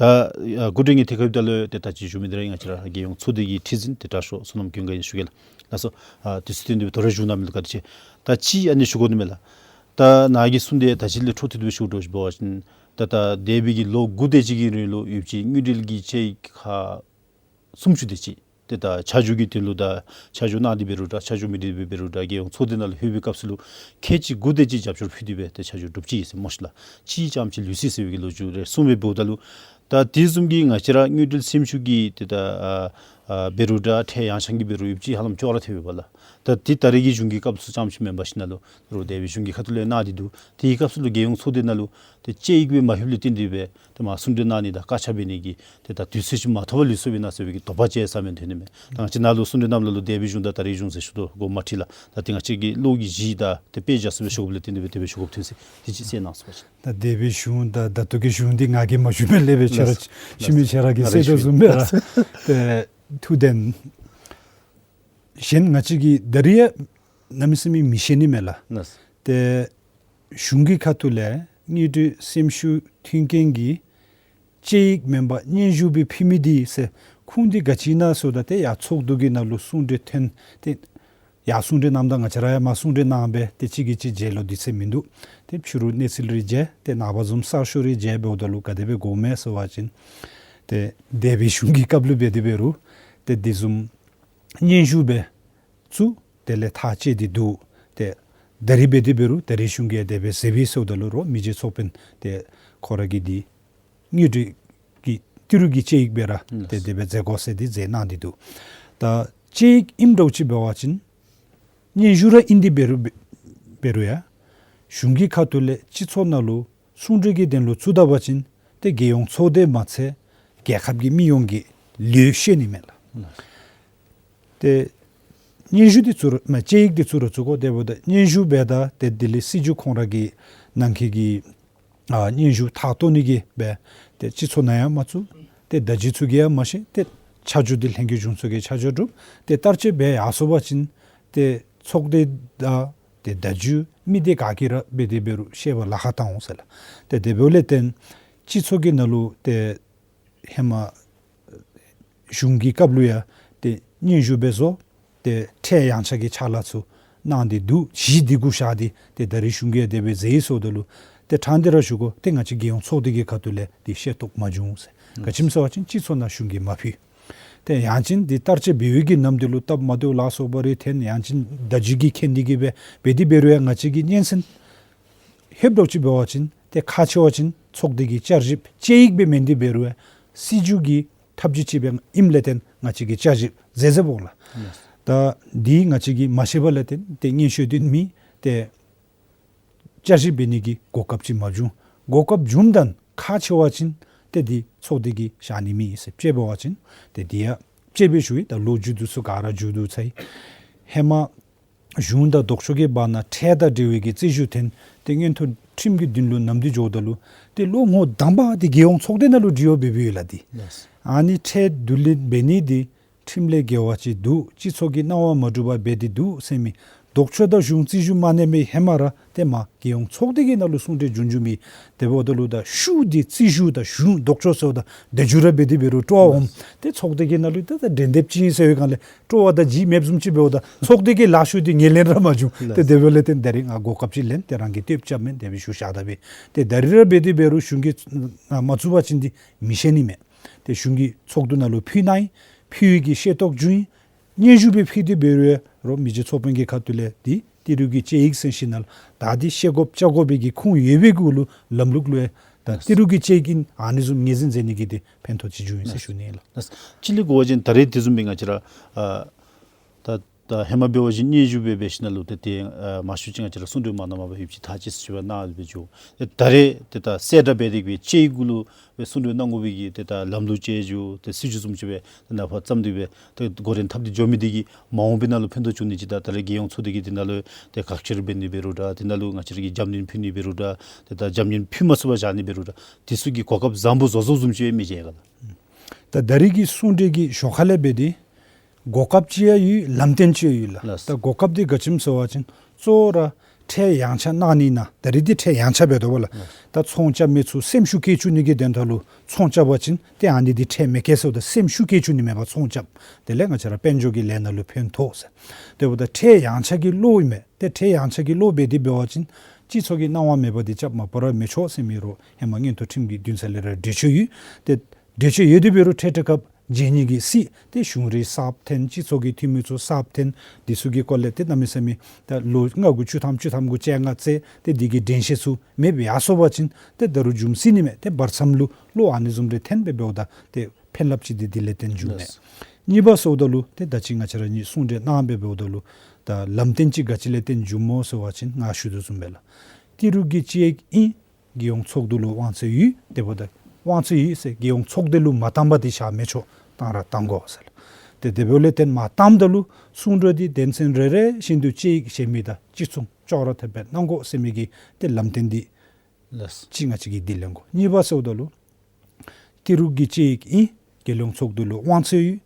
ད་ཨ་སྐུ་མགྲོན་གྱིས་ཐད་ཁར་ཡོདཔ་ད་ལུ་ཏེ་ད་ཅི་ཞུ་མི་འདི་ར་ང་བཅས་ར་རྒྱལ་ཡོངས་ཚོགས་སྡེ་གི་ཁྲི་འཛིན་ཏེ་དྲག་ཤོས་བསོད་ནམས་ཀུན་དགའ་ཨིན་ཞུ་གེ་ལགས། ལགས་སོ། ཨ་དུས་ཚོད་བཏོན་ཏེ་སྦེ་དོ་རུང་བཞུགས་གནང་མི་ལུ་བཀའ་དྲིན་ཆེ། ད་ཅི་ཨ་ནི་ཞུ་དགོ་ནི་མས་ལགས། ད་ནཱ་གིས་གསུངས་ཏེ་ད་ཅི་ལས་འཕྲོ་མཐུད་དེ་སྦེ་ཞུ་དོ་ཞུ་བ་ཅིན་ད་ད་འདས་པའི་གི་ལོ་དགུ་དེ་ཅིག་གི་རིང་ལུ་ཡོད་ཅི་དངུལ་འབྲེལ་གྱི་དཔྱད་ཡིག་ཁག་སུམ་ཅུ་དེ་ཅིག་ཏེ་ད་ཆ་འཇོག་གི་དོན་ལུ་ད་ཆ་འཇོག་གནང་སྟེ་འབད་རུང་འདྲ་ཆ་འཇོག་མེད་དེ་འབད་རུང་འདྲ་རྒྱལ་ཡོངས་ཚོགས་སྡེ་ནང་ལུ་ལྷོད་པའི་སྐབས་སུ་ལུ་ཁལ་གཅིག་དགུ་དེ་ཅིག་རྒྱབ་སྐྱོར་ཕུལ་ཏེ་སྦེ་ཏེ་ཆ་འཇོག་གྲུབ་ཅི་ཟེར་སྨོ་ཤིག་ལགས། གཅིག་ཙམ་ཅིག་ལུས་སོ་ཡི་ཟེར་བའི་གི་ལོ་རྒྱུས་རེ་གསུངས་སྦེ་འབདཝ་ད་ལུ། ད་དེ་བཟུམ་གྱི་ང་བཅས་ར་དངུལ་འབྲེལ་སེམས་ཤུགས་ཀྱི་ཏེ་ད་ཨ་ཨ་འབད་རུང་འདྲ་ཁྲལ་ཡངས་ཆག་གི་འབད་རུང་ཡོད་ཅི་ཧ་ལམ་ཅོག་ར་འཐདཔ་ཨིན་པས་ལགས། ད་དེ་ད་རེས་ཀྱི་གཞུང་གི་སྐབས་སུ་ཙམ་ཅིག་མེན་པར་ཞིན་ན་ལུ་རོགས་འདས་པའི་གཞུང་གི་ཁ་ཐུག་ལས་གནང་སྟེ་འདུག། དེའི་སྐབས་སུ་ལུ་རྒྱལ་ཡོངས་ཚོགས་སྡེ་ནང་ལུ་ཏེ་དཔྱད་ཡིག་སྦེ་མ་ལྷོདཔ་ལས་བརྟེན་ཏེ་སྦེ་ཏེ་མར་གསུང་གྲོས་གནང་ནི་དང་བཀའ་ཆ་འབད་ནི་གི་ཏེ་ད་དུས་ཚོད་ཅིག་མ་ཐོབ་པར་ལུས་སོ་ཡི་ན་ཟེར་བའི་གི་དོགས་པ་ཅིག་ཡང་གསར་མི་ཐོན་ནི་མས། ད་ང་བཅས་ནཱ་ལུ་གསུང་གྲོས་གནངམ་ད་ལུ་འདས་པའི་གཞུང་དང་ད་རེས་གཞུང་ཟེར་ཞུ་དོ་དགོངསམ་མ་ཁྲེལ་ལགས། ད་དེ་ང་བཅས་ཀྱི་ལོ་གི་གཞི་དང་ཏེ་དཔེ་འཇགས་སུ་སྦེ་ཞུ་དགོཔ་ལས་བརྟེན་ཏེ་སྦེ་དེ་སྦེ་ཞུ་དགོཔ་ཐོན་ཟེར་དེ་ཅིག་གསན་གནང་ཟེར་བ་ཅིན། ད་འདས་པའི་གཞུང་དང་ད་ལྟོ་གི་གཞུང་འདི་ང་གིས་མ་ཞུ་མི་ལས་སྦེ་ཁྱེད་ར་ལགས། ཕྱི་མི་ཁྱེད་ར་གིས་ལགས། གསན་དོ་བཟུམ་སྦེ་ར། ལགས། ཏེ་ཐུགས་བདེན། གཞན་ང་བཅས་ཀྱིས་ད་རིས་ཡང་གནམ་མེད་ས་མེད་མི་ཤེས་ནི་མས་ལགས། ལགས། ཏེ་གཞུང་གི་ཁ་ཐུག་ལས་དངུལ་འབྲེལ་སེམས་ཤུགས་མཐུན་རྐྱེན་གྱི་དཔྱད་ཡིག་མེན་པར་སྙན་ཞུ་སྦེ་ཕུལ་མི་འདི་ཟེར་ཁུངས་འདི་ག་ཅི་ཨིན་ན་ཟེརཝ་ད་ཏེ་ཡར་ཚོགས་འདུ་གི་ནང་ལུ་གསུང་གྲོས་ཐོན་ཏེ་ཡར་གསུང་གྲོས་གནངམ་ད་ང་བཅས་ར་ཡང་མར་གསུང་གྲོས་གནང་སྦེ་ཏེ་གཅིག་གིས་གཅིག་མཇལ་ལོ་དུས་ཚོད་མིན་འདུག། ཏེ་ཕྱི་རུ་གནས་ཚུལ་རེ་མཇལ་ཏེ་ནངས་པ་བཟུམ་གསར་ཤོག་རེ་མཇལ་འབདཝ་ད་ལུ་ག་དེ་སྦེ་དགོ་མས་ཟེར་བ་ཅིན་ཏེ་འདས་པའི་གཞུང་གི་སྐབས་ལུ་འབད་དེ་འབད་རུང་ཏེ་དེ་བཟུམ་སྙན་ཞུ་སྦེ་བཙུགས། དེ་ལས་ཐག་བཅད་དེ་འདུག། ཏེ་ད་རིས་འབད་དེ་འབད་རུང་ད་རིས་གཞུང་གིས་དེ་སྦེ་ཟེར་བའི་ཟེརཝ་ད་ལུ་རོགས་མི་རྗེ་ཚོགས་དཔོན་ཏེ་ཁོ་ར་གིས་འདི་དངུལ་འབྲེལ་གྱི་ཏི་རུ་གི་དཔྱད་ཡིག་སྦེ་ར་ཏེ་དེ་སྦེ་མཛད་དགོ་ཟེར་འདི་མཛད་གནང་སྟེ་འདུག། ད་དཔྱད་ཡིག་ཨིནམ་འདྲཝ་ཅིག་འབད་བ་ཅིན་སྙན་ཞུ་ར་ཨིན་ཏེ་འབད་རུང་འབད་རུང་ཡང་གཞུང་གི་ཁ་ཐུག་ལས་སྤྱི་ཚོགས་ནང་ལུ་གསུང་གྲོས་ཀྱི་དོན་ལུ་བཙུགས་ད་པ་ཅིན་ཏེ་རྒྱལ་ཡོངས་ཚོགས་སྡེ་མ་ཚད་རྒྱལ་ཁབ་ཀྱི་མི་ཡོངས་ཀྱིས་ལུ་ཤེས་ནི་མས་ལགས། ཏེ་སྙན་ཞུ་འདི་བཙུགས་རུང་མ་དཔྱད་ཡིག་འདི་བཙུགས་རུང་བཙུགས་དགོ། དེ་འབདཝ་ད་སྙན་ཞུ་འབདཝ་ད་ཏེ་དེ་ལས་སྲིད་བྱུས་ཁོང་ར་གི་ནང་འཁོད་ཀྱི་ཨ་སྙན་ཞུ་ཐག་བཏོན་ནི་གི་སྦེ་ཏེ་སྤྱི་ཚོགས་ནང་ཡང་མ་བཙུགས། ཏེ་བརྡ་བརྒྱུད་ཚུ་གིས་ཡང་མ་ཤེས། ཏེ་ཆ་འཇོག་འདི་ལྷན་རྒྱས་གཞུང་ཚོགས་ཀྱིས་ཆ་འཇོག་གྲུབ། ཏེ་བསྟར་སྤྱོད་འབད་ཡར་སོང་པ་ཅིན་ཏེ་ཚོགས་སྡེ་དང་ཏེ་བརྡ་བརྒྱུད་མི་སྡེ་ག་གིས་ར་འབད་དེ་འབད་རུང་ཤེས་པར་ལཱ་ཁག་བཏང་འོང་ཟེར་ལགས། ཏེ་དེ་འབདཝ་ལས་བརྟེན་སྤྱི་ཚོགས་ཀྱི་ནང་ལུ་ཏེ་ཧེ་མ་གཞུང་གི་སྐབས་ལུ་ཡང་ཏེ་སྙན་ཞུ་སྦེ་བཟོ་ཏེ་ཁྲལ་ཡངས་ཆག་གི་ཕྱག་ལཱ་ཚུ་གནང་སྟེ་འདུག། གཞི་འདི་གུ་བཞག་སྟེ་ཏེ་ད་རིས་གཞུང་གིས་དེ་སྦེ་མཛད་ཡི་ཟེརཝ་ད་ལུ་ཏེ་དྲང་སྟེ་ར་ཞུ་དགོ། ཏེ་ང་བཅས་རྒྱལ་ཡོངས་ཚོགས་སྡེ་གི་ཁ་ཐུག་ལས་ཏེ་ཤེས་རྟོགས་མ་བྱུང་ཟེར། ག་ཅི་སྨོ་ཟེར་བ་ཅིན་སྤྱི་ཚོགས་ནང་གཞུང་གིས་མ་ཕུལ། ཏེ་ཡང་ཅིན་འདི་བསྟར་སྤྱོད་འབད་བའི་གི་ནམ་དུས་ལུ་སྟབས་མ་བདེཝ་ལ་སོགས་པ་རེ་ཐོན། ཡང་ཅིན་བརྡ་བརྒྱུད་ཀྱིས་མཁྱེན་ཏེ་གིས་སྦེ་འབད་དེ་འབད་རུང་ཡང་ང་བཅས་ཀྱིས་སྙན་གསན་ལྷོདཔ་འདྲཝ་ཅིག་འབད་བ་ཅིན་ཏེ་ཁག་ཆེ་བ་ཅིན་ཚོགས་སྡེ་གི་བསྐྱར་ཞིབ་དཔྱད་ཡིག་སྦེ་མེན་ཏེ་འབད་རུང་ཡང་སྲིད་བྱུས་ཀྱི་ཐབས་བྱུས་ཅིག་སྦེ་ཨིནམ་ལས་བརྟེན་ང་བཅས་ཀྱིས་བསྐྱར་ཞིབ་མཛད་མཛདཔ་འོང་ལགས། ད་འདི་ང་བཅས་ཀྱིས་མ་ཤེས་པ་ལས་བརྟེན་ཏེ་སྙན་ཞུ་འདི་མི་ ཏེ་བསྐྱར་ཞིབ་འབད་ནི་གི་གོ་སྐབས་ཅིག་མ་བྱུང་། གོ་སྐབས་བྱུངམ་ད་ཁག་ཆེ་བ་ཅིན་ཏེ་འདི་ཚོགས་སྡེ་གིས་བཞག་ནི་མེད་ཟེར་དཔྱད་འབད་བ་ཅིན་ཏེ་འདི་ཡང་དཔྱད་འབད་ཞུ་ཡི། ད་ལོ་མཇུག་བསྡུ་ཚུ་ག་ར་མཇུག་བསྡུ་ཚར་ཡི། ཧེ་མ་གཞུང་དང་ལྡོག་ཕྱོགས་ཀྱི་བར་ན་ཁྲལ་དང་འབྲེལ་བའི་གི་རྩིས་ཞུ་ཐོན་ཏེ་མངོན་མཐོ་ཁྲིམས་ཀྱི་མདུན་ལུ་ནམ་དུས་འགྱོཝ་ད་ལུ་ཏེ་ལོག་ངོ་དང་པ་འདི་རྒྱལ་ཡོངས་ཚོགས་སྡེ་ནང་ལུ་འདྲི་གཡོག་འབད་འབདཝ་ཡོད་ལགས། འདི་ལགས། ཨ་ནི་ཁྲལ་བསྡུ་ལེན་འབད་ནི་འདི་ཁྲིམས་ལས་འགལ་བ་ཅིག་འདུག། སྤྱི་ཚོགས་ཀྱི་གནང་བ་མ་གྲུབ་པར་འབད་དེ་འདུག་ཟེར་མི། ལྡོག་ཕྱོགས་དང་གཞུང་རྩིས་ཞུ་མ་གནང་མི་ཧེ་མ་ར་ཏེ་མ་རྒྱལ་ཡོངས་ཚོགས་སྡེ་གི་ནང་ལུ་གསུང་གྲོས་འབྱུང་འབྱུངམ་ཨིན། དེ་འབདཝ་ད་ལུ་ད་ཤུགས་འདི་རྩིས་ཞུ་དང་གཞུང་ལྡོག་ཕྱོགས་ཟེརཝ་ད་དེ་བརྗོད་ར་འབད་དེ་འབད་རུང་སྤྲོ་བ་འོང་། ཏེ་ཚོགས་སྡེ་གི་ནང་ལུ་ད་ད་འགྲན་བསྡེབས་ཅིག་ཨིན་ཟེར་བའི་སྒང་ལས་སྤྲོ་བ་དང་ལྗིད་མེདཔ་བཟུམ་ཅིག་འབདཝ་ད་ཚོགས་སྡེ་གི་ལཱ་ཤུལ་འདི་ངོས་ལེན་ར་མ་བྱུང་། ཏེ་དེ་འབདཝ་ལས་བརྟེན་ད་རིས་ང་གོ་སྐབས་ཅིག་ལེན་ཏེ་རང་གིས་ལྟདཔ་རྐྱབ་མས། དེ་སྦེ་ཞུ་བཞག་ད་སྦེ། ཏེ་ད་རིས་ར་འབད་དེ་འབད་རུང་གཞུང་གིས་མ་བཙུགས་པ་ཅིན་འདི་མི་ཤེས་ནི་མས། ཏེ་གཞུང་གིས་ཚོགས་འདུ་ནང་ལུ་ཕུལ་གནང་ཡི། ཕུལ་བའི་གི་ཤེས་རྟོགས་བྱུང་ཡི། སྙན་ཞུ་སྦེ་ཕུལ་ཏེ་འབད་རུང་རོགས་མི་རྗེ་ཚོགས་དཔོན་གྱི་ཁ་ཐུག་ལས་འདི་ཏི་རུ་གི་དཔྱད་ཡིག་ཟེར་ཞིནམ་ལས་ད་འདི་ཤེས་དགོཔ་བཅར་དགོ་པའི་གི་ཁུངས་ཡོད་པའི་གུ་ལུ་ལམ་ལུགས་ལུ་ཡང་ད་ཏི་རུ་གི་དཔྱད་ཡིག་ཨ་ནི་བཟུམ་ངོས་འཛིན་མཛད་ནི་གི་འདི་ཕན་ཐོགས་ཅིག་བྱུང་ཡི་ཟེར་ཞུ་ནི་ལགས། ལགས། སྤྱི་ལས་གོ་བ་ཅིན་ད་རིས་དེ་བཟུམ་སྦེ་ང་བཅས་ར་ཨ་ད་ད་ཧེ་མ་འབད་བ་ཅིན་སྙན་ཞུ་སྦེ་འབད་ཞིནམ་ལས་ཏེ་ཏེ་ཨ་མ་ཞུ་ཅིག་ང་བཅས་ར་གསུང་གྲོས་མ་གནངམ་སྦེ་ཡོདཔ་ཅིག་ད་ཅི་ཞུ་བ་ནང་སྦེ་འགྱོ། ཏེ་ད་རིས་ཏེ་ད་གསལ་བསྒྲགས་འབད་དེ་གི་དཔྱད་ཡིག་གུ་ལུ་སྦེ་གསུང་གྲོས་གནང་དགོ་པའི་གི་ཏེ་ད་ལམ་ལུགས་ཅིག་འགྱོ། ཏེ་སྲིད་བྱུས་བཟུམ་ཅིག་སྦེ་ཏེ་ནཱ་ཕར་བརྩམས་ཏེ་སྦེ་ཏེ་འགོ་འདྲེན་འཐབ་སྟེ་འགྱོ་མི་འདི་གིས་མ་འོངས་པའི་ནང་ལུ་ཕན་ཐོགས་བྱུང་ནི་ཅིག་དང་ད་རིས་རྒྱལ་ཡོངས་ཚོགས་སྡེ་གིས་འདི་ནང་ལུ་ཏེ་དགག་བཤེར་འབད་ནི་འབད་རུང་འདྲ། འདི་ནང་ལུ་ང་བཅས་ར་གིས་རྒྱབ་སྣོན་ཕུལ་ནི་འབད་རུང་འདྲ། ཏེ་ད་རྒྱབ་སྣོན་ཕུལ་མ་ཚུགས་པར་བཞག་ནི་འབད་རུང་འདྲ། དེ་ཚུ་གི་གོ་སྐབས་བཟང་པོ་བཟོ་བཟོཝ་བཟུམ་ཅིག་མི་མཇལ་ག་ལགས། ད་ད་རིས་ཀྱི་གསུང་གྲོས་ཀྱི་ཞོར་ཁ་ལས་འབད་དེ་གོ་སྐབས་ཅིག་ཡང་ཡོད། ལམ་སྟོན་ཅིག་ཡང་ཡོད་ལགས། ལགས། ད་གོ་སྐབས་འདི་ག་ཅི་སྨོ་ཟེར་བ་ཅིན་གཙོ་བོ་ར་ཁྲལ་ཡངས་ཆག་གནང་ནི་ནང་ད་རིས་འདི་ཁྲལ་ཡངས་ཆག་འབད་དོ་བ་ལགས། ལགས། ད་ཚོང་རྐྱབ་མི་ཚུ་སེམས་ཤུགས་བསྐྱེད་བཅུག་ནི་གི་དོན་དག་ལུ་ཚོང་རྐྱབ་པ་ཅིན་ཏེ་ཨ་ནི་འདི་ཁྲལ་མི་བཀལ་ཟེརཝ་ད་སེམས་ཤུགས་བསྐྱེད་བཅུག་ནི་མེད་པར་ཚོང་རྐྱབ། དེ་ལས་ང་བཅས་ར་དཔལ་འབྱོར་གྱི་ལས་ནང་ལུ་ཕན་ཐོགས་ཟེར། དེ་འབདཝ་ད་ཁྲལ་ཡངས་ཆག་གི་བློ་ཨིན་མས། ཏེ་ཁྲལ་ཡངས་ཆག་གི་བློ་འབད་དེ་འབད་བ་ཅིན་སྤྱི་ཚོགས་ཀྱི་གནང་བ་མེད་པ་འདི་རྐྱབ་མ་པ་ར་མི་ཆོག་ཟེར་མི་རོགས་ཧེ་མ་མངོན་མཐོ་ཁྲིམས་ཀྱི་འདུན་ས་ལས་ར་གྲོས་ཆོད་ཡོད། ཏེ་གྲོས་ཆོད་ཡོད་དེ་འབད་རུང་ཁྲལ་དྲག་ཁབ་འཇལ་ནི་གི་སྲིད་ཏེ་གཞུང་རིགས་གསརཔ་འཐོན་སྤྱི་ཚོགས་ཀྱི་འཐུས་མི་ཚུ་གསརཔ་འཐོན་འདི་ཚུ་གི་སྐོར་ལས་ཏེ་གནམ་མེད་ས་མེད་ད་ལོ་ལྔ་དགུ་བཅུ་ཐམ་བཅུ་ཐམ་གུ་བཅོ་ལྔ་ཚུན་ཏེ་འདི་གི་དྲན་ཤེས་ཚུ་མེདཔ་ཡར་སོང་པ་ཅིན་ཏེ་ད་རུང་འབྱུང་སྲིད་ནི་མས། ཏེ་བར་མཚམས་ལུ་བློ་ཨ་ནི་བཟུམ་རེ་འཐོན་སྦེ་འབདཝ་ད་ཏེ་ཕན་རླབས་ཅིག་འདི་འདི་ལས་བརྟེན་འབྱུངམ་མས། ལགས། གཉིས་པ་ཟེརཝ་ད་ལུ་ཏེ་ད་ཅི་ང་བཅས་ར་གཉིས་གསུང་གྲོས་གནང་སྦེ་འབདཝ་ད་ལུ་ད་ལམ་སྟོན་ཅིག་ག་ཅི་ལས་བརྟེན་འབྱུངམ་སྨོ་ཟེར་བ་ཅིན་ང་ཞུ་དོ་བཟུམ་སྦེ་ལགས། ཏི་རུ་གི་དཔྱད་ཡིག་ཨིན། རྒྱལ་ཡོངས་ཚོགས་འདུ་ལུ་དབང་ཚད་ཡོད། དེ་འབདཝ་ད་དབང་ཚད་ཡོད་ཟེར་རྒྱལ་ཡོངས་ཚོགས་སྡེ་ལུ་མ་བཏང་པར་འདི་བཞག་མི་ཆོག། བཏང་ར་བཏང་དགོ་ཟེར་ལགས། ཏེ་དེ་འབདཝ་ལས་བརྟེན་མ་བཏངམ་ད་ལུ་གསུང་གྲོས་འདི་དོན་ཚན་རེ་རེ་བཞིན་དུ་དཔྱད་ཡིག་གཞན་མི་དང་གཅིག་མཚུངས་ཅོག་ར་འཐདཔ་སྦེ་གནང་དགོ་ཟེར་མི་གི་ཏེ་ལམ་སྟོན་འདི་ལགས། ཅིག་ང་བཅས་ཀྱིས་འདི་ལེན་དགོ། གཉིས་པ་ཟེརཝ་ད་ལུ་ཏི་རུ་གི་དཔྱད་ཡིག་ཨིན། རྒྱལ་ཡོངས་ཚོགས་འདུ་ལུ་དབང་ཚད་ཡོད།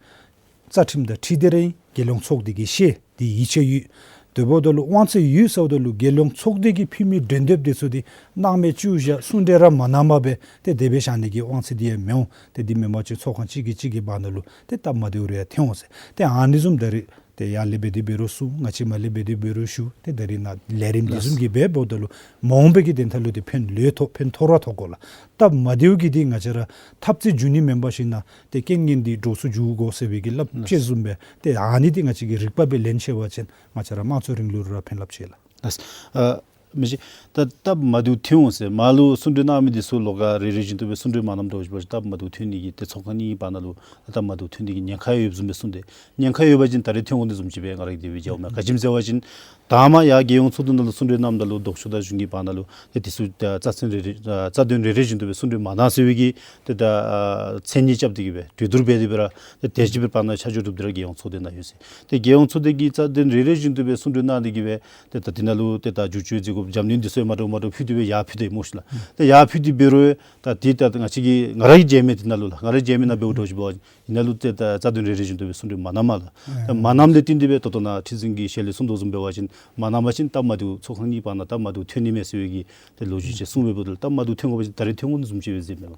རྩ་ཁྲིམས་དང་འཁྲིལ་ཏེ་ར་ཨིན། རྒྱལ་ཡོངས་ཚོགས་སྡེ་གིས་ཤེས། འདི་ཡིད་ཆེས་ཡོད། དེ་འབདཝ་ད་ལུ་དབང་ཚད་ཡོད་ཟེརཝ་ད་ལུ་རྒྱལ་ཡོངས་ཚོགས་སྡེ་གིས་ཕུལ་མི་གྲོས་འདེབས་འདི་ཚུ་འདི་སྣང་མེད་བཅུག་བཞག་གསུང་གྲོས་ར་མ་གནང་པར་སྦེ་ཏེ་དེ་སྦེ་བཞག་ནི་གི་དབང་ཚད་འདི་ཡང་མི་འོང་། ཏེ་འདི་མེན་པ་ཅིན་ཚོགས་ཁང་གཅིག་གིས་གཅིག་གི་བར་ན་ལུ་ཏེ་སྟབས་མ་བདེཝ་རེ་ཡང་ཐོན་འོང་ཟེར། ཏེ་ཨ་ནི་བཟུམ་ད་རིས་ཏེ་ཡར་ལས་འབད་དེ་འབད་རུང་གསུང་། ང་བཅས་མར་ལས་འབད་དེ་འབད་རུང་ཞུ། ཏེ་ད་རིས་ནཱ་ལས་རིམ་འདི་བཟུམ་གྱི་སྦེ་འབདཝ་ད་ལུ་མ་འོངས་པའི་གི་དོན་དག་ལུ་ཏེ་ཕན་ལུ་ཐོགས་ཕན་ཐོགས་ར་ཐོགས་དགོ་ལགས། སྟབས་མ་བདེཝ་གིས་འདི་ང་བཅས་ར་འཐབ་རྩོད་འབྱུང་ནི་མེན་པར་ཞིན་ན་ཏེ་རྐྱེན་ངན་འདི་འདྲོག་སུ་འཇུག་དགོ་ཟེར་བའི་གི་སླབ་ཅིག་བཟུམ་སྦེ་ཏེ་ཨ་ནི་འདི་ང་བཅས་ཀྱིས་རིག་པ་སྦེ་ལེན་ཤེས་པ་ཅིན་ང་བཅས་ར་དམངས་གཙོའི་རིང་ལུགས་ར་ཕན་རླབས་ཆེ་ལགས། ལགས། ཨ་མི་ཅིག་ད་སྟབས་མ་བདེཝ་ཐོན་འོང་ཟེར་མར་ལུ་གསུང་གྲོས་གནང་མི་འདི་ཚུ་ལོགས་ཀ་རེ་རེ་བཞིན་དུ་སྦེ་གསུང་གྲོས་མ་གནངམ་འདྲཝ་ཅིག་འབད་བ་ཅིན་སྟབས་མ་བདེཝ་ཐོན་ནི་གི་ཏེ་ཚོགས་ཁང་གཉིས་བར་ན་ལུ་སྟབས་མ་བདེཝ་ཐོན་ནི་གི་ཉེན་ཁ་ཡོདཔ་བཟུམ་སྦེ་གསུངས་ཏེ། ཉེན་ཁ་ཡོད་པ་ཅིན་ད་རིས་ཐོན་འོང་དོ་བཟུམ་ཅིག་སྦེ་ང་ར་གིས་དེ་སྦེ་མཇལཝ་མས། ག་ཅི་སྨོ་ཟེར་བ་ཅིན་ད་མར་ཡར་རྒྱལ་ཡོངས་ཚོགས་འདུ་ནང་ལུ་གསུང་གྲོས་གནངམ་ད་ལུ་ལྡོག་ཕྱོགས་དང་གཞུང་གི་བར་ན་ལུ་ཏེ་དེ་ཚུ་ད་རྩ་དོན་རེ་རེ་ཨ་རྩ་དོན་རེ་རེ་བཞིན་དུ་སྦེ་གསུང་གྲོས་མ་གནང་ཟེར་བའི་གི་ཏེ་ད་ཨ་མཚན་ཉིད་རྐྱབ་སྟེ་གི་སྦེ་གྲོས་བསྡུར་འབད་དེ་སྦེ་ར་ཏེ་དེ་ཅིག་སྦེ་བར་ན་ཆ་འཇོག་གྲུབ་སྟེ་ར་རྒྱལ་ཡོངས་ཚོགས་སྡེ་ནང་ཡོད་ཟེར། ཏེ་རྒྱལ་ཡོངས་ཚོགས་སྡེ་གིས་རྩ་དོན་རེ་རེ་བཞིན་དུ་སྦེ་གསུང་གྲོས་གནང་སྟེ་གི་སྦེ་ཏེ་ད་འདི་ནང་ལུ་ཏེ་ད་བསྒྱུར་བཅོས་མཛད་དགོཔ་རྒྱབ་སྣོན་འདི་ཚུ་ཡང་མ་འདྲཝ་མ་འདྲཝ་ཕུལ་ཏེ་སྦེ་ཡར་ཕུལ་ཏེ་སྨོ་ཤིག་ལགས། ཏེ་ཡར་ཕུལ་ཏེ་འབད་རུང་ད་འདི་ད་ང་བཅས་ཀྱིས་ང་ར་གིས་མཇལ་མི་འདི་ནང་ལུ་ལགས། ང་ར་གིས་མཇལ་མི་ནང་འབདཝ་འདྲཝ་ཅིག་འབད་བ་ཅིན་ཨ་ནཱ་ལུ་ཏེ་ད་རྩ་དོན་རེ་རེ་བཞིན་དུ་སྦེ་གསུང་གྲོས་མ་གནངམ་ལགས། ཨ་ད་མ་གནངམ་ལས་བརྟེན་ཏེ་སྦེ་ད་ལྟོ་ནཱ་ཁྲི་འཛིན་གྱིས་ཞལ་ལས་གསུངས་དོ་བཟུམ་འབད་བ་ཅིན་མ་གནང་པ་ཅིན་སྟབས་མ་བདེཝ་ཚོགས་ཁང་གཉིས་བར་ན་སྟབས་མ་བདེཝ་ཐོན་ནི་མས་ཟེར་བའི་གི་ཏེ་ལོ་རྒྱུས་ཅིག་གསུངས་སྦེ་འབདཝ་ད་ལུ་སྟབས་མ་བདེཝ་ཐོན་དགོ་པ་ཅིན་ད་རིས་ཐོན་འོང་དོ་བཟུམ་ཅིག་སྦེ་མཇལཝ་མས་ལགས།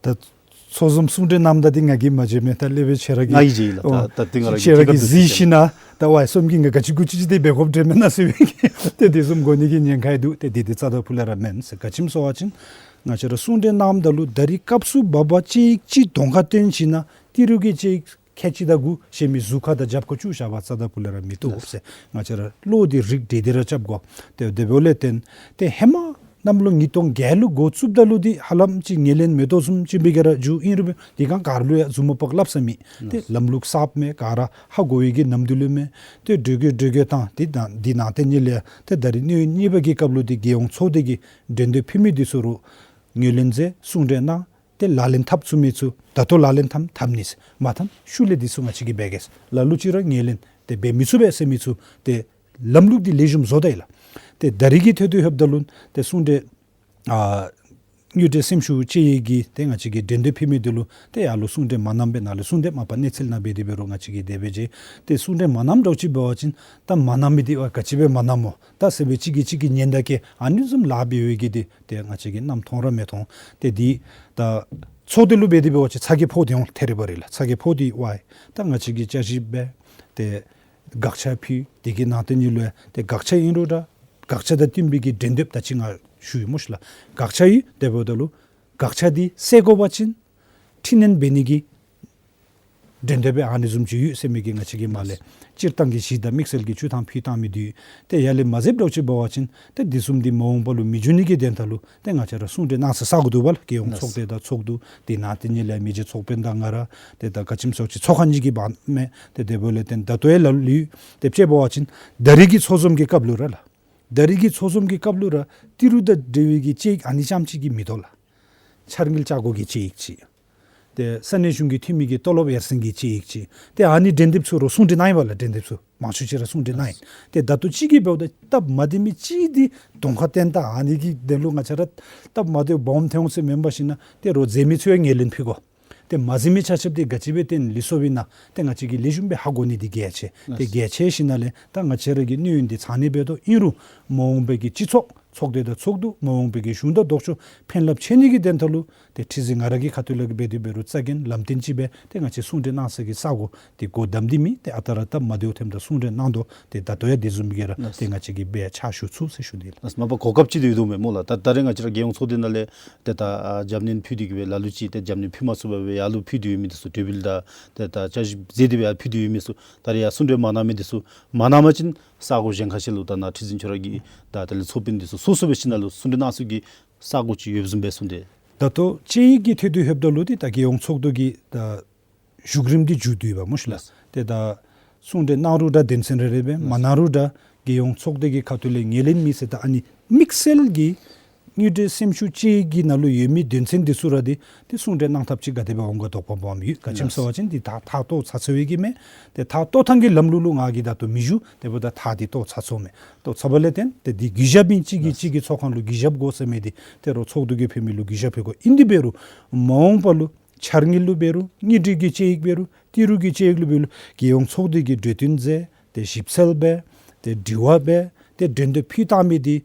ད་ཚོགས་འཛོམས་གསུང་གྲོས་གནངམ་ད་འདི་ང་གིས་མ་མཇལ་མས། ད་ལས་འབད་ཁྱེད་ར་གིས་ང་གིས་མཇལ་ཡི་ལགས། ཨོ་ད་ད་འདི་ང་ར་གིས་ཁྱེད་ར་གིས་གཟིགས་ཞིན་ན་ད་ཝའི་བསོད་ནམས་ཀྱིས་ང་ག་ཅི་དགོ་ཅི་ཅིག་འདི་འབད་དགོཔ་འདྲས་མེན་ན་ཟེར་བའི་གི་ཏེ་དེ་བཟུམ་དགོ་ནི་གི་ཉེན་ཁ་ཡང་འདུག། ཏེ་འདི་འདི་རྩ་དང་ཕུ་ལས་ར་མེན་ཟེར། ག་ཅི་སྨོ་ཟེར་བ་ཅིན་ང་བཅས་ར་གསུང་གྲོས་གནངམ་ད་ལུ་ད་རིས་སྐབས་སུ་བབ་པ་དཔྱད་ཡིག་གཅིག་གདོང་ཁར་བཏོན་ཞིན་ན་ཏི་རུ་གི་དཔྱད་ཡིག་ཁལ་གཅིག་དང་དགུ་གཞན་མི་ཟུར་ཁ་དང་རྒྱབ་ཁར་བཅུག་བཞག་པ་རྩ་དང་ཕུ་ལས་ར་མི་བཏུབ་ཟེར། ང་བཅས་ར་བློ་འདི་རིགས་བསྒྲིམས་ཏེ་ར་རྐྱབ་དགོ། ཏེ་དེ་འབདཝ་ལས་བརྟེན་ཏེ་ཧེ་མ་ གནམ་ལོ་ཉིས་སྟོང་བརྒྱད་ལུ་འགོ་བཙུགསཔ་ད་ལུ་འདི་ཧ་ལམ་ཅིག་ངོས་ལེན་མེད་དོ་བཟུམ་ཅིག་འབད་ག་ར་འགྱོ་ཨིན་རུང་འདི་གང་ག་ར་ལུ་ཡང་ཟུར་མོ་པག་སླབ་ས་མེད། ཏེ་ལམ་ལུགས་གསརཔ་མས། ག་ར་ཧ་གོ་བའི་གི་ནམ་དུས་ལུ་མས། ཏེ་འགྲོས་ཀྱི་འགྲོས་ཀྱི་ཐང་འདི་ནང་འདི་ནང་ཏེ་ཉིད་ལས་ཏེ་ད་རིས་གནས་ཡུན་གཉིས་པ་གི་སྐབས་ལུ་འདི་རྒྱལ་ཡོངས་ཚོགས་སྡེ་གི་འགྲན་བསྡུར་ཕུལ་མི་འདི་ཚུ་རུང་ངོས་ལེན་མཛད། གསུང་གྲོས་གནང་། ཏེ་ལག་ལེན་འཐབ་ཚུགས་མི་ཚུ་ད་ལྟོ་ལག་ལེན་འཐབ་འཐབ་ནི་ཟེར། མ་འཐབ་ཤུལ་ལས་འདི་ཚུ་ང་བཅས་ཀྱིས་འབད་གེ་ཟེར། ལ་ལུ་ཅིག་ར་ངོས་ལེན་ཏེ་འབད་མི་ཚུགས་པས་ཟེར་མི་ཚུ་ཏེ་ལམ་ལུགས་འདི་ལེགས་ཤོམ་བཟོ་ད་ཡི་ལགས། ཏེ་ད་རིས་ཀྱི་ཐད་དུ་ལྷོདཔ་ད་ལུ་ཏེ་གསུང་གྲོས་ཨ་དངུལ་འབྲེལ་སེམས་ཤུགས་དཔྱད་ཡིག་གི་ཏེ་ང་བཅས་ཀྱི་འགྲན་བསྡུར་ཕུལ་མི་འདི་ལུ་ཏེ་ཡར་ལུ་གསུང་གྲོས་མ་གནངམ་སྦེ་ནཱ་ལུ་གསུང་གྲོས་མ་པ་གནས་ཚུལ་ནང་འབད་དེ་འབད་རུང་ང་བཅས་ཀྱིས་དེ་སྦེ་མཇལ། ཏེ་གསུང་གྲོས་མ་གནངམ་འདྲཝ་ཅིག་འབད་བ་ཅིན་ད་མ་གནང་མི་འདི་ཨ་ག་ཅི་སྦེ་མ་གནངམ་སྨོ་ད་ཟེར་སྦེ་གཅིག་གིས་གཅིག་གི་ཉེན་བརྡ་བཀལ་ཨ་ནི་བཟུམ་ལཱ་འབད་བའི་གི་འདི་ཏེ་ང་བཅས་ཀྱིས་གནངམ་མཐོང་ར་མི་མཐོང་། ཏེ་འདི་ད་ཚོགས་སྡེ་ལུ་འབད་དེ་འབད་བ་ཅིན་ཚ་གྱང་ཕོག་སྟེ་འོང་ཐེ་རེ་བ་རེ་ལགས། ཚ་གྱང་ཕོག་སྟེ་ཝའི་ད་ང་བཅས་ཀྱིས་བསྐྱར་ཞིབ་འབད་ཏེ་དགག་བྱ་ཕུལ། དེ་གི་ནང་ཏེ་ཉིད་ལུ་ཡང་ཏེ་དགག་བྱ་ཨིན་རུང་ར་དགག་བྱ་དང་བསྟུན་པའི་གི་འགྲན་བསྡུར་ད་ཅི་ང་ཞུ་ཡི་སྨོ་ཤིག་ལགས། དགག་བྱ་ཡོད། དེ་འབདཝ་ད་ལུ་དགག་བྱ་འདི་སེལ་དགོ་པ་ཅིན་འཕྲི་སྣོན་འབད་ནི་གི་འགྲན་བསྡུར་སྦེ་ཨ་ནི་བཟུམ་ཅིག་ཡོད་ཟེར་མི་གི་ང་བཅས་ཀྱིས་མར་ལས་སྤྱིར་བཏང་གི་གཞི་དང་དམིགས་བསལ་གྱི་བཅུད་ཐང་ཕུལ་བཏང་མི་འདི་ཡོད། ཏེ་ཡར་ལས་མ་མཛདཔ་འདྲཝ་ཅིག་འབད་བ་ཅིན་ཏེ་འདི་བཟུམ་འདི་མ་འོངས་པ་ལུ་མི་འབྱུང་ནི་གི་དོན་དག་ལུ་ཏེ་ང་བཅས་ར་གསུང་གྲོས་གནང་ས་བསག་དགོ་འདུག་པ་ལགས། རྒྱལ་ཡོངས་ཚོགས་སྡེ་དང་ཚོགས་འདུ་དེ་ནང་ཏེ་ཉིད་ལས་མི་རྗེ་ཚོགས་དཔོན་དང་ང་ར་ཏེ་ད་ག་ཅི་སྨོ་ཟེར་བ་ཅིན་ཚོགས་ཁང་གཉིས་ཀྱི་བར་མས། ཏེ་དེ་འབདཝ་ལས་བརྟེན་ད་ལྟོ་ཡང་ལ་ལུ་ཏེ་དཔྱེ་འབད་བ་ཅིན་ད་རིས་ཀྱི་ཚོགས་འཛོམས་ཀྱི་སྐབས་ལུ་ར་ལགས། ད་རིས་ཀྱི་ཚོགས་འཛོམས་ཀྱི་སྐབས་ལུ་ར་ཏི་རུ་དང་འབྲེལ་བའི་གི་དཔྱད་ཡིག་ཨ་ནི་རྐྱངམ་ཅིག་གིས་མི་དོ་ལགས། འཆར་དངུལ་བཅའ་སྒོ་གི་དཔྱད་ཡིག་ཅིག། ཏེ་ས་གནས་གཞུང་གི་འཐུས་མི་གི་ཏོ་ལོབ་ཡར་སེང་གི་དཔྱད་ཡིག་ཅིག། ཏེ་ཨ་ནི་འགྲན་བསྡུར་ཚུ་རུང་གསུང་གྲོས་གནང་ཡི་པ་ལགས། འགྲན་བསྡུར་ཚུ་མང་ཤོས་ཅིག་ར་གསུང་གྲོས་གནང་ཡི། ཏེ་ད་ལྟོ་ཅིག་གིས་འབདཝ་ད་སྟབས་མ་བདེ་མི་ཅིག་འདི་གདོང་ཁར་བསྟན་ད་ཨ་ནི་གི་དོན་ལུ་ང་བཅས་ར་སྟབས་མ་བདེཝ་སྦོམ་ཐོན་འོང་ཟེར་མེན་པར་ཞིན་ན་ཏེ་རོགས་མཛད་མི་ཚུ་ཡང་ངོས་ལེན་ཕུལ་དགོ། ཏེ་མ་མཛད་མི་ཆ་ཁྱབ་འདི་ག་ཅི་སྦེ་ཏེ་ལུས་སོ་བའི་ནང་ཏེ་ང་བཅས་ཀྱིས་ལེགས་ཤོམ་སྦེ་ཧ་གོ་ནི་འདི་གལ་ཆེ། ཏེ་གལ་ཆེ་ཞིན་ན་ལས་ད་ང་བཅས་ར་གི་གནས་ཡུན་འདི་ཚང་ནི་འབད་དོ། ཨིན་རུང་མ་འོངས་པའི་གི་སྤྱི་ཚོགས་ཚོགས་སྡེ་དང་ཚོགས་འདུ་མ་འོངས་པའི་གི་གཞུང་དང་ལྡོག་ཕྱོགས་ཕན་རླབས་ཆེ་ནི་གི་དོན་དག་ལུ་ཏེ་ཁྲི་འཛིན་ང་ར་གི་ཁ་ཐུག་ལས་འབད་དེ་འབད་རུང་རྩ་འགེངས་ལམ་སྟོན་ཅིག་སྦེ་ཏེ་ང་བཅས་གསུང་གྲོས་གནང་ས་གི་ས་སྒོ་འདི་སྒོ་བསྡམས་ཏེ་མེད། ཏེ་ཨ་རྟག་ར་སྟབས་མ་བདེཝ་ཐོནམ་ད་གསུང་གྲོས་གནང་དོ། ཏེ་ད་ལྟོ་ཡང་དེ་བཟུམ་གྱི་ར་ཏེ་ང་བཅས་ཀྱིས་འབད་ཕྱག་ཞུ་ཚུགས་ཟེར་ཞུ་ནི་ལགས། ལགས་སོ། མ་པ་གོ་སྐབས་ཅིག་འདི་ཡོད་དོ་མས་སྨོ་ལགས། ད་ད་རེས་ང་བཅས་ར་རྒྱལ་ཡོངས་ཚོགས་སྡེ་ནང་ལས་ཏེ་ད་ཨ་རྒྱབ་སྣོན་ཕུལ་ཏེ་གི་སྦེ་ལ་ལུ་ཅིག་ཏེ་རྒྱབ་སྣོན་ཕུལ་མ་ཚུགས་པར་སྦེ་ཡར་ལུ་ཕུལ་ཏེ་ཡོད་མི་འདི་ཚུ་གྲོས་འབུལ་དང་ཏེ་ད་བསྐྱར་ཞིབ་མཛད་དེ་སྦེ་ཡར་ཕུལ་ཏེ་ཡོད་མི་ཚུ་ད་རེས་ཡར་གསུང་གྲོས་མ་གནང་མི་འདི་ཚུ་མ་གནང་པ་ཅིན་ས་སྒོ་གཞན་ཁ་ཤས་ལུ་ད་ནཱ་ཁྲི་འཛིན་ཁྱོད་ར་གི་ད་དེ་ལས་ཚོགས་དཔོན་འདི་ཚུ་སོ་སོ་སྦེ་ཞིན་ན་ལུ་གསུང་གྲོས་གནང་ས་གི་ས་སྒོ་ཅིག་ཡོདཔ་བཟུམ་སྦེ་གསུངས་ཏེ། ད་ལྟོ་དཔྱད་ཡིག་གི་ཐད་དུ་ལྷོདཔ་ད་ལུ་ཏེ་ད་རྒྱལ་ཡོངས་ཚོགས་འདུ་གི་ད་བཞུགས་རིམ་འདི་མཇུག་བསྡུ་ཡི་པ་སྨོ་ཤིག་ལགས། ལགས། ཏེ་ད་གསུང་གྲོས་གནང་རུང་ད་དོན་ཚན་རེ་རེ་སྦེ་མ་གནང་རུང་ད་རྒྱལ་ཡོངས་ཚོགས་སྡེ་གི་ཁ་ཐུག་ལས་ངོས་ལེན་མེད་ཟེར་ད་ཨ་ནི་དམིགས་བསལ་གྱི་དངུལ་འབྲེལ་སེམས་ཤུགས་དཔྱད་ཡིག་གི་ནང་ལུ་ཡོད་མི་དོན་ཚན་འདི་ཚུ་ར་འདི་ཏེ་གསུང་གྲོས་གནང་ཐབས་ཅིག་ག་དེ་སྦེ་འོང་ག་དོགས་པ་སྦོམ་ཡོད། ག་ཅི་སྨོ་ཟེར་བ་ཅིན་འདི་ད་ད་ལྟོ་ཚར་ཚར་བའི་གི་མས། ཏེ་ད་ལྟོ་ཐངས་ཀྱི་ལམ་ལུགས་ལུ་ང་གིས་ད་ལྟོ་མི་ཞུ། དེ་འབདཝ་ད་ད་འདི་ལྟོ་ཚར་ཚརཝ་མས། ལྟོ་ཚར་བ་ལས་བརྟེན་ཏེ་འདི་གུས་ཞབས་ཨིན། གཅིག་གིས་གཅིག་གི་ཚོགས་ཁང་ལུ་གུས་ཞབས་དགོ་ཟེར་མི་འདི་ཏེ་རོགས་ཚོགས་འདུ་གི་ཕུལ་མི་ལུ་གུས་ཞབས་ཕུལ་དགོ། ཨིན་དེ་འབད་རུང་མ་འོངས་པ་ལུ་འཆར་དངུལ་ལུ་འབད་རུང་དངུལ་འབྲེལ་གྱི་དཔྱད་ཡིག་འབད་རུང་ཏི་རུ་གི་དཔྱད་ཡིག་ལུ་འབད་རུང་རྒྱལ་ཡོངས་ཚོགས་སྡེ་གིས་གྲོས་བསྟུན་མཛད་དེ་ཞིབ་འཚོལ་འབད་དེ་དྲི་བ་འབད་དེ་འགྲན་བསྡུར་ཕུལ་བཏང་མི་འདི་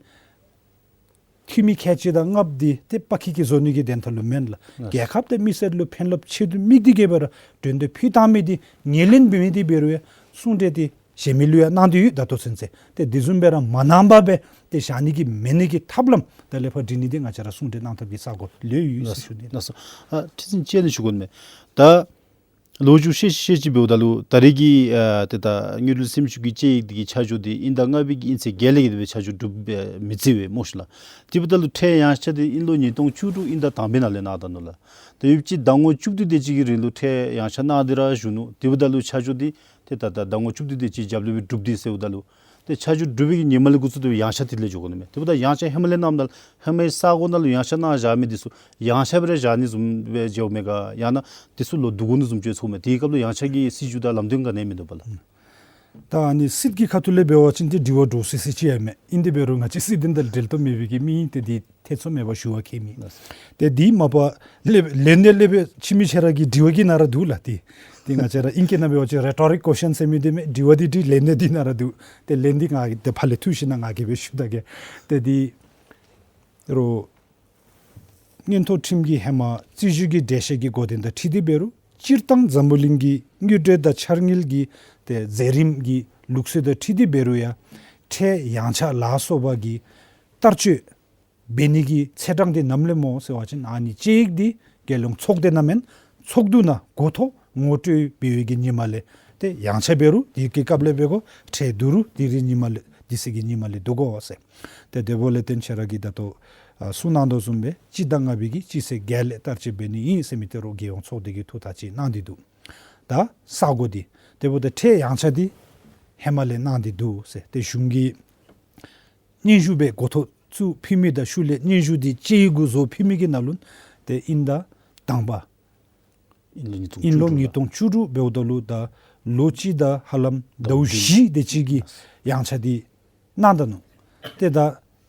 འཐུས་མི་ཁལ་གཅིག་དང་ལྔ་པོ་འདི་ཏེ་པ་ཁིག་གི་བཟོ་ནི་གི་དོན་དག་ལུ་མེན་ལགས། ལགས། རྒྱལ་ཁབ་དང་མི་སེར་ལུ་ཕན་རླབས་ཆེ་དུ་དམིགས་ཏེ་གི་སྦེ་ར་འགྲན་བསྡུར་ཕུལ་བཏང་མི་འདི་ངོས་ལེན་འབད་མི་འདི་འབད་རུང་ཡང་གསུང་གྲོས་འདི་གཞན་མི་ལུ་ཡང་གནང་སྟེ་ཡོད། ད་ལྟོ་ཚུན་ཚོད་ཏེ་དེ་བཟུམ་སྦེ་ར་མ་གནང་པར་སྦེ་ཏེ་བཞག་ནི་གི་མེད་ནི་གི་ཐབས་ལམ་ད་ལས་ཕར་སྒྲིག་ནི་འདི་ང་བཅས་ར་གསུང་གྲོས་གནང་ཐབས་ཀྱི་ས་སྒོ་ལོས་ཡོད་ཟེར་ཞུ་ནི། ལགས་སོ། ལགས་སོ། ཨ་ཁྲི་འཛིན་དཔྱད་གནས་ཞུ་དགོ་མས། ད་ལོ་རྒྱུས་ཤེས་ཤེས་ཅིག་འབདཝ་ད་ལུ་ད་རེས་ཀྱི་ཨ་ཏེ་ད་དངུལ་འབྲེལ་སེམས་ཤུགས་ཀྱི་དཔྱད་ཡིག་འདི་གི་ཆ་འཇོག་འདི་དབྱིན་ཟླ་ལྔ་པའི་གི་དབྱིན་ཚེས་བརྒྱད་ལས་ཀྱི་དེ་སྦེ་ཆ་འཇོག་གྲུབ་སྦེ་མི་བརྩི་བས་སྨོ་ཤིག་ལགས། དེ་འབདཝ་ད་ལུ་ཁྲལ་ཡངས་ཆག་འདི་དབྱིན་ལོ་ཉིས་སྟོང་བཅུ་དྲུག་དབྱིན་ཟླ་དང་པའི་ནང་ལས་གནང་ད་ནུག་ལགས། ད་ཡུདཔ་ཅིག་ཟླ་ངོ་བཅུ་བདུན་དེ་ཅིག་གི་རིང་ལུ་ཁྲལ་ཡངས་ཆག་གནང་སྟེ་ར་བཞུགས་ནུག། དེ་འབདཝ་ད་ལུ་ཆ་འཇོག་འདི་ཏེ་ད་ད་ཟླ་ངོ་བཅུ་བདུན་དེ་ཅིག་རྒྱབ་ལས་སྦེ་གྲུབ་སྟེ་ཟེརཝ་ད་ལུ་ཏེ་ཆ་འཇོག་གྲུབ་པའི་གི་ཉིནམ་ལས་འགོ་བཙུགས་ཏེ་ཡངས་ཆག་དེ་ལས་འགྱོ་དགོ་ནི་མས། དེ་འབདཝ་ད་ཡངས་ཆག་ཧེ་མ་ལས་གནངམ་ད་ལུ་ཧེ་མའི་ས་སྒོ་ནང་ལུ་ཡངས་ཆག་གནང་བཞག་མི་འདི་ཚུ་ཡངས་ཆག་སྦེ་ར་བཞག་ནི་བཟུམ་སྦེ་འགྱོཝ་མས་ག། ཡང་ན་འདི་ཚུ་ལོག་བསྡུ་དགོ་ནི་བཟུམ་ཅིག་ཚོརཝ་མས། དེའི་སྐབས་ལུ་ཡངས་ཆག་གི་སྲིད་བྱུས་དང་ལམ་སྟོན་ག་ནི་ཡང་མིན་འདུག་པ་ལགས། ད་ཨ་ནི་སྲིད་ཀྱི་ཁ་ཐུག་ལས་འབད་བ་ཅིན་ཏེ་དྲི་བ་འདྲོག་སི་སི་ཅིག་ཡང་མེད། ཨིན་དེ་འབད་རུང་ང་བཅས་སྲིད་དོན་དང་འབྲེལ་གཏོགས་མེད་པའི་གི་མི་ཨིན། ཏེ་འདི་ཐེ་ཚོམ་མེད་པར་ཞུ་བ་ཁྱད་མེད། ལགས། ཏེ་འདི་མ་པ་ལས་ལས་སྣེ་ལས་སྦེ་ཁྱིམ་མི་ཆ་ར་གི་དྲི་བ་གི་ནང་ར་འདུག་ལགས། ཏེ་ཏེ་ང་བཅས་ར་ཨིང་སྐད་ནང་འབད་བ་ཅིན་རེ་ཊོ་རིག་ཀོ་ཤཱན་ཟེར་མི་འདི་མས། དྲི་བ་འདི་འདི་ལས་སྣེ་འདི་ནང་ར་འདུག། ཏེ་ལན་འདི་ང་གིས་ཏེ་ཕར་ལས་འཐུ་ཞིན་ན་ང་གིས་སྦེ་ཞུ་ད་གེ། ཏེ་འདི་རོགས་མངོན་མཐོ་ཁྲིམས་ཀྱི་ཧེ་མ་རྩོད་བཞག་གི་འགྲེལ་བཤད་ཀྱི་གོ་དོན་དང་འཁྲིལ་ཏེ་འབད་རུང་སྤྱིར་བཏང་འཛམ་བུ་གླིང་གི་དངུལ་འབྲེལ་དང་འཆར་དངུལ་གྱི་ཏེ་མཛད་རིམ་གྱི་ལུགས་སྲོལ་དང་འཁྲིལ་ཏེ་འབད་རུང་ཡང་ཁྲལ་ཡངས་ཆག་ལ་སོགས་པ་གི་བསྟར་སྤྱོད་འབད་ནི་གི་ཚེས་གྲངས་འདི་ནམ་ལས་སྨོ་ཟེར་བ་ཅིན་ཨ་ནི་དཔྱད་ཡིག་འདི་རྒྱལ་ཡོངས་ཚོགས་སྡེ་ནང་མེན་ཚོགས་འདུ་ནང་འགོ་ཐོག་ངོ་སྤྲོད་འབད་བའི་གི་ཉིནམ་ལས་ཏེ་ཡངས་ཆག་འབད་རུང་དེ་གི་སྐབས་ལས་འབད་དགོ། ཁྲལ་བསྡུ་རུང་དེ་རིང་ཉིནམ་ལས་དེ་ཚེས་ཀྱི་ཉིནམ་ལས་བསྡུ་དགོ་ཟེར། ཏེ་དེ་འབདཝ་ལས་བརྟེན་ཁྱེད་ར་གིས་ད་ལྟོ་ ཨ་གསུང་གནང་དོ་བཟུམ་སྦེ་སྤྱི་དང་ལྔ་པའི་གི་སྤྱི་ཚེས་བརྒྱད་ལས་བསྟར་སྤྱོད་འབད་ནི་ཨིན་ཟེར་མི་དེ་རུ་རྒྱལ་ཡོངས་ཚོགས་སྡེ་གིས་ཐུགས་ཐག་བཅད་གནང་སྟེ་འདུག། ད་ས་གོ་འདི་དེ་འབདཝ་ད་ཁྲལ་ཡངས་ཆག་འདི་ཧེ་མ་ལས་གནང་སྟེ་འདུག་ཟེར། ཏེ་གཞུང་གིས་སྙན་ཞུ་སྦེ་འགོ་ཐོག་ཚུ་ཕུལ་མི་དང་ཤུལ་ལས་སྙན་ཞུ་འདི་དཔྱད་ཡིག་གུ་བཟོ་ཕུལ་མི་གི་ནང་ལུ་ཏེ་དབྱིན་ཟླ་དང་པ་དབྱིན་ལོ་ཉིས་སྟོང་དབྱིན་ལོ་བཅུ་དྲུག་ཉིས་སྟོང་བཅུ་དྲུག་འབདཝ་ད་ལུ་ད་ལོ་གཅིག་དང་ཧ་ལམ་ཟླཝ་བཞི་དེ་ཅིག་གི་ཡངས་ཆག་འདི་གནང་ད་ནུག། ཏེ་ད་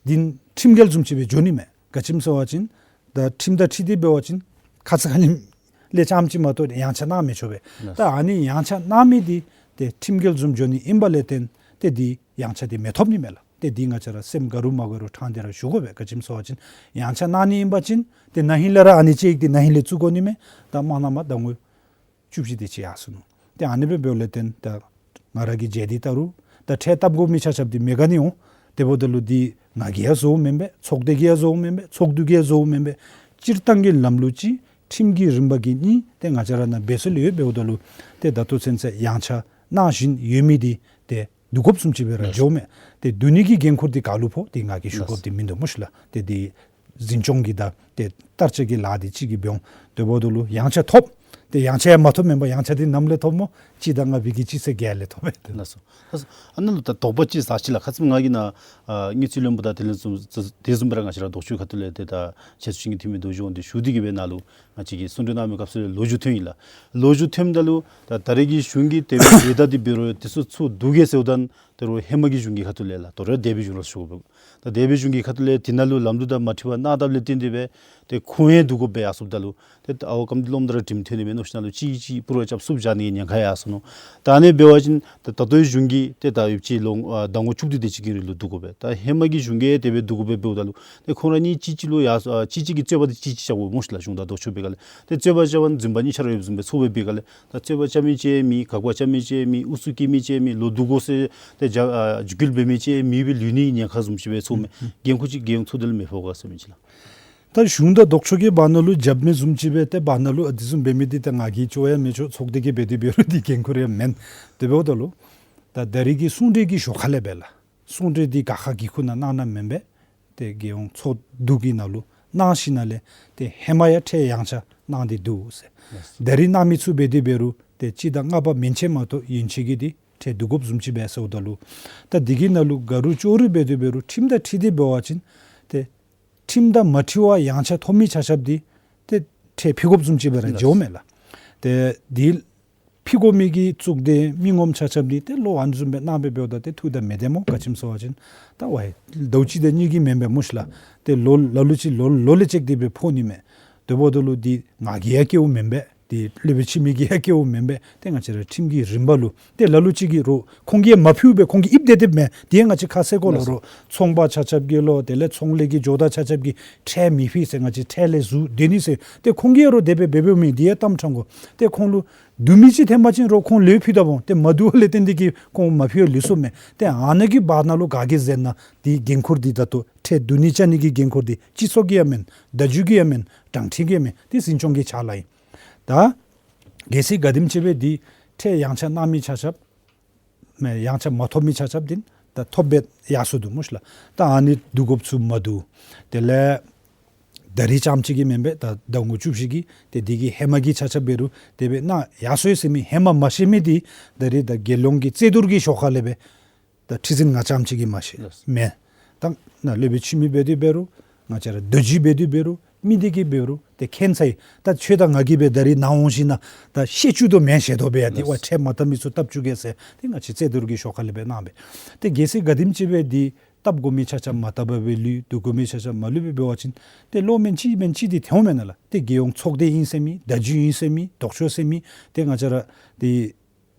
འདི་ཁྲིམས་འགལ་བཟུམ་ཅིག་སྦེ་འགྱོ་ནི་མས། ག་ཅི་སྨོ་ཟེར་བ་ཅིན་ད་ཁྲིམས་དང་འཁྲིལ་ཏེ་འབད་བ་ཅིན་ཁ་ཙ་ཁ་ཉིནམ་ལས་རྐྱངམ་ཅིག་མ་གཏོགས་ཡངས་ཆག་གནང་མི་ཆོག་པས། ལགས། ད་ཨ་ནི་ཡངས་ཆག་གནང་མི་འདི་ཏེ་ཁྲིམས་འགལ་བཟུམ་འགྱོ་ནི་ཨིན་པ་ལས་བརྟེན་ཏེ་འདི་ཡངས་ཆག་འདི་མི་ཐོབ་ནི་མས་ལགས། ཏེ་འདི་ང་བཅས་ར་སེམས་དགའ་རུང་མ་དགའ་རུང་ཕྲང་སྟེ་ར་ཞུ་དགོ་པས། ག་ཅི་སྨོ་ཟེར་བ་ཅིན་ཡངས་ཆག་གནང་ནི་ཨིན་པ་ཅིན་ཏེ་ན་ཧིང་ལས་ར་ཨ་ནི་ཅིག་འདི་ན་ཧིང་ལས་བཙུགས་དགོ་ནི་མས། ད་དམངས་རྣམས་མ་ཟླཝ་ངོ་བཅུ་བཞི་དེ་ཅིག་ཡར་སོ་ནུག། ཏེ་ཨ་ནི་སྦེ་འབདཝ་ལས་བརྟེན་ད་ང་ར་གིས་མཇལ་ཏེ་ལྟ་རུང་ད་ཁྲལ་བཏབ་དགོ་མི་ཆ་ཁྱབ་འདི་མེད་ག་ནི་འོང་། དེ་འབདཝ་ད་ལུ་འདི་ང་གིས་ཡང་བཟོཝ་མེན་པས། ཚོགས་སྡེ་གིས་ཡང་བཟོཝ་མེན་པས། ཚོགས་འདུ་གིས་ཡང་བཟོཝ་མེན་པས། སྤྱིར་བཏང་གི་ལམ་ལུགས་ཅིག་ཁྲིམས་ཀྱི་རིམ་པ་གི་གཉིས་ཏེ་ང་བཅས་ར་ནང་འབད་སྲོལ་ཡོདཔ་འབདཝ་ད་ལུ་ཏེ་ད་ལྟོ་ཚུན་ཚོད་ཡངས་ཆག་གནང་བཞིན་ཡོད་མི་འདི་ཏེ་བསྡུ་དགོཔ་བཟུམ་ཅིག་སྦེ་ར་འགྱོཝ་མས། ཏེ་བསྡུ་ནི་གི་འགན་ཁུར་འདི་ག་ལུ་ཕོག། ཏེ་ང་གིས་ཞུ་དགོཔ་འདི་མིན་འདུག་སྨོ་ཤིག་ལགས། ཏེ་འདི་འཛིན་སྐྱོང་གི་དང་ཏེ་བསྟར་སྤྱོད་ཀྱི་ལཱ་འདི་ཅིག་གིས་འབད་འོང་། དེ་འབདཝ་ད་ལུ་ཡངས་ཆག་ཐོབ། ཏེ་ཡངས་ཆག་ཡང་མ་ཐོབ་མེན་པར་ཡངས་ཆག་འདི་ནམ་ལས་ཐོབ་སྨོ། སྤྱི་དང་ལྔ་པའི་གི་སྤྱི་ཚེས་བརྒྱད་ལས་ཐོབ་པས། ལགས་སོ། ལགས་སོ། ཨ་ནཱ་ལུ་ད་དོགས་པ་ཅིག་ཟ་ཅི་ལགས། ཁ་ཙ་ང་གིས་ནཱ་ཨ་དངུལ་རྩིས་བློན་པོ་དང་དེ་ལས་བཟུམ་དེ་བཟུམ་སྦེ་ར་ང་བཅས་ར་ལྡོག་ཕྱོགས་ཁ་ཐུག་ལས་ཏེ་ད་ཆེ་ཚུ་ཅན་གྱི་འཐུས་མི་དོ་བཟུམ་འདི་ཞུ་སྟེ་གིས་སྦེ་ནཱ་ལུ་ང་བཅས་ཀྱིས་གསུང་གྲོས་གནང་མི་སྐབས་སུ་ལས་ལོ་རྒྱུས་ཐོན་ཡི་ལགས། ལོ་རྒྱུས་ཐོནམ་ད་ལུ་ད་ད་རེས་ཀྱི་གཞུང་གི་དེ་སྦེ་ཡོད་ད་དེ་འབད་རུང་དེ་ཚུ་ཚུར་བསྡུ་གེ་ཟེརཝ་ད་དོ་རུང་ཧེ་མ་གི་གཞུང་གི་ཁ་ཐུག་ལས་ལགས། དོ་རུང་འདས་པའི་གཞུང་ར་ཞུ་དགོ་པས། ད་འདས་པའི་གཞུང་གི་ཁ་ཐུག་ལས་དེ་ནང་ལུ་ལམ་ལུགས་དང་མ་འཁྲིལ་བར་གནང་དཔ་ལས་བརྟེན་ཏེ་སྦེ་ཏེ་ཁོང་ཡང་བསྡུ་དགོཔ་སྦེ་ཡར་སོངམ་ད་ལུ་ཏེ་ཨ་ཝ་ཀམ་འདི་ལོགམ་ད་ར་དྲིམ་ཐོན་ནི་མས་མནོ་ཞིན་ན་ལུ་གཅིག་གིས་གཅིག་ཕུ་ར་རྐྱབ་བསུབ་བཞག་ནི་གི་ཉེན་ཁ་ཡར་སོ་ནུག། ད་ཨ་ནི་འབད་བ་ཅིན་ད་ད་ལྟོའི་གཞུང་གིས་ཏེ་ད་ཡོདཔ་ཅིག་ལོ་ཨ་ཟླ་ངོ་བཅུ་བདུན་དེ་ཅིག་གི་རིང་ལུ་བསྡུ་དགོ་པས། ད་ཧེ་མ་གི་གཞུང་གིས་དེ་སྦེ་བསྡུ་དགོ་པས་འབདཝ་ད་ལུ་ཏེ་ཁོང་ར་གཉིས་གཅིག་གཅིག་ལུ་ཡར་སོ་ཨ་གཅིག་གཅིག་གི་རྩོད་པ་འདི་གཅིག་གཅིག་རྐྱབ་དགོ་སྨོ་ཤིག་ལགས། གཞུང་དང་ལྡོག་ཕྱོགས་འབད་ག་ལས་ཏེ་རྩོད་པ་རྐྱབ་པ་འཛིན་པ་གཉིས་ཆ་ར་ཡོདཔ་བཟུམ་སྦེ་ཚོགས་སྦེ་འབད་ག་ལས་ད་རྩོད་པ་རྐྱབ་མི་ཅིག་མེད། དགག་པ་རྐྱབ་མི་ཅིག་མེད། ཨུ་ཚུགས་བཀལ་མི་ཅིག་མེད། ལོག་བསྡུ་དགོ་ཟེར་ཏེ་རྒྱ་ཨ་རྒྱུད་སྐུལ་འབད་མི་ཅིག་མེདཔ་སྦེ་ལུས་ནི་གི་ཉེན་ཁ་བཟུམ་ཅིག་སྦེ་ཚོརཝ་མས། འགན་ཁུར་ཅིག་རྒྱལ་ཡོངས་ཚོགས་སྡེ་ལུ་མི་ཕོག་ག་ཟེར་མི་ཅིག་ལགས། ད་གཞུང་དང་ལྡོག་ཕྱོགས་ཀྱིས་བར་ན་ལུ་རྐྱབ་མི་བཟུམ་ཅིག་སྦེ་ཏེ་བར་ན་ལུ་ཨ་དེ་བཟུམ་འབད་མི་འདི་ད་ང་གིས་ལྕོགས་ཡང་མི་ལྕོགས། ཚོགས་སྡེ་གིས་འབད་དེ་འབད་རུང་འདི་འགན་ཁུར་ཡང་མེན། དེ་འབདཝ་ད་ལུ་ད་ད་རེས་ཀྱི་གསུང་གྲོས་ཀྱི་ཞོར་ཁ་ལས་སྦེ་ལགས། གསུང་གྲོས་འདི་ག་ཁ་གི་ཁུག་ནང་གནང་གནངམ་མེན་པས། ཏེ་རྒྱལ་ཡོངས་ཚོགས་འདུ་གི་ནང་ལུ་གནང་ཞིནམ་ལས་ཏེ་ཧེ་མ་ཡང་ཁྲལ་ཡངས་ཆག་གནང་སྟེ་འདུག་ཟེར། ད་རེས་གནང་མི་ཚུ་འབད་དེ་འབད་རུང་ཏེ་སྤྱི་ཟླ་ལྔ་པ་མན་ཆད་མ་གཏོགས་ཡན་ཆད་ཀྱིས་འདི་ཁྲལ་བསྡུ་དགོཔ་བཟུམ་ཅིག་སྦེ་ཟེརཝ་ད་ལུ་ད་འདི་གི་ནང་ལུ་ག་རུང་ཅོག་རུང་འབད་དེ་འབད་རུང་ཁྲིམས་དང་འཁྲིལ་ཏེ་འབད་བ་ཅིན་ཏེ་ཁྲིམས་དང་མ་འཁྲིལ་བར་ཡངས་ཆག་ཐོབ་མི་ཆ་ཁྱབ་འདི་ཏེ་ཁྲལ་ཕུལ་དགོཔ་བཟུམ་ཅིག་སྦེ་ར་འགྱོཝ་མས་ལགས། ཏེ་འདི་ཕུལ་དགོ་མི་གི་གཙུག་སྡེ་མི་ངོམ་ཆ་ཁྱབ་འདི་ཏེ་ལོག་ཨ་ནི་བཟུམ་སྦེ་གནང་སྦེ་འབདཝ་ད་ཏེ་ཐུགས་དང་མི་ལྡནམ་སྨོ། ག་ཅི་སྨོ་ཟེར་བ་ཅིན་ད་ཝའི་ཟླཝ་གཅིག་དང་གཉིས་ཀྱི་མེན་པས་སྨོ་ཤིག་ལགས། ཏེ་ལོ་ལ་ལུ་ཅིག་ལོ་ལོ་ལས་བཅད་དེ་སྦེ་ཕོག་ནི་མས། དེ་འབདཝ་ད་ལུ་འདི་ང་གིས་ཡང་བཀལཝ་མེན་པས། ཏེ་སློབ་དཔོན་འཆི་མེད་ཀྱིས་ཡང་བཀལཝ་མེན་པས། ཏེ་ང་བཅས་ར་ཁྲིམས་ཀྱི་རིམ་པ་ལུ་ཏེ་ལ་ལུ་ཅིག་གིས་རོགས་ཁོང་གིས་ཡང་མ་ཕུལ་སྦེ་ཁོང་གིས་ཡིབ་སྡོད་དེ་མས། དེ་ཡང་ང་བཅས་ཁ་གསལ་གོ་ལོ། རོགས་ཚོང་པ་ཆ་ཁྱབ་ཀྱིས་ལོ་དེ་ལས་ཚོང་ལས་ཀྱི་ཇོ་བདག་ཆ་ཁྱབ་ཀྱིས་ཁྲལ་མི་ཕུལ་ཟེར་ང་བཅས་ཁྲལ་ལས་ཟུར་སྡོད་ནི་ཟེར་ཏེ་ཁོང་གིས་ཡང་རོགས་དེ་སྦེ་འབད་འབདཝ་མས། དེ་ཡང་གཏམ་དྲང་དགོ། ཏེ་ཁོང་ལུ་བསྡུ་མི་ཅིག་ཐོན་པ་ཅིན་རོགས་ཁོང་ལོག་ཕུལ་ད་འོང་། ཏེ་མ་བསྡུ་བ་ལས་བརྟེན་ཏེ་གིས་ཁོང་མ་ཕུལ་བར་ལུས་སོངམ་མས། ཏེ་ཨ་ནཱ་གི་བར་ན་ལུ་ག་གིས་ཟེར་ན་འདི་འགན་ཁུར་འདི་ད་ལྟོ་ཁྲལ་བསྡུ་ནི་རྐྱབ་ནི་གི་འགན་ཁུར་འདི་སྤྱི་ཚོགས་ཀྱི་ཡང་མེན། བརྡ་བརྒྱུད་ཀྱི་ཡང་མེན། དྲང་ཁྲིམས་ཀྱི་ཡང་མེན། འདི་འཛིན་སྐྱོང་གི་ཕྱག་ལཱ་ཨིན། ད་གལ་སྲིད་ག་དེམ་ཅིག་སྦེ་འདི་ཁྲལ་ཡངས་ཆག་གནང་མི་ཆ་ཁྱབ་མེན་ཡངས་ཆག་མ་ཐོབ་མི་ཆ་ཁྱབ་འདི་ད་ཐོབ་སྦེ་ཡར་སོ་དོ་སྨོ་ཤིག་ལགས། ད་ཨ་ནི་བསྡུ་དགོཔ་ཚུ་མ་བསྡུ། དེ་ལས་ད་རེས་རྐྱངམ་ཅིག་གི་མེན་པས། ད་ཟླཝ་ངོ་བཅུ་བཞི་གི་ཏེ་འདི་གི་ཧེ་མ་གི་ཆ་ཁྱབ་འབད་རུང་དེ་སྦེ་གནང་ཡར་སོ་ཡི་ཟེར་མི་ཧེ་མ་མ་ཤེས་མི་འདི་ད་རེས་ད་རྒྱལ་ཡོངས་ཀྱི་རྩོད་བསྡུར་གྱི་ཞོར་ཁ་ལས་སྦེ་ད་ཁྲི་འཛིན་ང་རྐྱངམ་ཅིག་གིས་མ་ཤེས་ལགས། མེན། ད་ནཱ་སློབ་དཔོན་འཆི་མེད་འབད་དེ་འབད་རུང་ང་བཅས་ར་བརྡ་བརྒྱུད་འབད་དེ་འབད་རུང་མི་སྡེ་གིས་འབད་རུང་ཏེ་མཁྱེན་ཚར་ཡི། ད་ཁྱོད་དང་ང་གིས་སྦེ་ད་རེས་ནཱ་འོང་ཞིན་ན་ད་བཤད་བཅུག་དོ་མེན། བཤད་དོ་སྦེ་ཡ་འདི་ལགས། ཝའི་ཁྲལ་མ་བཏབ་མི་ཚུ་བཏབ་བཅུག་གེ་ཟེར་ཏེ་ང་བཅས་རྩོད་བསྡུར་གྱི་ཞོར་ཁ་ལས་སྦེ་གནང་སྦེ། ཏེ་གལ་སྲིད་ག་དེམ་ཅིག་སྦེ་འདི་བཏབ་དགོ་མི་ཆ་ཁྱབ་མ་བཏབ་པར་སྦེ་ལུས། བསྡུ་དགོ་མི་ཆ་ཁྱབ་མ་ལུས་པར་འབད་བ་ཅིན་ཏེ་ལོག་མེན་ཅིག་མེན་ཅིག་འདི་ཐོནམ་མེན་ན་ལགས། ཏེ་རྒྱལ་ཡོངས་ཚོགས་སྡེ་ཨིན་ཟེར་མི་བརྡ་བརྒྱུད་ཨིན་ཟེར་མི་ལྡོག་ཕྱོགས་ཟེར་མི་ཏེ་ང་བཅས་ར་འདི་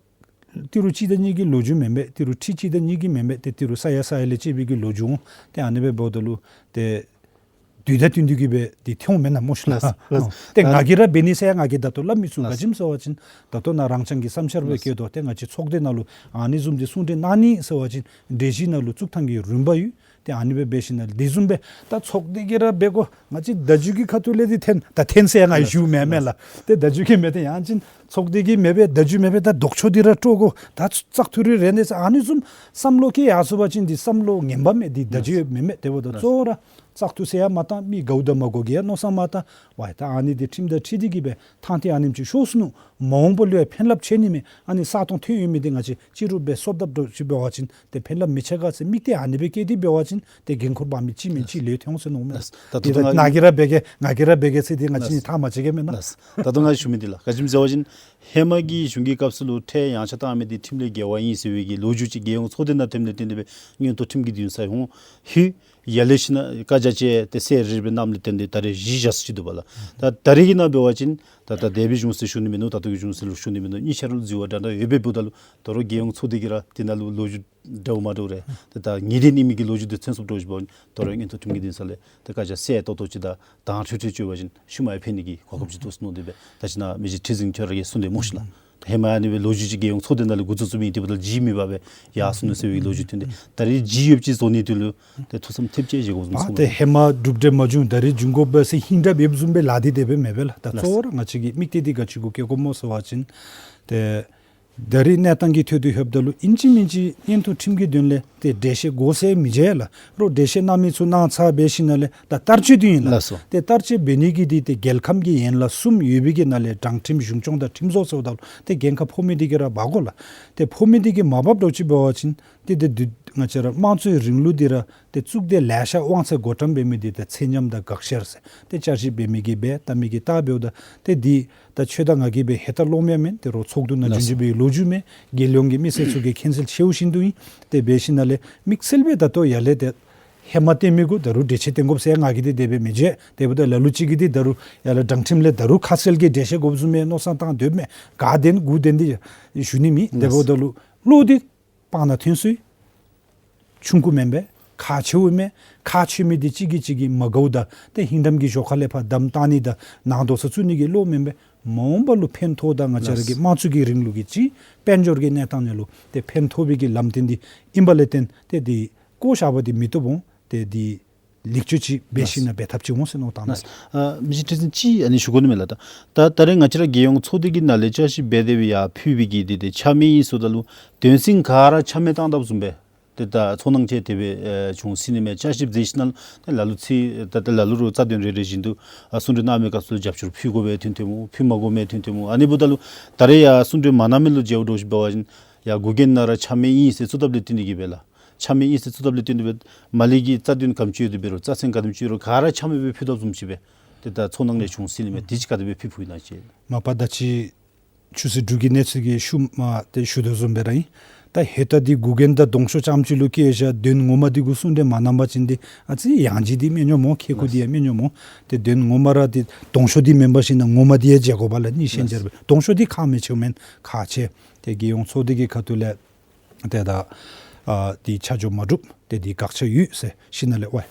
ཏི་རུ་གཅིག་དང་གཉིས་ཀྱི་ལོ་རྒྱུས་མེན་པས། ཏི་རུ་ཁྲི་གཅིག་དང་གཉིས་ཀྱི་མེན་པས། ཏེ་ཏི་རུ་ས་ཡ་ས་ཡ་ལས་བཅད་པའི་གི་ལོ་རྒྱུས་འོང་། ཏེ་ཨ་ནི་སྦེ་འབདཝ་ད་ལུ་ཏེ་དུས་དང་བསྟུན་ཏེ་གིས་སྦེ་འདི་ཐོནམ་མེན་ན་སྨོ་ཤིག་ལགས། ལགས། ཏེ་ང་གིས་ར་འབད་ནི་ཟེར་ཡང་ང་གིས་ད་ལྟོ་སླབ་མི་ཚུགས། ལགས། ག་ཅི་སྨོ་ཟེར་བ་ཅིན་ད་ལྟོ་ནཱ་རང་རྐྱང་གི་བསམ་འཆར་སྦེ་ལགས། བཀོད་དོ། ཏེ་ང་བཅས་ཚོགས་སྡེ་ནང་ལུ་ཨ་ནི་བཟུམ་འདི་གསུང་གྲོས་གནང་ནི་ཟེར་བ་ཅིན་གྲོས་གཞི་ནང་ལུ་བཙུགས་ཐངས་ཀྱི་རིམ་པ་ཡོད། ཏེ་ཨ་ནི་སྦེ་འབད་ཞིན་ན་དེ་བཟུམ་སྦེ་ད་ཚོགས་སྡེ་གིས་ར་འབད་དགོ། ང་བཅས་བརྡ་བརྒྱུད་ཀྱི་ཁ་ཐུག་ལས་འདི་འཐོན་ད་འཐོན་ཟེར་ཡང་ང་ཞུཝ་མེན་མེན་ལགས། ཏེ་བརྡ་བརྒྱུད་ཀྱིས་མེན། ཏེ་ཡང་ཅིན་ཚོགས་སྡེ་གིས་མེན་པས། བརྡ་བརྒྱུད་མེན་པས། ད་ལྡོག་ཕྱོགས་འདི་ར་སྤྲོ་དགོ། ད་བཙག་འཐུ་རེ་རེ་ནི་ཟེར་ཨ་ནི་བཟུམ་བསམ་བློ་བསྐྱེད་ཡར་སོང་པ་ཅིན་འདི་བསམ་བློ་ངན་པ་མེད། འདི་བརྡ་བརྒྱུད་མེན་མེན། དེ་འབདཝ་ད་གཙོ་བོ་ར་ བཙག་འཐུ་ཟེར་ཡང་མ་བཏང་། མི་དགའཝ་དང་མ་དགའཝ་གི་ཡང་མནོ་བསམ་མ་བཏང་། ཝའི་ད་ཨ་ནི་འདི་ཁྲིམས་དང་འཁྲིལ་ཏེ་གི་སྦེ་ཐང་འདི་ཨ་ནེམ་ཅིག་ཤོར་སོ་ནུག། མ་འོངས་པ་ལུ་ཡང་ཕན་རླབས་ཆེ་ནི་མས། ཨ་ནི་ས་སྟོང་ཐོན་ཡོད་མི་འདི་ང་བཅས་ཅི་རུང་སྦེ་གསོབ་དཔ་འདྲཝ་ཅིག་འབད་བ་ཅིན་ཏེ་ཕན་རླབས་མི་ཆེ་ག་ཟེར་དམིགས་གཏད་ཨ་ནི་སྦེ་བསྐྱེད་དེ་འབད་བ་ཅིན་ཏེ་འགན་ཁུར་འབག་མི་ཅིག་མེན་ཅིག་ལས་ཐོན་འོང་ཟེར་མནོཝ་མས། ལགས། ད་ཏེ་ལྟོ་ད་ང་ང་གིས་ར་འབད་གེ་ང་གིས་ར་འབད་གེ་ཟེར་ཏེ་ང་བཅས་ནི་ལགས། ཐག་མ་བཅད་གེ་མེན་ན། ལགས། ད་ལྟོ་ང་ཞུ་མི་འདི་ལགས། ག་ཅི་སྨོ་ཟེར་བ་ཅིན་ཧེ་མ་གི་གཞུང་གི་སྐབས་སུ་ལུ་ཁྲལ་ཡངས་ཆག་བཏང་མི་འདི་ཁྲིམས་ལས་འགལ་བ་ཨིན་ཟེར་བའི་གི་ལོ་རྒྱུས་ཅིག་རྒྱལ་ཡོངས་ཚོགས་སྡེ་ནང་ཐོནམ་ལས་བརྟེན་ཏེ་སྦེ་མངོན་མཐོ་ཁྲིམས་ཀྱི་འདུན་ས་ཡོང་ཧེ། ཡར་ལས་ཤིག་ན་བཀའ་རྒྱ་བཅས་ཏེ་གསལ་རི་རི་སྦེ་གནངམ་ལས་བརྟེན་ཏེ་ད་རེས་གཞི་བཞག་ས་ཅིག་འདུག་པ་ལགས། ད་ད་རེས་ཀྱི་ནང་འབད་བ་ཅིན་ད་ད་འདས་པའི་གཞུང་ཟེར་ཞུ་ནི་མིན་ནུག། ད་ལྟོ་གི་གཞུང་ཟེར་ལུ་ཞུ་ནི་མིན་ནུག། གཉིས་ཆ་ར་ལུ་འཛོལ་བ་འདྲ་འདྲ་ཡོདཔ་སྦེ་འབདཝ་ད་ལུ་ད་རུང་རྒྱལ་ཡོངས་ཚོགས་སྡེ་གིས་ར་དེ་ནང་ལུ་ལོ་རྒྱུས་འདྲཝ་མ་འདྲཝ་རེ་ཏེ་ད་ངེས་གཏན་ཨིན་མི་གི་ལོ་རྒྱུས་འདི་ཚུན་ཚོད་འདྲཝ་ཅིག་འབད་བ་ཅིན་ད་རུང་མངོན་མཐོ་ཁྲིམས་ཀྱི་འདུན་ས་ལས་ཏེ་བཀའ་རྒྱ་གསལ་ཏོག་ཏོ་ཅིག་དང་དྭངས་འཕྲོས་འཕྲོས་ཅིག་ཡོད་པ་ཅིན་ཤུལ་མ་ཡང་ཕན་ནི་གི་གོ་སྐབས་ཅིག་འདུག་ཟེར་མནོ་སྟེ་སྦེ་ད་ཅི་ནཱ་མི་རྗེ་ཁྲི་འཛིན་ཁྱོད་ར་གིས་གསུངས་ཏེ་སྨོ་ཤིག་ལགས། ཧེ་མ་ཨ་ནི་སྦེ་ལོ་རྒྱུས་ཅིག་རྒྱལ་ཡོངས་ཚོགས་སྡེ་ནང་ལས་འགོ་བཙུགས་བཙུགསཔ་ཨིན། དེ་འབདཝ་ད་ལུ་ཇི་མེད་པར་སྦེ་ཡར་སོང་ནུག་ཟེར་བའི་ལོ་རྒྱུས་ཐོན་ཏེ་ད་རེས་ཇི་ཡོདཔ་ཅིག་བཟོ་ནི་དེ་ལུ་ཏེ་ཐུགས་བསམ་ཐེབས་ཅིག་བཞེས་དགོཔ་བཟུམ་མས། ད་ཧེ་མ་གྲུབ་འབྲས་མ་བྱུང་ད་རེས་འབྱུང་དགོ་པས་ཟེར་ཧིང་དྲག་ཡོདཔ་བཟུམ་སྦེ་ལཱ་འདི་དེ་སྦེ་མེན་པས་ལགས། ད་གཙོ་བོ་ར་ང་བཅས་ཀྱི་དམིགས་གཏད་འདི་ག་ཅི་གུ་བསྐྱེད་དགོཔ་སྨོ་ཟེར་བ་ཅིན་ཏེ་ད་རེས་གནས་སྟངས་ཀྱི་ཐོག་ཏུ་ལྷོདཔ་ད་ལུ་ཨིན་ཅི་མིན་ཅི་མངོན་མཐོ་ཁྲིམས་ཀྱི་དོན་ལས་ཏེ་འགྲེལ་བཤད་དགོ་ཟེར་མི་འབྱུང་ལགས། རོགས་འགྲེལ་བཤད་གནང་མི་ཚུ་གནང་ཚར་འབད་ཞིནམ་ལས་ད་བསྟར་སྤྱོད་འདི་ཨིན་ལགས། ལགས་སོ། ཏེ་བསྟར་སྤྱོད་འབད་ནི་གི་འདི་ཏེ་རྒྱལ་ཁམས་ཀྱི་ཡན་ལག་གསུམ་ཡོད་པའི་གི་ནང་ལས་དྲང་ཁྲིམས་གཞུང་སྐྱོང་དང་ཁྲིམས་བཟོ་ཟེརཝ་ད་ལུ་ཏེ་འགན་ཁག་ཕོག་མི་འདི་གིས་ར་འབག་དགོ་ལགས། ཏེ་ཕོག་མི་འདི་གིས་མ་འབགཔ་འདྲཝ་ཅིག་འབད་བ་ཅིན་ཏེ་ཏེ་འདི་ང་བཅས་ར་དམངས་གཙོའི་རིང་ལུགས་འདི་ར་ཏེ་གཙུག་སྡེ་ལེ་ཤ་དབང་ཚད་བགོ་བཀྲམ་འབད་མི་འདི་ཏེ་ཚད་མཉམ་དང་དགག་བཤེར་ཟེར་ཏེ་བསྐྱར་ཞིབ་འབད་མི་གིས་འབད་བལྟ་མི་གིས་བལྟ་འབདཝ་ད་ཏེ་འདི་ད་ཁྱོད་དང་ང་གིས་འབད་ཧེ་ད་ལོང་མི་མེན། ཏེ་རོགས་ཚོགས་འདུ་ནང་ལགས་སོ། རྒྱུན་འགྱུར་འབད་བའི་ལོ་རྒྱུས་མས། རྒྱལ་ཡོངས་ཀྱི་མི་སེར་ཚུ་གིས་མཁྱེན་གསལ་ཆེ་བཞིན་དུ་ཨིན། ཏེ་འབད་ཞིནམ་ལས་དམིགས་བསལ་སྦེ་ད་ལྟོ་ཡར་ལས་ཏེ་ཧེ་མ་བསྟན་མི་གུ་ད་རུང་འགྲེལ་བཤད་བསྟན་དགོཔ་ཟེར་ང་གིས་འདི་དེ་སྦེ་མི་བརྗོད། དེ་འབདཝ་ད་ལ་ལུ་ཅིག་གིས་འདི་ད་རུང་ཡར་ལས་དྲང་ཁྲིམས་ལས་ད་རུང་ཁ་གསལ་གྱི་འགྲེལ་བཤད་དགོཔ་བཟུམ་མའི་མནོ་བསམ་བཏང་སྡོདཔ་མས། ག་བདེན་དགུ་བདེན་འདི་ཞུ་ནི་མེད། དེ་འབདཝ་ད་ལུ་བློ་འདི་སྤང་ནང་ཐོན་སོང་ཡི། ཆུང་ཀུ་མེན་པས། ཁག་ཆེཝ་མས། ཁག་ཆེ་མི་འདི་གཅིག་གིས་གཅིག་གི་མ་དགའཝ་དང་ཏེ་ཧིང་འདམ་གྱི་ཞོར་ཁ་ལས་ཕར་བསྡམ་བཏང་ནི་དང་ནང་དོགས་ས་བཙུགས་ནི་གི་བློ་མེན་པས། མ་འོངས་པ་ལུ་ཕན་ཐོགས་དང་ང་བཅས་ར་གི་དམངས་གཙོ་གི་རིང་ལུགས་ཀྱི་སྤྱི་དཔལ་འབྱོར་གྱི་གནས་སྟངས་ནང་ལུ་ཏེ་ཕན་ཐོགས་པའི་གི་ལམ་སྟོན་འདི་ཨིན་པ་ལས་བརྟེན་ཏེ་འདི་བཀོ་བཞག་པ་འདི་མི་བཏུབ་འོང་། ཏེ་འདི་ལེགས་བཅོས་ཅིག་འབད་ཞིནམ་ལས་འབད་ཐབས་ཅིག་འོང་ཟེར་མནོ་བསམ་བཏང་ནུག། ལགས། ཨ་མི་རྗེ་ཁྲི་འཛིན་ཅིག་ཨ་ནི་ཞུ་དགོ་ནི་མས་ལགས། ད་ད་ད་རེས་ང་བཅས་ར་རྒྱལ་ཡོངས་ཚོགས་སྡེ་གི་ནང་ལས་བསྐྱར་ཞིབ་འབད་དེ་སྦེ་ཡར་ཕུལ་བའི་གི་འདི་ཏེ་ཆ་མེད་ཨིན་ཟེརཝ་ད་ལུ་དོན་ཚན་ག་ར་ཆ་མེད་བཏང་དཔ་བཟུམ་སྦེ་ཏེ་ད་ཚོར་སྣང་ཅིག་དེ་སྦེ་ཨེ་བྱུང་སྲིད་ནི་མས། བསྐྱར་ཞིབ་མཛད་ཞིནམ་ལས་ཏེ་ལ་ལུ་ཚིག་ད་ད་ལ་ལུ་རུང་རྩ་དོན་རེ་རེ་བཞིན་དུ་ཨ་གསུང་གྲོས་གནང་མི་སྐབས་སུ་རྒྱབ་སྐྱོར་ཕུལ་དགོ་པའི་དོན་ཐོནམ་འོང་། ཕུལ་མ་དགོ་མི་དོན་ཐོནམ་འོང་། ཨ་ནི་འབདཝ་ད་ལུ་ད་རེས་ཡར་གསུང་གྲོས་མ་གནང་མི་ལུ་མཇལཝ་འདྲཝ་ཅིག་འབད་བ་ཅིན་ཡར་འགོ་འགན་ནང་ར་ཆ་མེད་ཨིན་ཟེར་བཙུགས་དཔ་ལས་བརྟེན་ཏེ་གི་སྦེ་ལགས། ཆ་མེད་ཨིན་ཟེར་བཙུགས་དཔ་ལས་བརྟེན་ཏེ་སྦེ་མར་ལས་ཀྱི་རྩ་དོན་ག་དེམ་ཅིག་ཡོད་དེ་འབད་རུང་རྩ་ཚན་ག་དེམ་ཅིག་ཡོད་རུང་ག་ར་ཆ་མེད་སྦེ་ཕུལ་དཔ་བཟུམ་ཅིག་སྦེ་ཏེ་ད་ཚོར་སྣང་རེ་བྱུང་སྲིད་ནི་མས། དེ་ཅིག་ག་དེ་སྦེ་ཕུལ་ཕུལཝ་ཨིན་ན་ཅིག། མ་པ་ད་ཅི་ཆུ་ཚོད་དྲུག་གི་གནས་ཚུལ་གྱི་ཤུལ་མ་ཏེ་ཞུ་དོ་བཟུམ་སྦེ་ར་ཨིན། ད་ཧེ་ད་འདི་འགོ་འགན་དང་གདོང་ཤོག་རྐྱངམ་ཅིག་ལུ་བཀལ་བཞག་དོན་ངོ་མ་འདི་གུ་གསུང་གྲོས་མ་གནང་པ་ཅིན་འདི་ཨ་ཙི་ཡང་ཅིན་འདི་མི་ཉོ་མོ། ཁེ་ཁུ་འདི་ཡང་མི་ཉོ་མོ། ཏེ་དོན་ངོ་མ་ར་འདི་གདོང་ཤོག་འདི་མེན་པར་ཞིན་ན་ངོ་མ་འདི་ཡང་མཇལ་དགོ་པས་ལགས། གཉིས་ཤན་སྦྱར་སྦེ། གདོང་ཤོག་འདི་ཁག་མི་ཆེཝ་མེན། ཁག་ཆེ། ཏེ་རྒྱལ་ཡོངས་ཚོགས་སྡེ་གི་ཁ་ཐུག་ལས་ཏེ་ད་ཨ་འདི་ཆ་འཇོག་མ་གྲུབ། ཏེ་འདི་དགག་བྱ་ཡོད་ཟེར་ཞིནམ་ལས་ཝའི་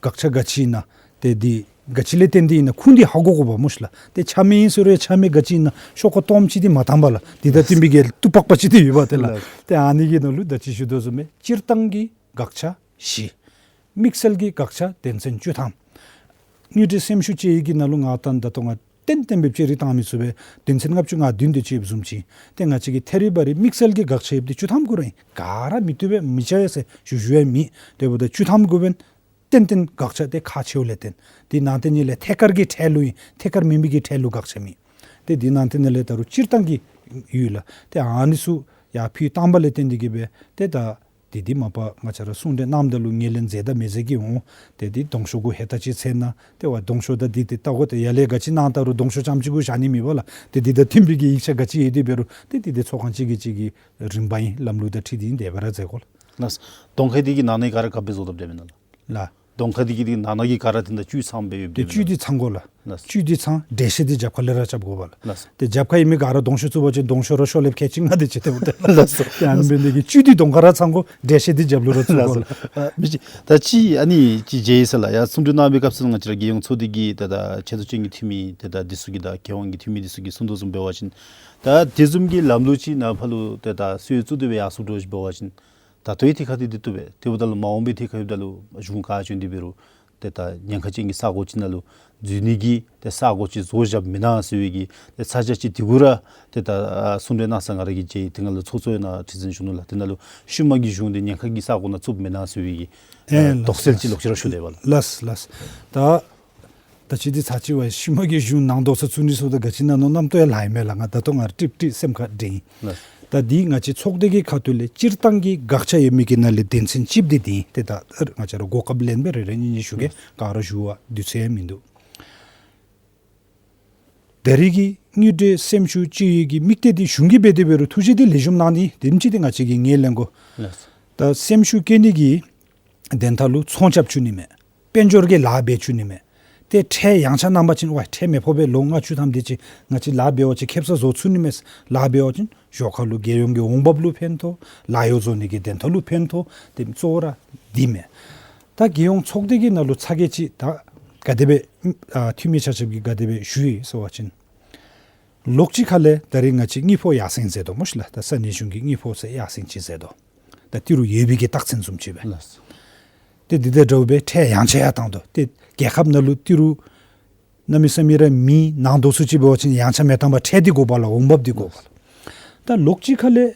དགག་བྱ་ག་ཅི་ཨིན་ན་ཏེ་འདི་ག་ཅི་ལས་བརྟེན་ཏེ་ཨིན་ན་ཁུངས་འདི་ཧ་གོ་དགོ་པས་སྨོ་ཤིག་ལགས། ཏེ་ཆ་མེད་ཨིན་ཟེར་རུང་ཆ་མེད་ག་ཅི་ཨིན་ན་ཤོག་ཀ་སྟོངམ་ཅིག་འདི་མ་བཏང་པས་ལགས། འདི་དང་བསྟུན་པའི་གི་ལྟོ་པག་པ་ཅིག་འདི་ཡོད་པས་ཏེ་ལགས། ལགས། ཏེ་ཨ་ནི་གི་ནང་ལུ་ད་ཅི་ཞུ་དོ་བཟུམ་སྦེ་སྤྱིར་བཏང་གི་དགག་བྱ་བཞི། དམིགས་བསལ་གྱི་དགག་བྱ་དོན་ཚན་བཅུ་ཐམ། དངུལ་འབྲེལ་སེམས་ཤུགས་བཅས་ཀྱི་ནང་ལུ་ང་བཏང་ད་ལྟོ་ང་ཏན་ཏན་སྦེ་ཅིག་རེ་བཏང་མི་ཚུགས་པས། དོན་ཚན་ལྔ་བཅུ་ང་བདུན་དེ་ཅིག་བཟུམ་ཅིག། ཏེ་ང་བཅས་ཀྱི་ཐད་རི་བ་རི་དམིགས་བསལ་གྱི་དགག་བྱ་ཡོདཔ་འདི་བཅུ་ཐམ་གུ་ར་ཨིན། ག་ར་མི་བཏུབ་པས་མི་བྱ་ཡ་ཟེར་ཞུ་ཞུ་ཡ་མེད། དེ་འབདཝ་ད་བཅུ་ཐམ་གུ་འབདན་ཏན་ཏན་དགག་བྱ་དེ་ཁག་ཆེཝ་ལས་བརྟེན། དེ་ནང་དེ་ནི་ལས་ཐད་ཀར་གྱི་ཁྲལ་ལུ་ཨིན། ཐད་ཀར་མེན་པའི་གི་ཁྲལ་ལུ་དགག་བྱ་མེད། ཏེ་དེ་ནང་དེ་ནི་ལས་ད་རུང་སྤྱིར་བཏང་གི་ཡོད་ལགས། ཏེ་ཨ་ནི་ཚུ་ཡར་ཕུལ་བཏང་པ་ལས་བརྟེན་ཏེ་གི་སྦེ་ཏེ་ད་དེ་འདི་མ་པ་ང་བཅས་ར་གསུང་གྲོས་གནངམ་ད་ལུ་ངོས་ལེན་མཛད་དང་མི་མཛད་ཀྱི་འོང་། ཏེ་འདི་གདོང་ཤོག་གུ་ཧེ་ད་ཅིག་ཚེ་ན་ཏེ་ཝའི་གདོང་ཤོག་དང་འདི་ཏེ་ལྟ་དགོ། ཏེ་ཡར་ལས་ག་ཅི་གནང་ད་རུང་གདོང་ཤོག་རྐྱངམ་ཅིག་གུ་བཞག་ནི་མེད་པས་ལགས། ཏེ་འདི་དང་བསྟུན་པའི་གི་ཡིག་ཆ་ག་ཅི་ཡོད་དེ་འབད་རུང་ཏེ་འདི་ཏེ་ཚོགས་ཁང་གཅིག་གིས་གཅིག་གི་རིམ་པ་ཨིན། ལམ་ལུགས་དང་འཁྲིལ་ཏེ་ཨིན། དེ་སྦེ་ར་མཛད་དགོ་ལགས། ལགས། གདོང་ཁ་འདི་གི་ནང་ན་ག་ར་ག་དེ་སྦེ་བཟོ་དོ་སྦེ་མེན་ན་ལགས། ལགས། གདོང་ཁ་འདི་གི་ནང་ན་གི་ག་ར་དེ་ད་བཅུད་ཚང་སྦེ་ཡོད་དེ་དེ་བཅུད་འདི་ཚང་དགོ་ལགས། ལགས། བཅུད་འདི་ཚང་། འགྲེལ་བཤད་འདི་རྒྱབ་ཁ་ལས་ར་རྐྱབ་དགོ་པས་ལགས། ལགས། ཏེ་རྒྱབ་ཁ་ཨིན་མི་ག་ར་གདོང་ཤོག་བཙུགས་པ་ཅིན་གདོང་ཤོག་ར་ཤོག་ལེབ་ཁལ་གཅིག་ལྔ་དེ་ཅིག་སྟེར་འོང་ཏེ་ལགས། ལགས་སོ། ཏེ་ཨ་ནི་འབད་ནི་དེ་གིས་བཅུད་འདི་གདོང་ཁ་ར་ཚང་དགོ། འགྲེལ་བཤད་འདི་རྒྱབ་ལུ་ར་བཙུགས་དགོ་ལགས། ལགས། ཨ་མི་རྗེ་ད་ཅི་ཨ་ནི་ཅིག་མཇལ་ཡི་ཟེར་ལགས། ཡར་གསུང་གྲོས་གནང་བའི་སྐབས་སུ་ང་བཅས་ར་རྒྱལ་ཡོངས་ཚོགས་སྡེ་གི་ད་ད་ཆེ་མཐོ་ཅན་གྱི་འཐུས་མི་ད་ད་འདི་ཚུ་གིས་ད་རྒྱལ་ཡོངས་ཀྱི་འཐུས་མི་འདི་ཚུ་གིས་གསུང་དོ་བཟུམ་འབད་བ་ཅིན་ད་དེ་བཟུམ་གྱི་ལམ་ལུགས་ཅིག་ནང་ཕར་ལུ་ད་ད་སྲོལ་བཙུགས་ཏེ་སྦེ་ཡར་སོང་འདྲཝ་ཅིག་འབད་བ་ཅིན་ད་ལྟོའི་ཐད་ཁར་འདི་འདི་བཏུབ་པས། དེ་འབདཝ་ད་ལུ་མ་འོངས་པའི་ཐད་ཁར་འབདཝ་ད་ལུ་གཞུང་ག་བྱོན་ཏེ་འབད་རུང་ ཏེ་ད་ཉེན་ཁ་ཅན་གྱི་ས་གོ་ཅིག་ནང་ལུ་འཛུལ་ནི་གི་ཏེ་ས་གོ་ཅིག་བཟོ་བཞགཔ་མེན་ན་ཟེར་བའི་གི་ཏེ་ཚ་གྱང་ཅིག་དེ་གུ་ར་ཏེ་ད་ཨ་གསུང་གྲོས་གནང་ས་ང་ར་གིས་མཇལ་ཡི། ཏེ་ང་ལུ་ཚོགས་གཙོ་ཡང་ཁྲི་འཛིན་བཞུགས་ནུག་ལགས། ཏེ་ནཱ་ལུ་ཤུལ་མ་གི་གཞུང་འདི་ཉེན་ཁ་གི་ས་གོ་ནང་བཙུགསཔ་མེན་ན་ཟེར་བའི་གི་ཨེ་ཨེ་ལགས་དོགས་སེལ་ཅིག་ལགས། ལོག་ཅི་ར་ཞུ་དེས་པ་ལགས། ལགས་ལགས། ད་ད་ཅི་འདི་ཚར་ཅིག་བ་ཤུལ་མ་གི་གཞུང་ནང་དོགས་ས་བཙུགས་ནི་ཚུ་དང་ག་ཅི་ཨིན་ན་མནོ་རྣམ་རྟོག་ཡང་ལངས་མས་ལགས། ང་ད་ལྟོ་ང་ར་ཀྲིག་ཀྲི་སེམས་ཁར་དྲན་ཡི། ལགས། ད་འདི་ང་བཅས་ཚོགས་སྡེ་གི་ཁ་ཐུག་ལས་སྤྱིར་བཏང་གི་དགག་བྱ་ཡོད་མི་གི་ནང་ལས་དོན་ཚན་གཅིག་འདི་འདི་ཨིན། ཏེ་ད་ང་བཅས་ར་གོ་སྐབས་ལེན་སྦེ་རེ་རེ་གཉིས་གཉིས་ཞུ་གེ། ག་ར་ཞུ་བར་དུས་ཚོད་ཡང་མིན་འདུག། ད་རེས་ཀྱི་དངུལ་འབྲེལ་སེམས་ཤུགས་ཅིག་ཡོད་ཀྱི་དམིགས་གཏད་འདི་གཞུང་གིས་འབད་དེ་འབད་རུང་ཐུགས་བཞེད་འདི་ལེགས་ཤོམ་གནང་ནི་དེམ་ཅིག་འདི་ང་བཅས་ཀྱིས་ངོས་ལེན་དགོ། ལགས། ད་སེམས་ཤུགས་བསྐྱེད་ནི་གི་དོན་དག་ལུ་ཚོང་རྐྱབ་བཅུག་ནི་མས། དཔལ་འབྱོར་གྱི་ལཱ་འབད་བཅུག་ནི་མས། ཏེ་ཁྲལ་ཡངས་ཆག་གནང་པ་ཅིན་ཝའི་ཁྲལ་མི་ཕོག་པས། ལོ་ལྔ་བཅུ་ཐམ་དེ་ཅིག་ང་བཅས་ལཱ་འབད་བ་ཅིན་ཁེབ་ས་བཟོ་ཚུགས་ནི་མས། ལཱ་འབད་བ་ཅིན་ཞོར་ཁ་ལུ་རྒྱལ་ཡོངས་ཀྱི་འོང་འབབ་ལུ་ཕན་ཐོགས། ལཱ་གཡོག་བཟོ་ནི་གི་དོན་དག་ལུ་ཕན་ཐོགས། ཏེ་གཙོ་བོ་ར་འདི་མས། ད་རྒྱལ་ཡོངས་ཚོགས་སྡེ་གི་ནང་ལུ་ཚ་གྱང་ཅིག་ད་ག་དེ་སྦེ་ཨ་འཐུས་མི་ཆ་ཁྱབ་ཀྱིས་ག་དེ་སྦེ་ཞུ་ཡི་ཟེར་བ་ཅིན་ལོགས་ཅིག་ཁ་ལས་ད་རེས་ང་བཅས་དངུལ་ཕོགས་ཡར་སེང་མཛད་དོ་སྨོ་ཤིག་ལགས། ད་ས་གནས་གཞུང་གི་དངུལ་ཕོགས་ཟེར་ཡར་སེང་ཅིག་མཛད་དོ། ད་ཏི་རུ་ཡོད་པའི་གི་རྟགས་མཚན་བཟུམ་ཅིག་སྦེ། ལགས། ཏེ་འདི་དང་འདྲཝ་སྦེ་ཁྲལ་ཡངས་ཆག་ཡང་བཏང་དོ། ཏེ་རྒྱལ་ཁབ་ནང་ལུ་ཏི་རུ་གནམ་མེད་ས་མེད་ར་མི་ནང་དོགས་སུ་ཅིག་འབད་བ་ཅིན་ཡངས་ཆག་མི་བཏང་པར་ཁྲལ་འདི་དགོ་པས་ལགས། འོང་འབབ་འདི་དགོ་པས་ལགས། ད་ལོགས་ཅིག་ཁ་ལས་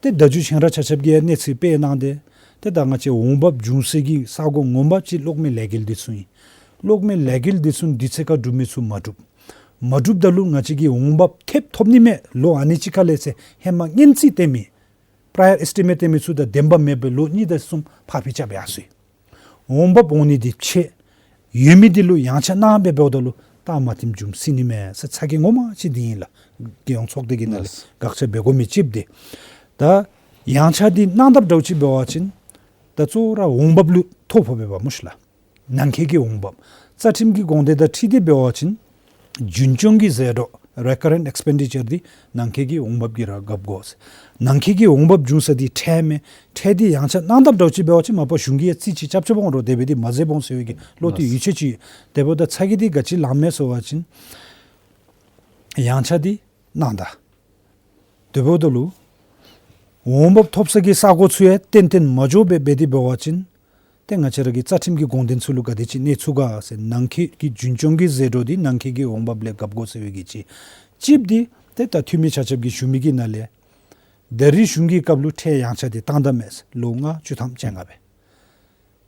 ཏེ་ད་ཅི་ཁྱེད་ར་ཆ་ཁྱབ་ཀྱིས་ཡང་གནས་ཚུལ་སྤེལ་གནང་སྟེ། ཏེ་ད་ང་བཅས་འོང་འབབ་འབྱུང་སའི་གི་ས་གོ་ངོ་མ་ཅིག་གློག་མེ་ལས་འགུལ་འདི་ཚུ་ཨིན། གློག་མེ་ལས་འགུལ་འདི་ཚུ་དུས་ཚོད་ཁར་འགྲུབ་མི་ཚུ་མ་འགྲུབ། མ་འགྲུབ་ད་ལུ་ང་བཅས་ཀྱིས་འོང་འབབ་ཐེབས་ཐོབ་ནི་མས་ལོ་ཨ་ནི་ཅིག་ཁ་ལས་ཟེར་ཧེ་མ་སྔོན་རྩིས་བཏོན་མི་prior estimate བཏོན་མི་ཚུ་དང་བདེན་པ་མེད་པའི་ལོ་གཉིས་དང་གསུམ་ཕར་འཕུལ་རྐྱབ་ཡར་སོང་ཡི། འོང་འབབ་འོང་ནི་འདི་ཆད། ཡོད་མི་འདི་ལུ་ཡངས་ཆག་གནང་སྦེ་འབདཝ་ད་ལུ་ད་མ་བཏུབ་འབྱུང་སྲིད་ནི་མས་ཟེར་ཚ་གྱང་ངོ་མ་ཅིག་འདི་ཨིན་ལགས། རྒྱལ་ཡོངས་ཚོགས་སྡེ་གི་ནང་ལས་ལགས། དགག་བྱ་འབད་དགོ་མི་ཅིག་འདི། ད་ཡངས་ཆག་འདི་གནང་དཔ་འདྲཝ་ཅིག་འབད་བ་ཅིན་ད་གཙོ་བོ་ར་འོང་འབབ་ལུ་ཐོ་ཕོག་པས་པ་སྨོ་ཤིག་ལགས། ནང་འཁོད་ཀྱི་འོང་འབབ། རྩ་ཁྲིམས་ཀྱི་དགོངས་དོན་དང་འཁྲིལ་ཏེ་འབད་བ་ཅིན་རྒྱུན་སྐྱོང་གི་ཟད་འགྲོ་recurrent expenditure འདི་ནང་འཁོད་ཀྱི་འོང་འབབ་ཀྱིས་ར་འགབ་དགོ་ཟེར། ནང་འཁོད་ཀྱི་འོང་འབབ་འབྱུང་ས་འདི་ཁྲལ་མས། ཁྲལ་འདི་ཡངས་ཆག་གནང་དཔ་འདྲཝ་ཅིག་འབད་བ་ཅིན་མ་པ་གཞུང་གིས་ཡང་རྩིས་ཅིག་རྐྱབ་རྐྱབ་འོང་རུང་དེ་སྦེ་འདི་མ་མཛདཔ་འོང་ཟེར་བའི་གི་བློ་འདི་ཡིད་ཆེས་ཅིག། དེ་འབདཝ་ད་ཚ་གྱང་འདི་ག་ཅི་ལངམ་མས་ཟེར་བ་ཅིན་ཡངས་ཆག་འདི་གནང་ད། དེ་འབདཝ་ད་ལུ་འོང་འབབ་ཐོབ་ས་གི་ས་གོ་ཚུ་ཡང་ཏན་ཏན་མ་འགྱོ་བར་འབད་དེ་འབད་བ་ཅིན་ཏེ་ང་བཅས་ར་གི་རྩ་ཁྲིམས་ཀྱི་དགོངས་དོན་ཚུ་ལུ་ག་དེ་ཅིག་གནོད་ཚུགས་ག་ཟེར། ནང་འཁོད་ཀྱི་རྒྱུན་སྐྱོང་གི་ཟད་འགྲོ་འདི་ནང་འཁོད་ཀྱི་འོང་འབབ་ལས་འགབ་དགོ་ཟེར་བའི་གི་ཅིག། གཅིག་འདི་ཏེ་ད་འཐུས་མི་ཆ་ཁྱབ་ཀྱིས་ཞུ་མི་གི་ནང་ལས་ད་རེས་གཞུང་གི་སྐབས་ལུ་ཁྲལ་ཡངས་ཆག་འདི་བཏང་ད་མས་ཟེར། ལོ་ལྔ་བཅུ་ཐམ་བཅོ་ལྔ་སྦེ།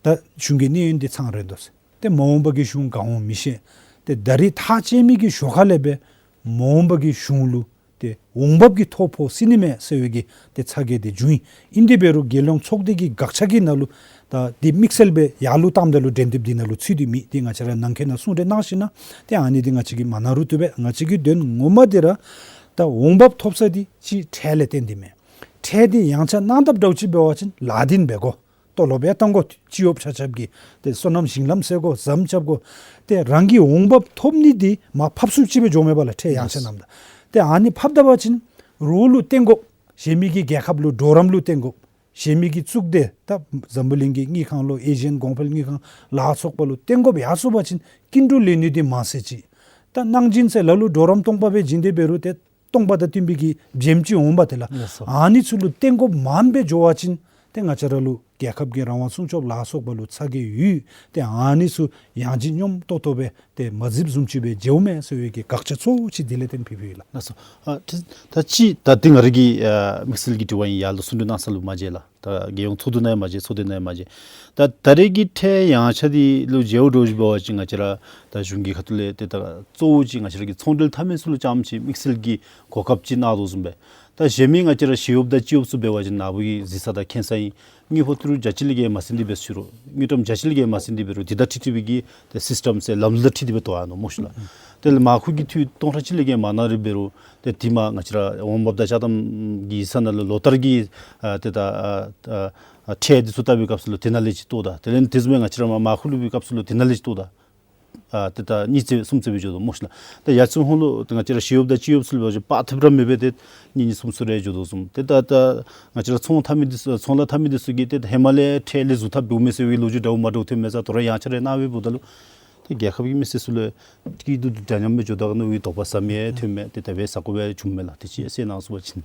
ད་གཞུང་གི་གནས་ཡུན་འདི་ཚང་རན་དོ་ཟེར། ཏེ་མ་འོངས་པ་གི་གཞུང་ག་འོང་མི་ཤེས། ཏེ་ད་རེས་ཐག་བཅད་མི་གི་ཞོར་ཁ་ལས་སྦེ་མ་འོངས་པ་གི་གཞུང་ལུ་ཏེ་འོང་འབབ་ཀྱི་ཐོ་ཕོག་སྲིད་ནི་མས་ཟེར་བའི་གི་ཏེ་ཚ་གྱང་འདི་བྱུང་ཡི། ཨིན་དེ་འབད་རུང་རྒྱལ་ཡོངས་ཚོགས་སྡེ་གི་དགག་བྱ་གི་ནང་ལུ་ད་འདི་དམིགས་བསལ་སྦེ་ཡར་ལུ་བཏངམ་ད་ལུ་འགྲན་བསྡུར་འདི་ནང་ལུ་ཚུད་དེ་མེད། འདི་ང་བཅས་ར་ནང་འཁོད་ནང་གསུང་གྲོས་གནང་ཞིན་ན་ཏེ་ཨ་ནི་འདི་ང་བཅས་ཀྱིས་མ་གནང་རུང་བཏུབ་པས། ང་བཅས་ཀྱི་དོན་ངོ་མ་འདི་ར་ད་འོང་འབབ་ཐོབ་ས་འདི་ཅིག་ཁྲལ་ལས་བརྟེན་ཏེ་མས། ཁྲལ་འདི་ཡངས་ཆག་གནང་དཔ་འདྲཝ་ཅིག་འབད་བ་ཅིན་ལཱ་འདི་འབད་དགོ། ཏོ་ལོ་སྦེ་བཏང་དགོ། སྤྱི་གཡོགཔ་ཆ་ཁྱབ་ཀྱིས་ཏེ་སོ་ནམ་ཞིང་ལམ་སེལ་དགོ། ཟམ་རྐྱབ་དགོ། ཏེ་རང་གི་འོང་འབབ་ཐོབ་ནི་འདི་མར་ཕབ་སུ་ཅིག་སྦེ་འགྱོཝ་མས་པ་ལགས། ཁྲལ་ཡངས་ཆག་གནངམ་ད། ཏེ་ཨ་ནི་ཕབ་ད་པ་ཅིན་རོགས་ལུ་བརྟེན་དགོ། གཞན་མི་གི་རྒྱལ་ཁབ་ལུ་གྲོགས་རམ་ལུ་བརྟེན་དགོ། གཞན་མི་གི་གཙུག་སྡེ་ད་འཛམ་བུ་གླིང་གི་དངུལ་ཁང་ལོ་ཨེ་ཤི་ཡན་གོང་འཕེལ་དངུལ་ཁང་ལ་སོགས་པ་ལུ་བརྟེན་དགོཔ་ཡར་སོང་པ་ཅིན་སྐྱིན་འགྲུལ་ལེན་ནི་འདི་མང་སུ་ཅིག། ད་གནང་སྦྱིན་ཟེར་ལ་ལུ་གྲོགས་རམ་སྟོང་པ་སྦེ་བྱིན་ཏེ་འབད་རུང་ཏེ་སྟོང་པ་དང་བསྟུན་པའི་གི་བྱེམ་ཅིག་འོང་པ་ཏེ་ལགས། ལགས་སོ། ཨ་ནི་ཚུ་ལུ་བརྟེན་དགོཔ་མངམ་སྦེ་འགྱོ་བ་ཅིན་ཏེ་ང་བཅས་ར་ལུ་རྒྱལ་ཁབ་ཀྱི་རང་དབང་སྲུང་སྐྱོབ་ལ་སོགས་པ་ལུ་ཚ་གྱང་ཡོད། ཏེ་ཨ་ནི་ཚུ་ཡང་ཅིན་སྙོམས་ཏོག་ཏོ་སྦེ་ཏེ་མ་གཟིགསཔ་བཟུམ་ཅིག་སྦེ་མཇལཝ་མས་ཟེར་བའི་གི་དགག་བྱ་གཙོ་བོ་ཅིག་འདི་ལས་བརྟེན་ཕུལ་ཕུལཝ་ཨིན་ལགས། ལགས་སོ། ཨ་ཏེ་ད་ཅི་ད་འདི་ང་ར་གི་ཨ་དམིགས་བསལ་གྱི་དྲི་བ་ཨིན། ཡར་ལུ་གསུང་གྲོས་གནང་ས་ལུ་མ་མཇལ་ལགས། ད་རྒྱལ་ཡོངས་ཚོགས་འདུ་ནང་ཡང་མ་མཇལ། ཚོགས་སྡེ་ནང་ཡང་མ་མཇལ། ད་ད་རེས་ཀྱི་ཁྲལ་ཡངས་ཆག་འདི་ལུ་མཇལཝ་འདྲཝ་ཅིག་འབད་བ་ཅིན་ང་བཅས་ར་ད་གཞུང་གི་ཁ་ཐུག་ལས་ཏེ་ད་གཙོ་བོ་ཅིག་ང་བཅས་ར་གི་ཚོང་འབྲེལ་འཐབ་མི་ཚུ་ལུ་རྐྱངམ་ཅིག་དམིགས་བསལ་གྱི་གོ་སྐབས་ཅིག་གནང་དོ་བཟུམ་སྦེ། ད་གཞན་མི་ང་བཅས་ར་ཞི་གཡོགཔ་དང་སྤྱི་གཡོགཔ་ཚུ་འབད་བ་ཅིན་ནཱ་བུ་གི་གཟིགས་ས་དང་མཁྱེན་ས་ཨིན། དངུལ་ཕོགས་ཏི་རུ་བརྒྱ་ཅིག་ལས་བརྒལ་མ་ཟིན་ཏེ་འབད་རུང་རུང་དངུལ་ཀྲམ་བརྒྱ་ཅིག་ལས་བརྒལ་མ་ཟིན་ཏེ་འབད་རུང་འདི་དང་འཁྲིལ་འཁྲིལ་བའི་གི་ཏེ་སིསི་ཊམ་ཟེར་ལམ་ལུགས་དང་འཁྲིལ་ཏེ་སྦེ་བཏོན་ཡར་ནུག་སྨོ་ཤིག་ལགས། ཏེ་ལས་མར་ཁུ་གི་འཐུས་སྟོང་ཕྲག་གཅིག་ལས་བརྒལ་མ་གནང་རུང་འབད་རུང་ཏེ་དེ་མར་ང་བཅས་ར་འོང་འབབ་དང་ཅ་དམ་གྱི་ཡིག་ཚང་ནང་ལུ་ལོ་ལྟར་གྱི་ཨ་ཏེ་ད་ཨ་ཨ་ཨ་ཁྲལ་འདི་ཚུ་བཏབ་པའི་སྐབས་སུ་ལུ་དེ་ནང་ལས་ཅིག་བཏོག་ད། དེ་ལས་དེ་བཟུམ་སྦེ་ང་བཅས་ར་མར་མར་ཁུ་བླུག་པའི་སྐབས་སུ་ལུ་དེ་ནང་ལས་ཅིག་བཏོག་ད། ཨ་ཏེ་ད་གཉིས་བརྩེགས་གསུམ་བརྩེགས་སྦེ་འགྱོ་དོ་སྨོ་ཤིག་ལགས། ཏེ་ཡར་ཚུན་ཧོང་ལུ་ཏེ་ང་བཅས་ར་ཞི་གཡོགཔ་དང་སྤྱི་གཡོགཔ་ཚུ་ལུ་འབད་བ་ཅིན་དཔག་ཐེབས་ར་མེད་པར་ཏེ་གཉིས་གཉིས་གསུམ་གསུམ་རེ་འགྱོ་དོ་བཟུམ། ཏེ་ད་ད་ང་བཅས་ར་ཚོང་འཐབ་མི་འདི་ཚུ་ཚོང་ལཱ་འཐབ་མི་འདི་ཚུ་གིས་ཏེ་ཧེ་མ་ལས་ཁྲལ་ལས་ཟུར་འཐབ་འབདཝ་མས་ཟེར་བའི་ལོ་རྒྱུས་འདྲཝ་མ་འདྲཝ་ཐོན་མས་ས། དོ་རུང་ཡངས་ཆག་རེ་གནང་བའི་འབདཝ་ད་ལུ་ཏེ་རྒྱལ་ཁབ་ཀྱི་མི་སེར་ཚུ་ལུ་སྐྱིད་སྡུག་འདྲ་མཉམ་སྦེ་འགྱོ་དོ་ག་མནོ་བའི་དོགས་པ་ཟ་མི་ཡང་ཐོན་མས། ཏེ་དེ་སྦེ་ཟ་དགོཔ་ཡང་བྱུངམ་མས་ལགས། དེ་ཅིག་གསལ་གནང་ཚུགས་པ་ཅིན།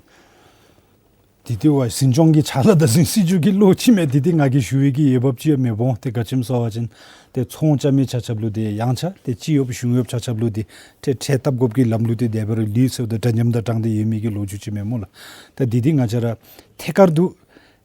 དེ་དུས་བ་འཛིན་སྐྱོང་གི་ཕྱག་ལཱ་དང་འཛིན་སྲིད་བྱུས་ཀྱི་བློ་ཅིག་མས། དེ་དུས་ང་གིས་ཞུ་བའི་གི་འོས་འབབ་ཅིག་ཡང་མེདཔ་འོང་། ཏེ་ག་ཅི་སྨོ་ཟེར་བ་ཅིན་ཏེ་ཚོང་རྐྱབ་མི་ཆ་ཁྱབ་ལུ་ཏེ་ཡངས་ཆག། ཏེ་སྤྱི་འོག་གཞུང་འོག་ཆ་ཁྱབ་ལུ་ཏེ་ཏེ་ཁྲལ་བཏབ་དགོཔ་གི་ལམ་ལུགས་འདི་དེ་སྦེ་ར་ལུས་ཟེརཝ་ད་འདྲ་མཉམ་དང་དྲང་བདེན་ཡོད་མི་གི་ལོ་རྒྱུས་ཅིག་མེན་སྨོ་ལགས། ད་དེ་དུས་ང་བཅས་ར་ཐད་ཀར་དུ་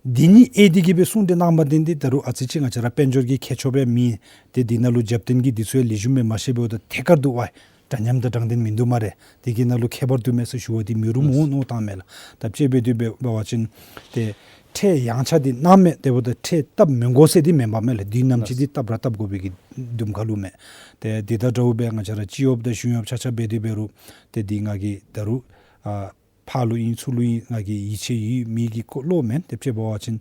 འདི་ནི་ཨེ་འདི་གིས་སྦེ་གསུང་གྲོས་གནངམ་ད་འདི་ད་རུང་ཨ་ཙི་ཅིག་ང་བཅས་ར་དཔལ་འབྱོར་གྱི་ཁྱད་ཆོས་སྦེ་མེད། ཏེ་འདི་ནང་ལུ་རྒྱབ་རྟེན་གྱི་འདི་ཚུ་ཡང་ལེགས་ཤོམ་སྦེ་མ་ཤེས་པའི་འོག་ད་ཐད་ཀར་དུ་ཝའི་འདྲ་མཉམ་དང་དྲང་བདེན་མིན་འདུག་སྨ་རེ། འདི་གི་ནང་ལུ་ཁྱད་པར་འདུག་མས་ཟེར་ཞུ་བ་འདི་མི་རུང་སྨོ་མནོ་བཏངམ་མས་ལགས། ད་དཔྱེ་འབད་དེ་འབད་བ་ཅིན་ཏེ་ཁྲལ་ཡངས་ཆག་འདི་གནངམ་མས། དེ་འབདཝ་ད་ཁྲལ་བཏབ་མི་དགོ་ཟེར་འདི་མེན་པ་མས་ལགས། འདི་ནམ་ཅིག་འདི་བཏབ་ར་བཏབ་དགོ་པའི་གི་དུམ་ཁ་ལུ་མས། ཏེ་འདི་དང་འདྲཝ་སྦེ་ང་བཅས་ར་སྤྱི་འོག་དང་གཞུང་འོག་ཆ་ཁྱབ་འབད་དེ་འབད་རུང་ཏེ་འདི་ང་གིས་ད་རུང་ཨ་ཕར་ལུ་ཨིན་ཚུར་ལུ་ཨིན་ང་གིས་ཡིད་ཆེས་ཡོད་མེད་ཀྱི་སྐོར་ལུ་མེན། ཏེ་དཔྱེ་འབད་བ་ཅིན་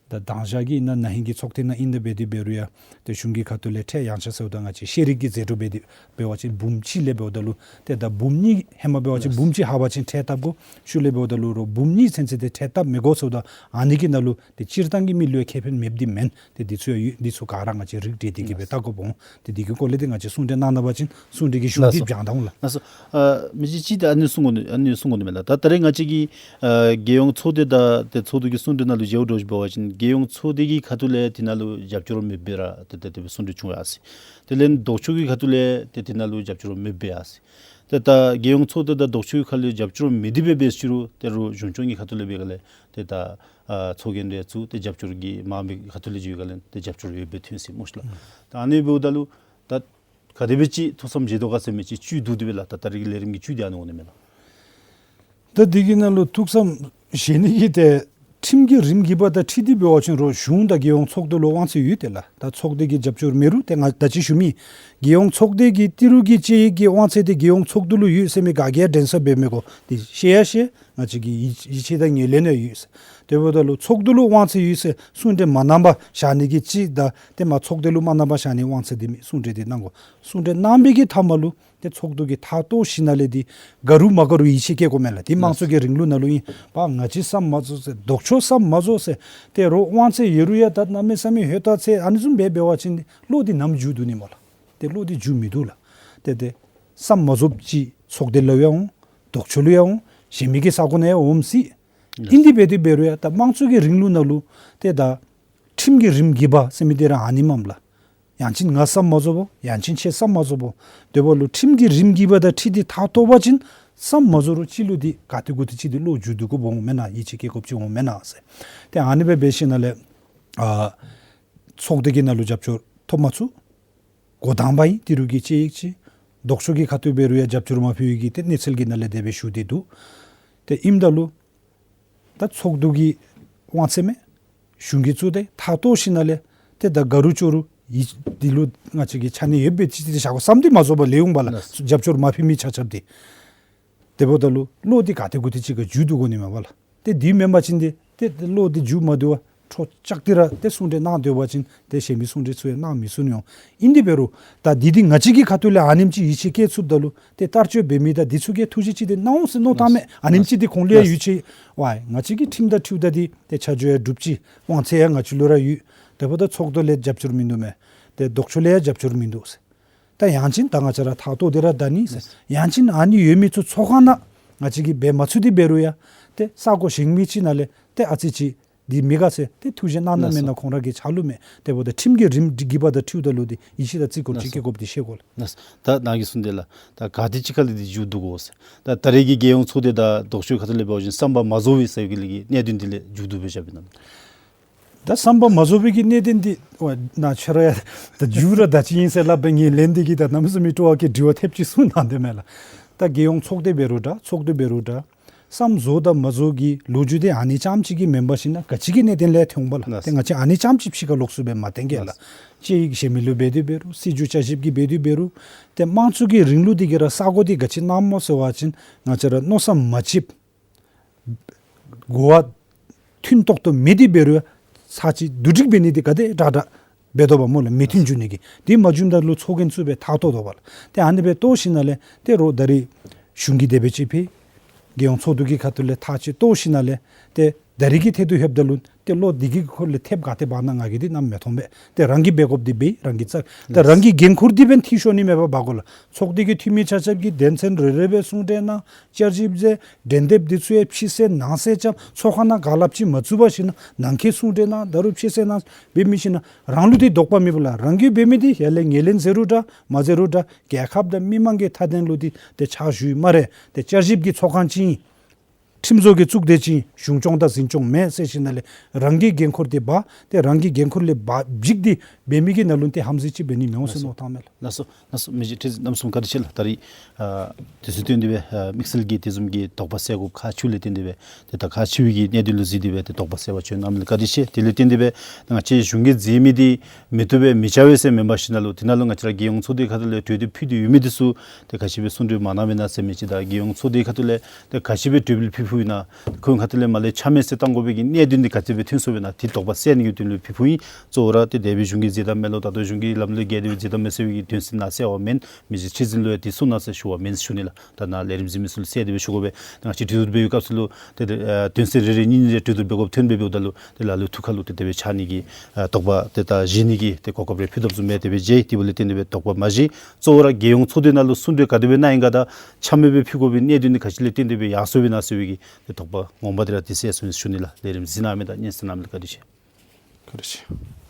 ད་དང་ཞག་གི་ཨིན་ན་ན་ཧིང་གི་ཚོགས་ཐེངས་ནང་ཨིན་ད་འབད་དེ་འབད་རུང་ཡང་ཏེ་གཞུང་གི་ཁ་ཐུག་ལས་ཁྲལ་ཡངས་ཆག་ཟེརཝ་ད་ང་བཅས་ཤེས་རིག་གི་ཟད་འགྲོ་འབད་དེ་འབད་བ་ཅིན་འབུམ་གཅིག་ལས་འབདཝ་ད་ལུ་ཏེ་ད་འབུམ་གཉིས་ཧེ་མ་འབད་བ་ཅིན་ལགས། འབུམ་གཅིག་ལྷག་པ་ཅིན་ཁྲལ་བཏབ་དགོ། ཤུལ་ལས་འབདཝ་ད་ལུ་རོགས་འབུམ་གཉིས་ཚུན་ཚོད་འདི་ཁྲལ་བཏབ་མི་དགོ་ཟེརཝ་ད་ཨ་ནི་གི་ནང་ལུ་ཏེ་སྤྱིར་བཏང་གི་མི་ལུ་ཡང་ཁེ་ཕན་མེདཔ་འདི་མེན། ཏེ་འདི་ཚུ་ཡང་ཡོད། འདི་ཚུ་ག་ར་ང་བཅས་རིགས་བསྒྲེས་ཏེ་གི་སྦེ་ལགས། བལྟ་དགོཔ་འོང་། ཏེ་འདི་གི་སྐོར་ལས་ཏེ་ང་བཅས་གསུང་གྲོས་གནང་ད་པ་ཅིན་གསུང་གྲོས་ཀྱི་གཞུང་འདི་ལགས་སོ། བྱང་དང་ལགས། ལགས་སོ། ཨ་མི་རྗེ་གཅིག་ད་ཨ་ནི་གསུང་དགོ་ནི་ཨ་ནི་གསུང་དགོ་ནི་མས་ལགས། ད་ད་རེས་ང་བཅས་ཀྱི་ཨ་རྒྱལ་ཡོངས་ཚོགས་སྡེ་དང་ཏེ་ཚོགས་འདུ་གི་གསུང་གྲོས་ནང་ལུ་མཇལཝ་འདྲཝ་ཅིག་འབད་བ་ཅིན་རྒྱལ་ཡོངས་ཚོགས་སྡེ་གི་ཁ་ཐུག་ལས་དེ་ནང་ལུ་རྒྱབ་སྐྱོར་མེདཔ་སྦེ་ར་ཏེ་ཏེ་དེ་སྦེ་གསུང་གྲོས་བྱུང་ཡར་སོ་ཡི། དེ་ལས་ལྡོག་ཕྱོགས་ཀྱི་ཁ་ཐུག་ལས་ཏེ་དེ་ནང་ལུ་རྒྱབ་སྐྱོར་མེདཔ་སྦེ་ཡར་སོ་ཡི། ཏེ་ད་རྒྱལ་ཡོངས་ཚོགས་སྡེ་དང་ལྡོག་ཕྱོགས་ཀྱི་ཁ་ལས་རྒྱབ་སྐྱོར་མེད་དེ་སྦེ་འབད་ཞུ་རུང་ཏེ་རོགས་གཞུང་སྐྱོང་གི་ཁ་ཐུག་ལས་འབད་ག་ལས་ཏེ་ད་ཨ་ཚོགས་རྒྱན་འདི་ཚུ་ཏེ་རྒྱབ་སྐྱོར་གྱི་མང་མི་ཁ་ཐུག་ལས་བརྒྱུད་ག་ལས་ཏེ་རྒྱབ་སྐྱོར་ཡོདཔ་སྦེ་ཐོན་ཅི་སྨོ་ཤིག་ལགས། ད་ཨ་ནི་འབདཝ་ད་ལུ་ད་ག་དེ་སྦེ་ཅིག་ཐུགས་བསམ་བཞེས་དོ་ག་ཟེར་མི་ཅིག་བཅུད་བསྡུ་སྟེ་སྦེ་ལགས། ད་ད་རེས་ཀྱི་ལས་རིམ་གྱི་བཅུད་འདི་ཨ་ནི་འོང་ནི་མས་ལགས། ད་འདི་གི་ནང་ལུ་ཐུགས་བསམ་བཞེས་ནི་གི་ཏེ་ཁྲིམས་ཀྱི་རིམ་གྱིས་པ་དང་འཁྲིལ་ཏེ་འབད་བ་ཅིན་རོགས་གཞུང་དང་རྒྱལ་ཡོངས་ཚོགས་འདུ་ལུ་དབང་ཚད་ཡོད་དེ་ལགས། ད་ཚོགས་སྡེ་གི་རྒྱབ་སྐྱོར་མེད་རུང་ཏེ་ང་ད་ཅི་ཞུ་མི་རྒྱལ་ཡོངས་ཚོགས་སྡེ་གི་ཏི་རུ་གི་དཔྱད་ཡིག་གི་དབང་ཚད་འདི་རྒྱལ་ཡོངས་ཚོགས་འདུ་ལུ་ཡོད་ཟེར་མི་ག་གིས་ཡང་འགྲན་ཟླ་འབད་མི་དགོ། ཏེ་ཤེས་ཡང་ཤེས། ང་བཅས་ཀྱི་ཡིད་ཡིད་ཆེས་དང་ངོས་ལེན་ཡང་ཡོད་ཟེར། དེ་འབདཝ་ད་ལུ་ཚོགས་འདུ་ལུ་དབང་ཚད་ཡོད་ཟེར་གསུང་གྲོས་མ་གནང་པར་བཞག་ནི་གི་ཅིག་དང་ཏེ་མ་ཚོགས་སྡེ་ལུ་མ་གནང་པར་བཞག་ནི་དབང་ཚད་འདི་མེད། གསུང་གྲོས་འདི་གནང་དགོ། གསུང་གྲོས་གནང་པའི་གི་མཐའ་མ་ལུ་ཏེ་ཚོགས་འདུ་གི་མཐའ་གཏོར་ཞིནམ་ལས་འདི་དགའ་རུང་མ་དགའ་རུང་ཡིད་ཆེས་བསྐྱེད་དགོ་མས་ལགས། འདི་དམངས་གཙོ་གི་རིང་ལུགས་ནང་ལུ་ཨིན་པས། ང་བཅས་བསམ་མ་རྫོགས་ཟེར་ལྡོག་ཕྱོགས་བསམ་མ་རྫོགས་ཟེར་ཏེ་རོགས་དབང་ཚད་ཡོད་རུང་ཡང་ད་གནམ་མེད་ས་མེད་ཧོད་ལྟ་ཚེ་ཨ་ནི་བཟུམ་སྦེ་འབད་བ་ཅིན་བློ་འདི་ནམ་འགྱུར་འདུག་ནི་སྨོ་ལགས། ཏེ་བློ་འདི་འགྱུར་མི་འདུག་ལགས། ཏེ་ཏེ་བསམ་མ་རྫོགསཔ་ཅིག་ཚོགས་སྡེ་ལུ་ཡང་འོང་། ལྡོག་ཕྱོགས་ལུ་ཡང་འོང་། གཞན་མི་གི་ས་གོ་ནང་ཡང་འོང་སྲིད། ཨིན་ཏེ་འབད་དེ་འབད་རུང་ཡང་ད་དམངས་གཙོ་གི་རིང་ལུགས་ནང་ལུ་ཏེ་ད་ཁྲིམས་ཀྱི་རིམ་གྱིས་པ་ཟེར་མི་འདི་ར་ཨ་ནི་མས་ལགས། ཡང་ཅིན་ང་བསམ་མ་རྫོགས་པོ་ཡང་ཅིན་ཁྱེད་བསམ་མ་རྫོགས་པོ། དེ་འབདཝ་ལུ་ཁྲིམས་ཀྱི་རིམ་གྱིས་པ་དང་འཁྲིལ་ཏེ་མཐའ་གཏོར་བ་ཅིན་བསམ་མ་རྫོགས་རུང་ཅིག་ལུ་འདི་ག་ཏེ་གུ་ཏེ་ཅིག་འདི་བློ་འགྱུར་འདུག་གོ་འོང་མེན་ན། ཡིད་ཆེས་བསྐྱེད་དགོཔ་ཅིག་འོང་མེན་ན་ཟེར། ཏེ་ཨ་ནི་སྦེ་འབད་ཞིནམ་ལས་ཨ་ཚོགས་སྡེ་གི་ནང་ལུ་རྒྱབ་སྐྱོར་ཐོབ་མ་ཚུགས། འགོ་དང་པ་ཨིན། ཏི་རུ་གི་དཔྱད་ཡིག་ཅིག་ལྡོག་ཕྱོགས་ཀྱི་ཁ་ཐུག་འབད་རུང་ཡང་རྒྱབ་སྐྱོར་མ་ཕུལ་བའི་གི་ཏེ་གནས་ཚུལ་གྱི་ནང་ལས་དེ་སྦེ་ཞུ་སྟེ་འདུག། ཏེ་ཨིནམ་ད་ལུ་ད་ཚོགས་འདུ་གི་དབང་ཚད་མེད། གཞུང་གིས་བཙུགས་ཏེ་མཐའ་གཏོར་ཞིནམ་ལས་ཏེ་ད་དགའ་རུང་སྐྱོ་རུང་ཡིད་འདི་ལུ་ང་བཅས་ཀྱི་ཆ་ནི་ཡོད་པའི་ཅིག་ཏེ་བཞག་དགོ་བསམ་སྟེ་མ་རྫོགས་པར་ལས་འོང་པ་ལགས། ལགས། རྒྱབ་སྐྱོར་མ་ཕུལ་མི་ཆ་ཁྱབ་འདི། དེ་འབདཝ་ད་ལུ་བློ་འདི་ག་ཏེ་གུ་ཏེ་ཅིག་ཁར་འགྱུར་འདུག་གོ་ནི་མས་པ་ལགས། ཏེ་འདི་མེན་པ་ཅིན་ཏེ་ཏེ་བློ་འདི་འགྱུར་མ་འདུག་པར་འཕྲོ་བཅག་སྟེ་ར་ཏེ་གསུང་གྲོས་གནང་སྡོད་པ་ཅིན་ཏེ་གཞན་མི་གསུང་གྲོས་ཚུ་ཡང་གནང་མི་ཚུགས་ནི་འོང་། ཨིན་དེ་འབད་རུང་ད་འདི་འདི་ང་བཅས་ཀྱི་ཁ་ཐུག་ལས་ཨ་ནེམ་ཅིག་ཡིད་ཆེས་བསྐྱེད་ཚུགསཔ་ད་ལུ་ཏེ་བསྟར་སྤྱོད་འབད་མི་དང་འདི་ཚུ་གིས་ཐུགས་རྗེ་ཅིག་ཏེ་གནང་འོང་ཟེར་མནོ་བཏངམ་མས། ཨ་ནེམ་ཅིག་འདི་ཁོང་ལུ་ཡང་ཡིད་ཆེས་ཝའི་ང་བཅས་ཀྱི་ཁྲིམས་དང་འཁྲིལཝ་ད་འདི་ཏེ་ཆ་འཇོག་ཡང་གྲུབ་ཅི། དབང་ཚད་ཡང་ང་བཅས་ལུ་ར་ཡོད། དེ་འབདཝ་ད་ཚོགས་འདུ་ལས་རྒྱབ་སྐྱོར་མིན་འདུག་མས། ཏེ་ལྡོག་ཕྱོགས་ལས་ཡང་རྒྱབ་སྐྱོར་མིན་འདུག་ཟེར། ད་ཡང་ཅིན་ད་ང་བཅས་ར་མཐའ་གཏོར་ཏེ་ར་ད་ནི་ཟེར། ཡང་ཅིན་ཨ་ནི་ཡོད་མི་ཚུ་ཚོགས་ཁང་ནང་ང་བཅས་ཀྱིས་འབད་མ་ཚུགས་ཏེ་འབད་རུང་ཡང་ཏེ་ས་གོ་གཞན་མི་ཅིག་ནང་ལས་ཏེ་ཨ་ཙི་ཅིག་འདི་མི་དགའ་ཟེར་ཏེ་ཐུགས་བཞེད་གནང་ན་མེན་ན་ཁོང་ར་གི་ཆ་ལུགས་མས། དེ་འབདཝ་ད་ཁྲིམས་ཀྱི་རིམ་གྱིས་པ་དང་འཁྲིལཝ་ད་ལུ་འདི་ཡིད་ཆེས་དང་བརྩི་བཀུར་ཅིག་བསྐྱེད་དགོཔ་འདི་ཤེས་དགོ་ལགས། ད་ནཱ་གིས་གསུངས་དེ་ལགས། ད་ག་ཏེ་ཅིག་ཁ་ལས་འདི་འགྱུར་འདུག་གོ་ཟེར། ད་ད་རེས་ཀྱི་རྒྱལ་ཡོངས་ཚོགས་སྡེ་དང་ལྡོག་ཕྱོགས་ཁ་ཐུག་ལས་འབད་བ་ཅིན་བསམ་པ་མ་རྫོགས་པའི་ཟེར་བའི་གི་ལས་ཀྱི་གནད་དོན་འདི་ལས་འགྱུར་འདུག་སྦེ་བཞག་པས་ན། ད་བསམ་པ་མ་རྫོགས་པའི་གི་གནད་དོན་འདི་ཝའི་ནཱ་ཁྱོད་ར་ཡང་ད་མཇུག་ར་ད་ཅི་ཨིན་ཟེར་སླབ་པའི་ངེའི་ལན་འདི་གིས་ད་གནམ་མེད་ས་མེད་སྤྲོ་བ་གི་དྲི་བ་ཐེབས་ཅིག་གསུངས་གནང་དེ་མས་ལགས། ད་རྒྱལ་ཡོངས་ཚོགས་སྡེ་འབད་རུང་འདྲ་ཚོགས་འདུ་འབད་རུང་འདྲ་བསམ་རྫོགས་དང་མ་རྫོགས་ཀྱི་ལོ་རྒྱུས་འདི་ཨ་ནི་རྐྱངམ་ཅིག་གི་མེན་པར་ཞིན་ན་ག་ཅི་གི་གནད་དོན་ལས་ཐོན་པ་ལགས། ལགས། ཏེ་ང་བཅས་ཨ་ནི་རྐྱངམ་ཅིག་ཕྱི་ཁར་ལོགས་སུ་སྦེ་མ་བཏོན་གེ་ལགས། ལགས། དཔྱད་ཡིག་གཞན་མི་ལུ་འབད་དེ་འབད་རུང་སྲིད་བྱུས་བསྐྱར་ཞིབ་ཀྱི་འབད་དེ་འབད་རུང་ཏེ་དམངས་གཙོ་གི་རིང་ལུགས་འདི་གིས་ར་ས་གོ་འདི་ག་ཅི་གནངམ་སྨོ་ཟེར་བ་ཅིན་ང་བཅས་ར་མནོ་བསམ་མ་བྱེདཔ་གོ་བ་མཐུན་ཏོག་ཏོ་མེད་དེ་འབད་རུང་ཚར་གཅིག་བསྡུ་སྒྲིག་འབད་ནི་འདི་ག་དེ་དྲག་དྲག་འབད་དོ་བ་སྨོ་ལགས། མོས་མཐུན་འབྱུང་ནི་གི་འདི་མ་བྱུངམ་ད་ལུ་ཚོགས་རྒྱན་བཙུགས་སྦེ་མཐའ་གཏོར་དོ་བ་ལགས། ཏེ་ཨ་ནི་སྦེ་གཏོར་ཞིནམ་ལས་ཏེ་རོགས་ད་རེས་གཞུང་གིས་དེ་སྦེ་ཅིག་ཕུལ། རྒྱལ་ཡོངས་ཚོགས་འདུ་གི་ཁ་ཐུག་ལས་ཐག་ཅིག་གཏོར་ཞིནམ་ལས་ཏེ་ ད་རིས་ཀྱི་ཐད་དུ་ལྷོདཔ་ད་ལུ་ཏེ་བློ་འདི་གི་འཁོར་ལས་ཐེབས་ག་ཏེ་འབག་ན་ང་གིས་འདི་ནམ་མི་མཐོང་པས། ཏེ་རང་གིས་འབད་དགོཔ་འདི་འབད་རང་གིས་བཙག། ད་རང་གི་འགན་ཁུར་འདི་འབདན་འཐུས་ཤོར་ནི་མེད་པར་འབག་དགོ་ལགས། ཚོགས་སྡེ་གི་འཐུས་མི་ཆ་ཁྱབ་ཀྱིས་དོན་ཚན་རེ་རེ་སྦེ་གསུང་གྲོས་གནང་བསྐྱར་ཞིབ་མཛད། འགྲན་འདེབས་འདི་ཚུ་ཡང་ཕྱི་གསལ་ནང་གསལ་རྐྱབ། ཚོགས་ཁང་ནང་ག་སླབ་ཅི་མ་བཙུགས་པར་ཞིན་ན་ནང་འཁོད་གསུང་གྲོས་གནང་ད་རུང་ཕྱི་གསལ་ནང་འབད་མི་ཞིན་ན་རང་ལུ་འདི་དོགས་པ་མེད་པ་ལགས། རང་གིས་འབད་མི་འདི་ཡར་ལས་ངོས་ལེན་མཛད་རུང་འདྲ་མ་མཛད་རུང་འདྲ་རྒྱལ་ཁབ་དང་མི་མང་གི་མཐའ་དོན་ལུ་འདི་ཏེ་ཕྱག་ཞུཝ་སྨ་རེ། ཏེ་བསྐྱར་ཞིབ་ཀྱི་ཚོགས་ཁང་ཅིག་ཨིན། ཁྲིམས་བཟོ་གི་གཙུག་སྡེ་ཅིག་ཨིན། གཞུང་སྐྱོང་དང་འཛིན་སྐྱོང་མེན་ཟེར་ཞིནམ་ལས་རང་གི་འགན་ཁུར་འདི་འབག། ཏེ་རང་གི་འགན་ཁུར་ལས་འབག་འབྱིག་སྟེ་འབད་མི་གི་ནང་ལུ་ཏེ་ཧམ་ཟེ་ཅིག་འབད་ནི་མི་འོང་ཟེར་མནོ་བསམ་བཏངམ་མས་ལགས། ལགས་སོ། ལགས་སོ། མི་རྗེ་ཁྲི་འཛིན་གནམ་མེད་ས་མེད་བཀའ་དྲིན་ཆེ་ལགས། ད་རིས་ཨ་དུས་ཚོད་བཏོན་ཏེ་སྦེ་ཨ་དམིགས་བསལ་གྱི་དེ་བཟུམ་གྱི་དོགས་པ་སེལ་དགོཔ་ཁག་ཆེཝ་ལས་བརྟེན་ཏེ་སྦེ་ཏེ་ད་ཁག་ཆེ་བའི་གི་གནད་དོན་ལུ་གཟིགས་ཏེ་སྦེ་ཏེ་དོགས་པ་སེལ་བར་བྱོན་གནངམ་ལས་བཀའ་དྲིན་ཆེ། དེ་ལས་བརྟེན་ཏེ་སྦེ་ང་བཅས་གཞུང་གིས་མཛད་མི་འདི་མི་བཏུབ་པས་མི་བྱ་བས་ཟེར་མེན་པར་ཞིན་ན་ལུ་དེ་ནང་ལུ་ང་བཅས་ར་རྒྱལ་ཡོངས་ཚོགས་སྡེ་ཁ་ཐུག་ལས་གྲོས་འདེབས་ཕུལ་ཏེ་ཡོད་མི་འདི་ཚུ་ཏེ་ག་ཅི་སྦེ་གསུང་གྲོས་མ་གནང་མེན་ན་ཟེར་མི་ཅིག་དང་རྒྱལ་ཡོངས་ཚོགས་སྡེ་ཁ་ཐུག་ལས་ཏེ་ག་ཅི་སྦེ་གྲོས་འབུལ་ཕུལ་ཕུལཝ་ཨིན་ན་ཁོང་ཁ་ཐུག་ལས་མར་ལས་ཆ་མེད་ཟེར་བཏང་དགོ་པའི་གི་གནད་དོན་འདི་ག་ཅི་སྦེ་ཐོན་སོང་པས་ན་དེ་དོགས་པ་སེལ་ནི་གི་དོན་ལུ་ཕུལ་ཕུལཝ་ཨིན། གཙོ་བོ་ར་ཏེ་དེ་སྦེ་གཞུང་གིས་མཛད་དམ་མེན་ལོ། ད་ལྟོ་གཞུང་གི་ལམ་ལུགས་བརྒལ་ཏེ་སྦེ་མཛད་དམ་མས་ཟེར་བའི་གི་དོན་ཚན་ནང་གསལ་བ་མེན། མི་རྗེ་ཁྲི་འཛིན་ལུ་ཡང་དེ་གསུང་གནང་ཟེར་ཞུ་བ་མེན་ཟེར་ཞུ་ནི་ལགས། ད་ནཱ་ལས་རིམ་གཟིགས་མི་ཚུ་ལུ་གསལ་ཏེ་སྦེ་ཞུ་དགོ་པས། ད་ང་བཅས་གྲོས་བསྡུར་འབད་བའི་སྐབས་སུ་ལུ་ཏེ་ཏེ་ཨ་དོན་ཚན་རེ་རེ་གཉིས་གཉིས་རེ་གྲོས་བསྡུར་འབད་དགོཔ་ཐོན་སྦེ་འབདཝ་ད་ལུ་ཏེ་ལ་ལུ་ཐུགས་ཁར་ལུ་ཏེ་དེ་སྦེ་འཆར་ནི་གི་ཨ་དོགས་པ་ཏེ་ད་བཞེས་ནི་གི་ཏེ་གོ་སྐབས་རེ་ཕུལ་དོ་བཟུམ་སྦེ་དེ་སྦེ་མཇལ། དེ་འབདཝ་ལས་བརྟེན་ཏེ་སྦེ་དོགས་པ་མ་བཞེས། གཙོ་བོ་ར་རྒྱལ་ཡོངས་ཚོགས་སྡེ་ནང་ལུ་གསུང་གྲོས་ག་དེ་སྦེ་གནང་ཡི་ག་དང་ཆ་མེད་སྦེ་ཕུལ་དགོ་པའི་གནད་དོན་འདི་ག་ཅི་ལས་བརྟེན་ཏེ་སྦེ་ཡར་སོང་པས་ན་ཟེར་བའི་གི་ཏེ་དོགས་པ་ངོ་མ་འདི་ར་ཏེ་སེལ་སོང་ཡི་ཟེར་ཞུ་ནི་ལགས། ལས་རིམ་གཟིགས་གནང་མི་དང་སྙན་གསན་གནང་མི་ལུ་བཀའ་དྲིན་ཆེ། བཀའ་དྲིན་ཆེ།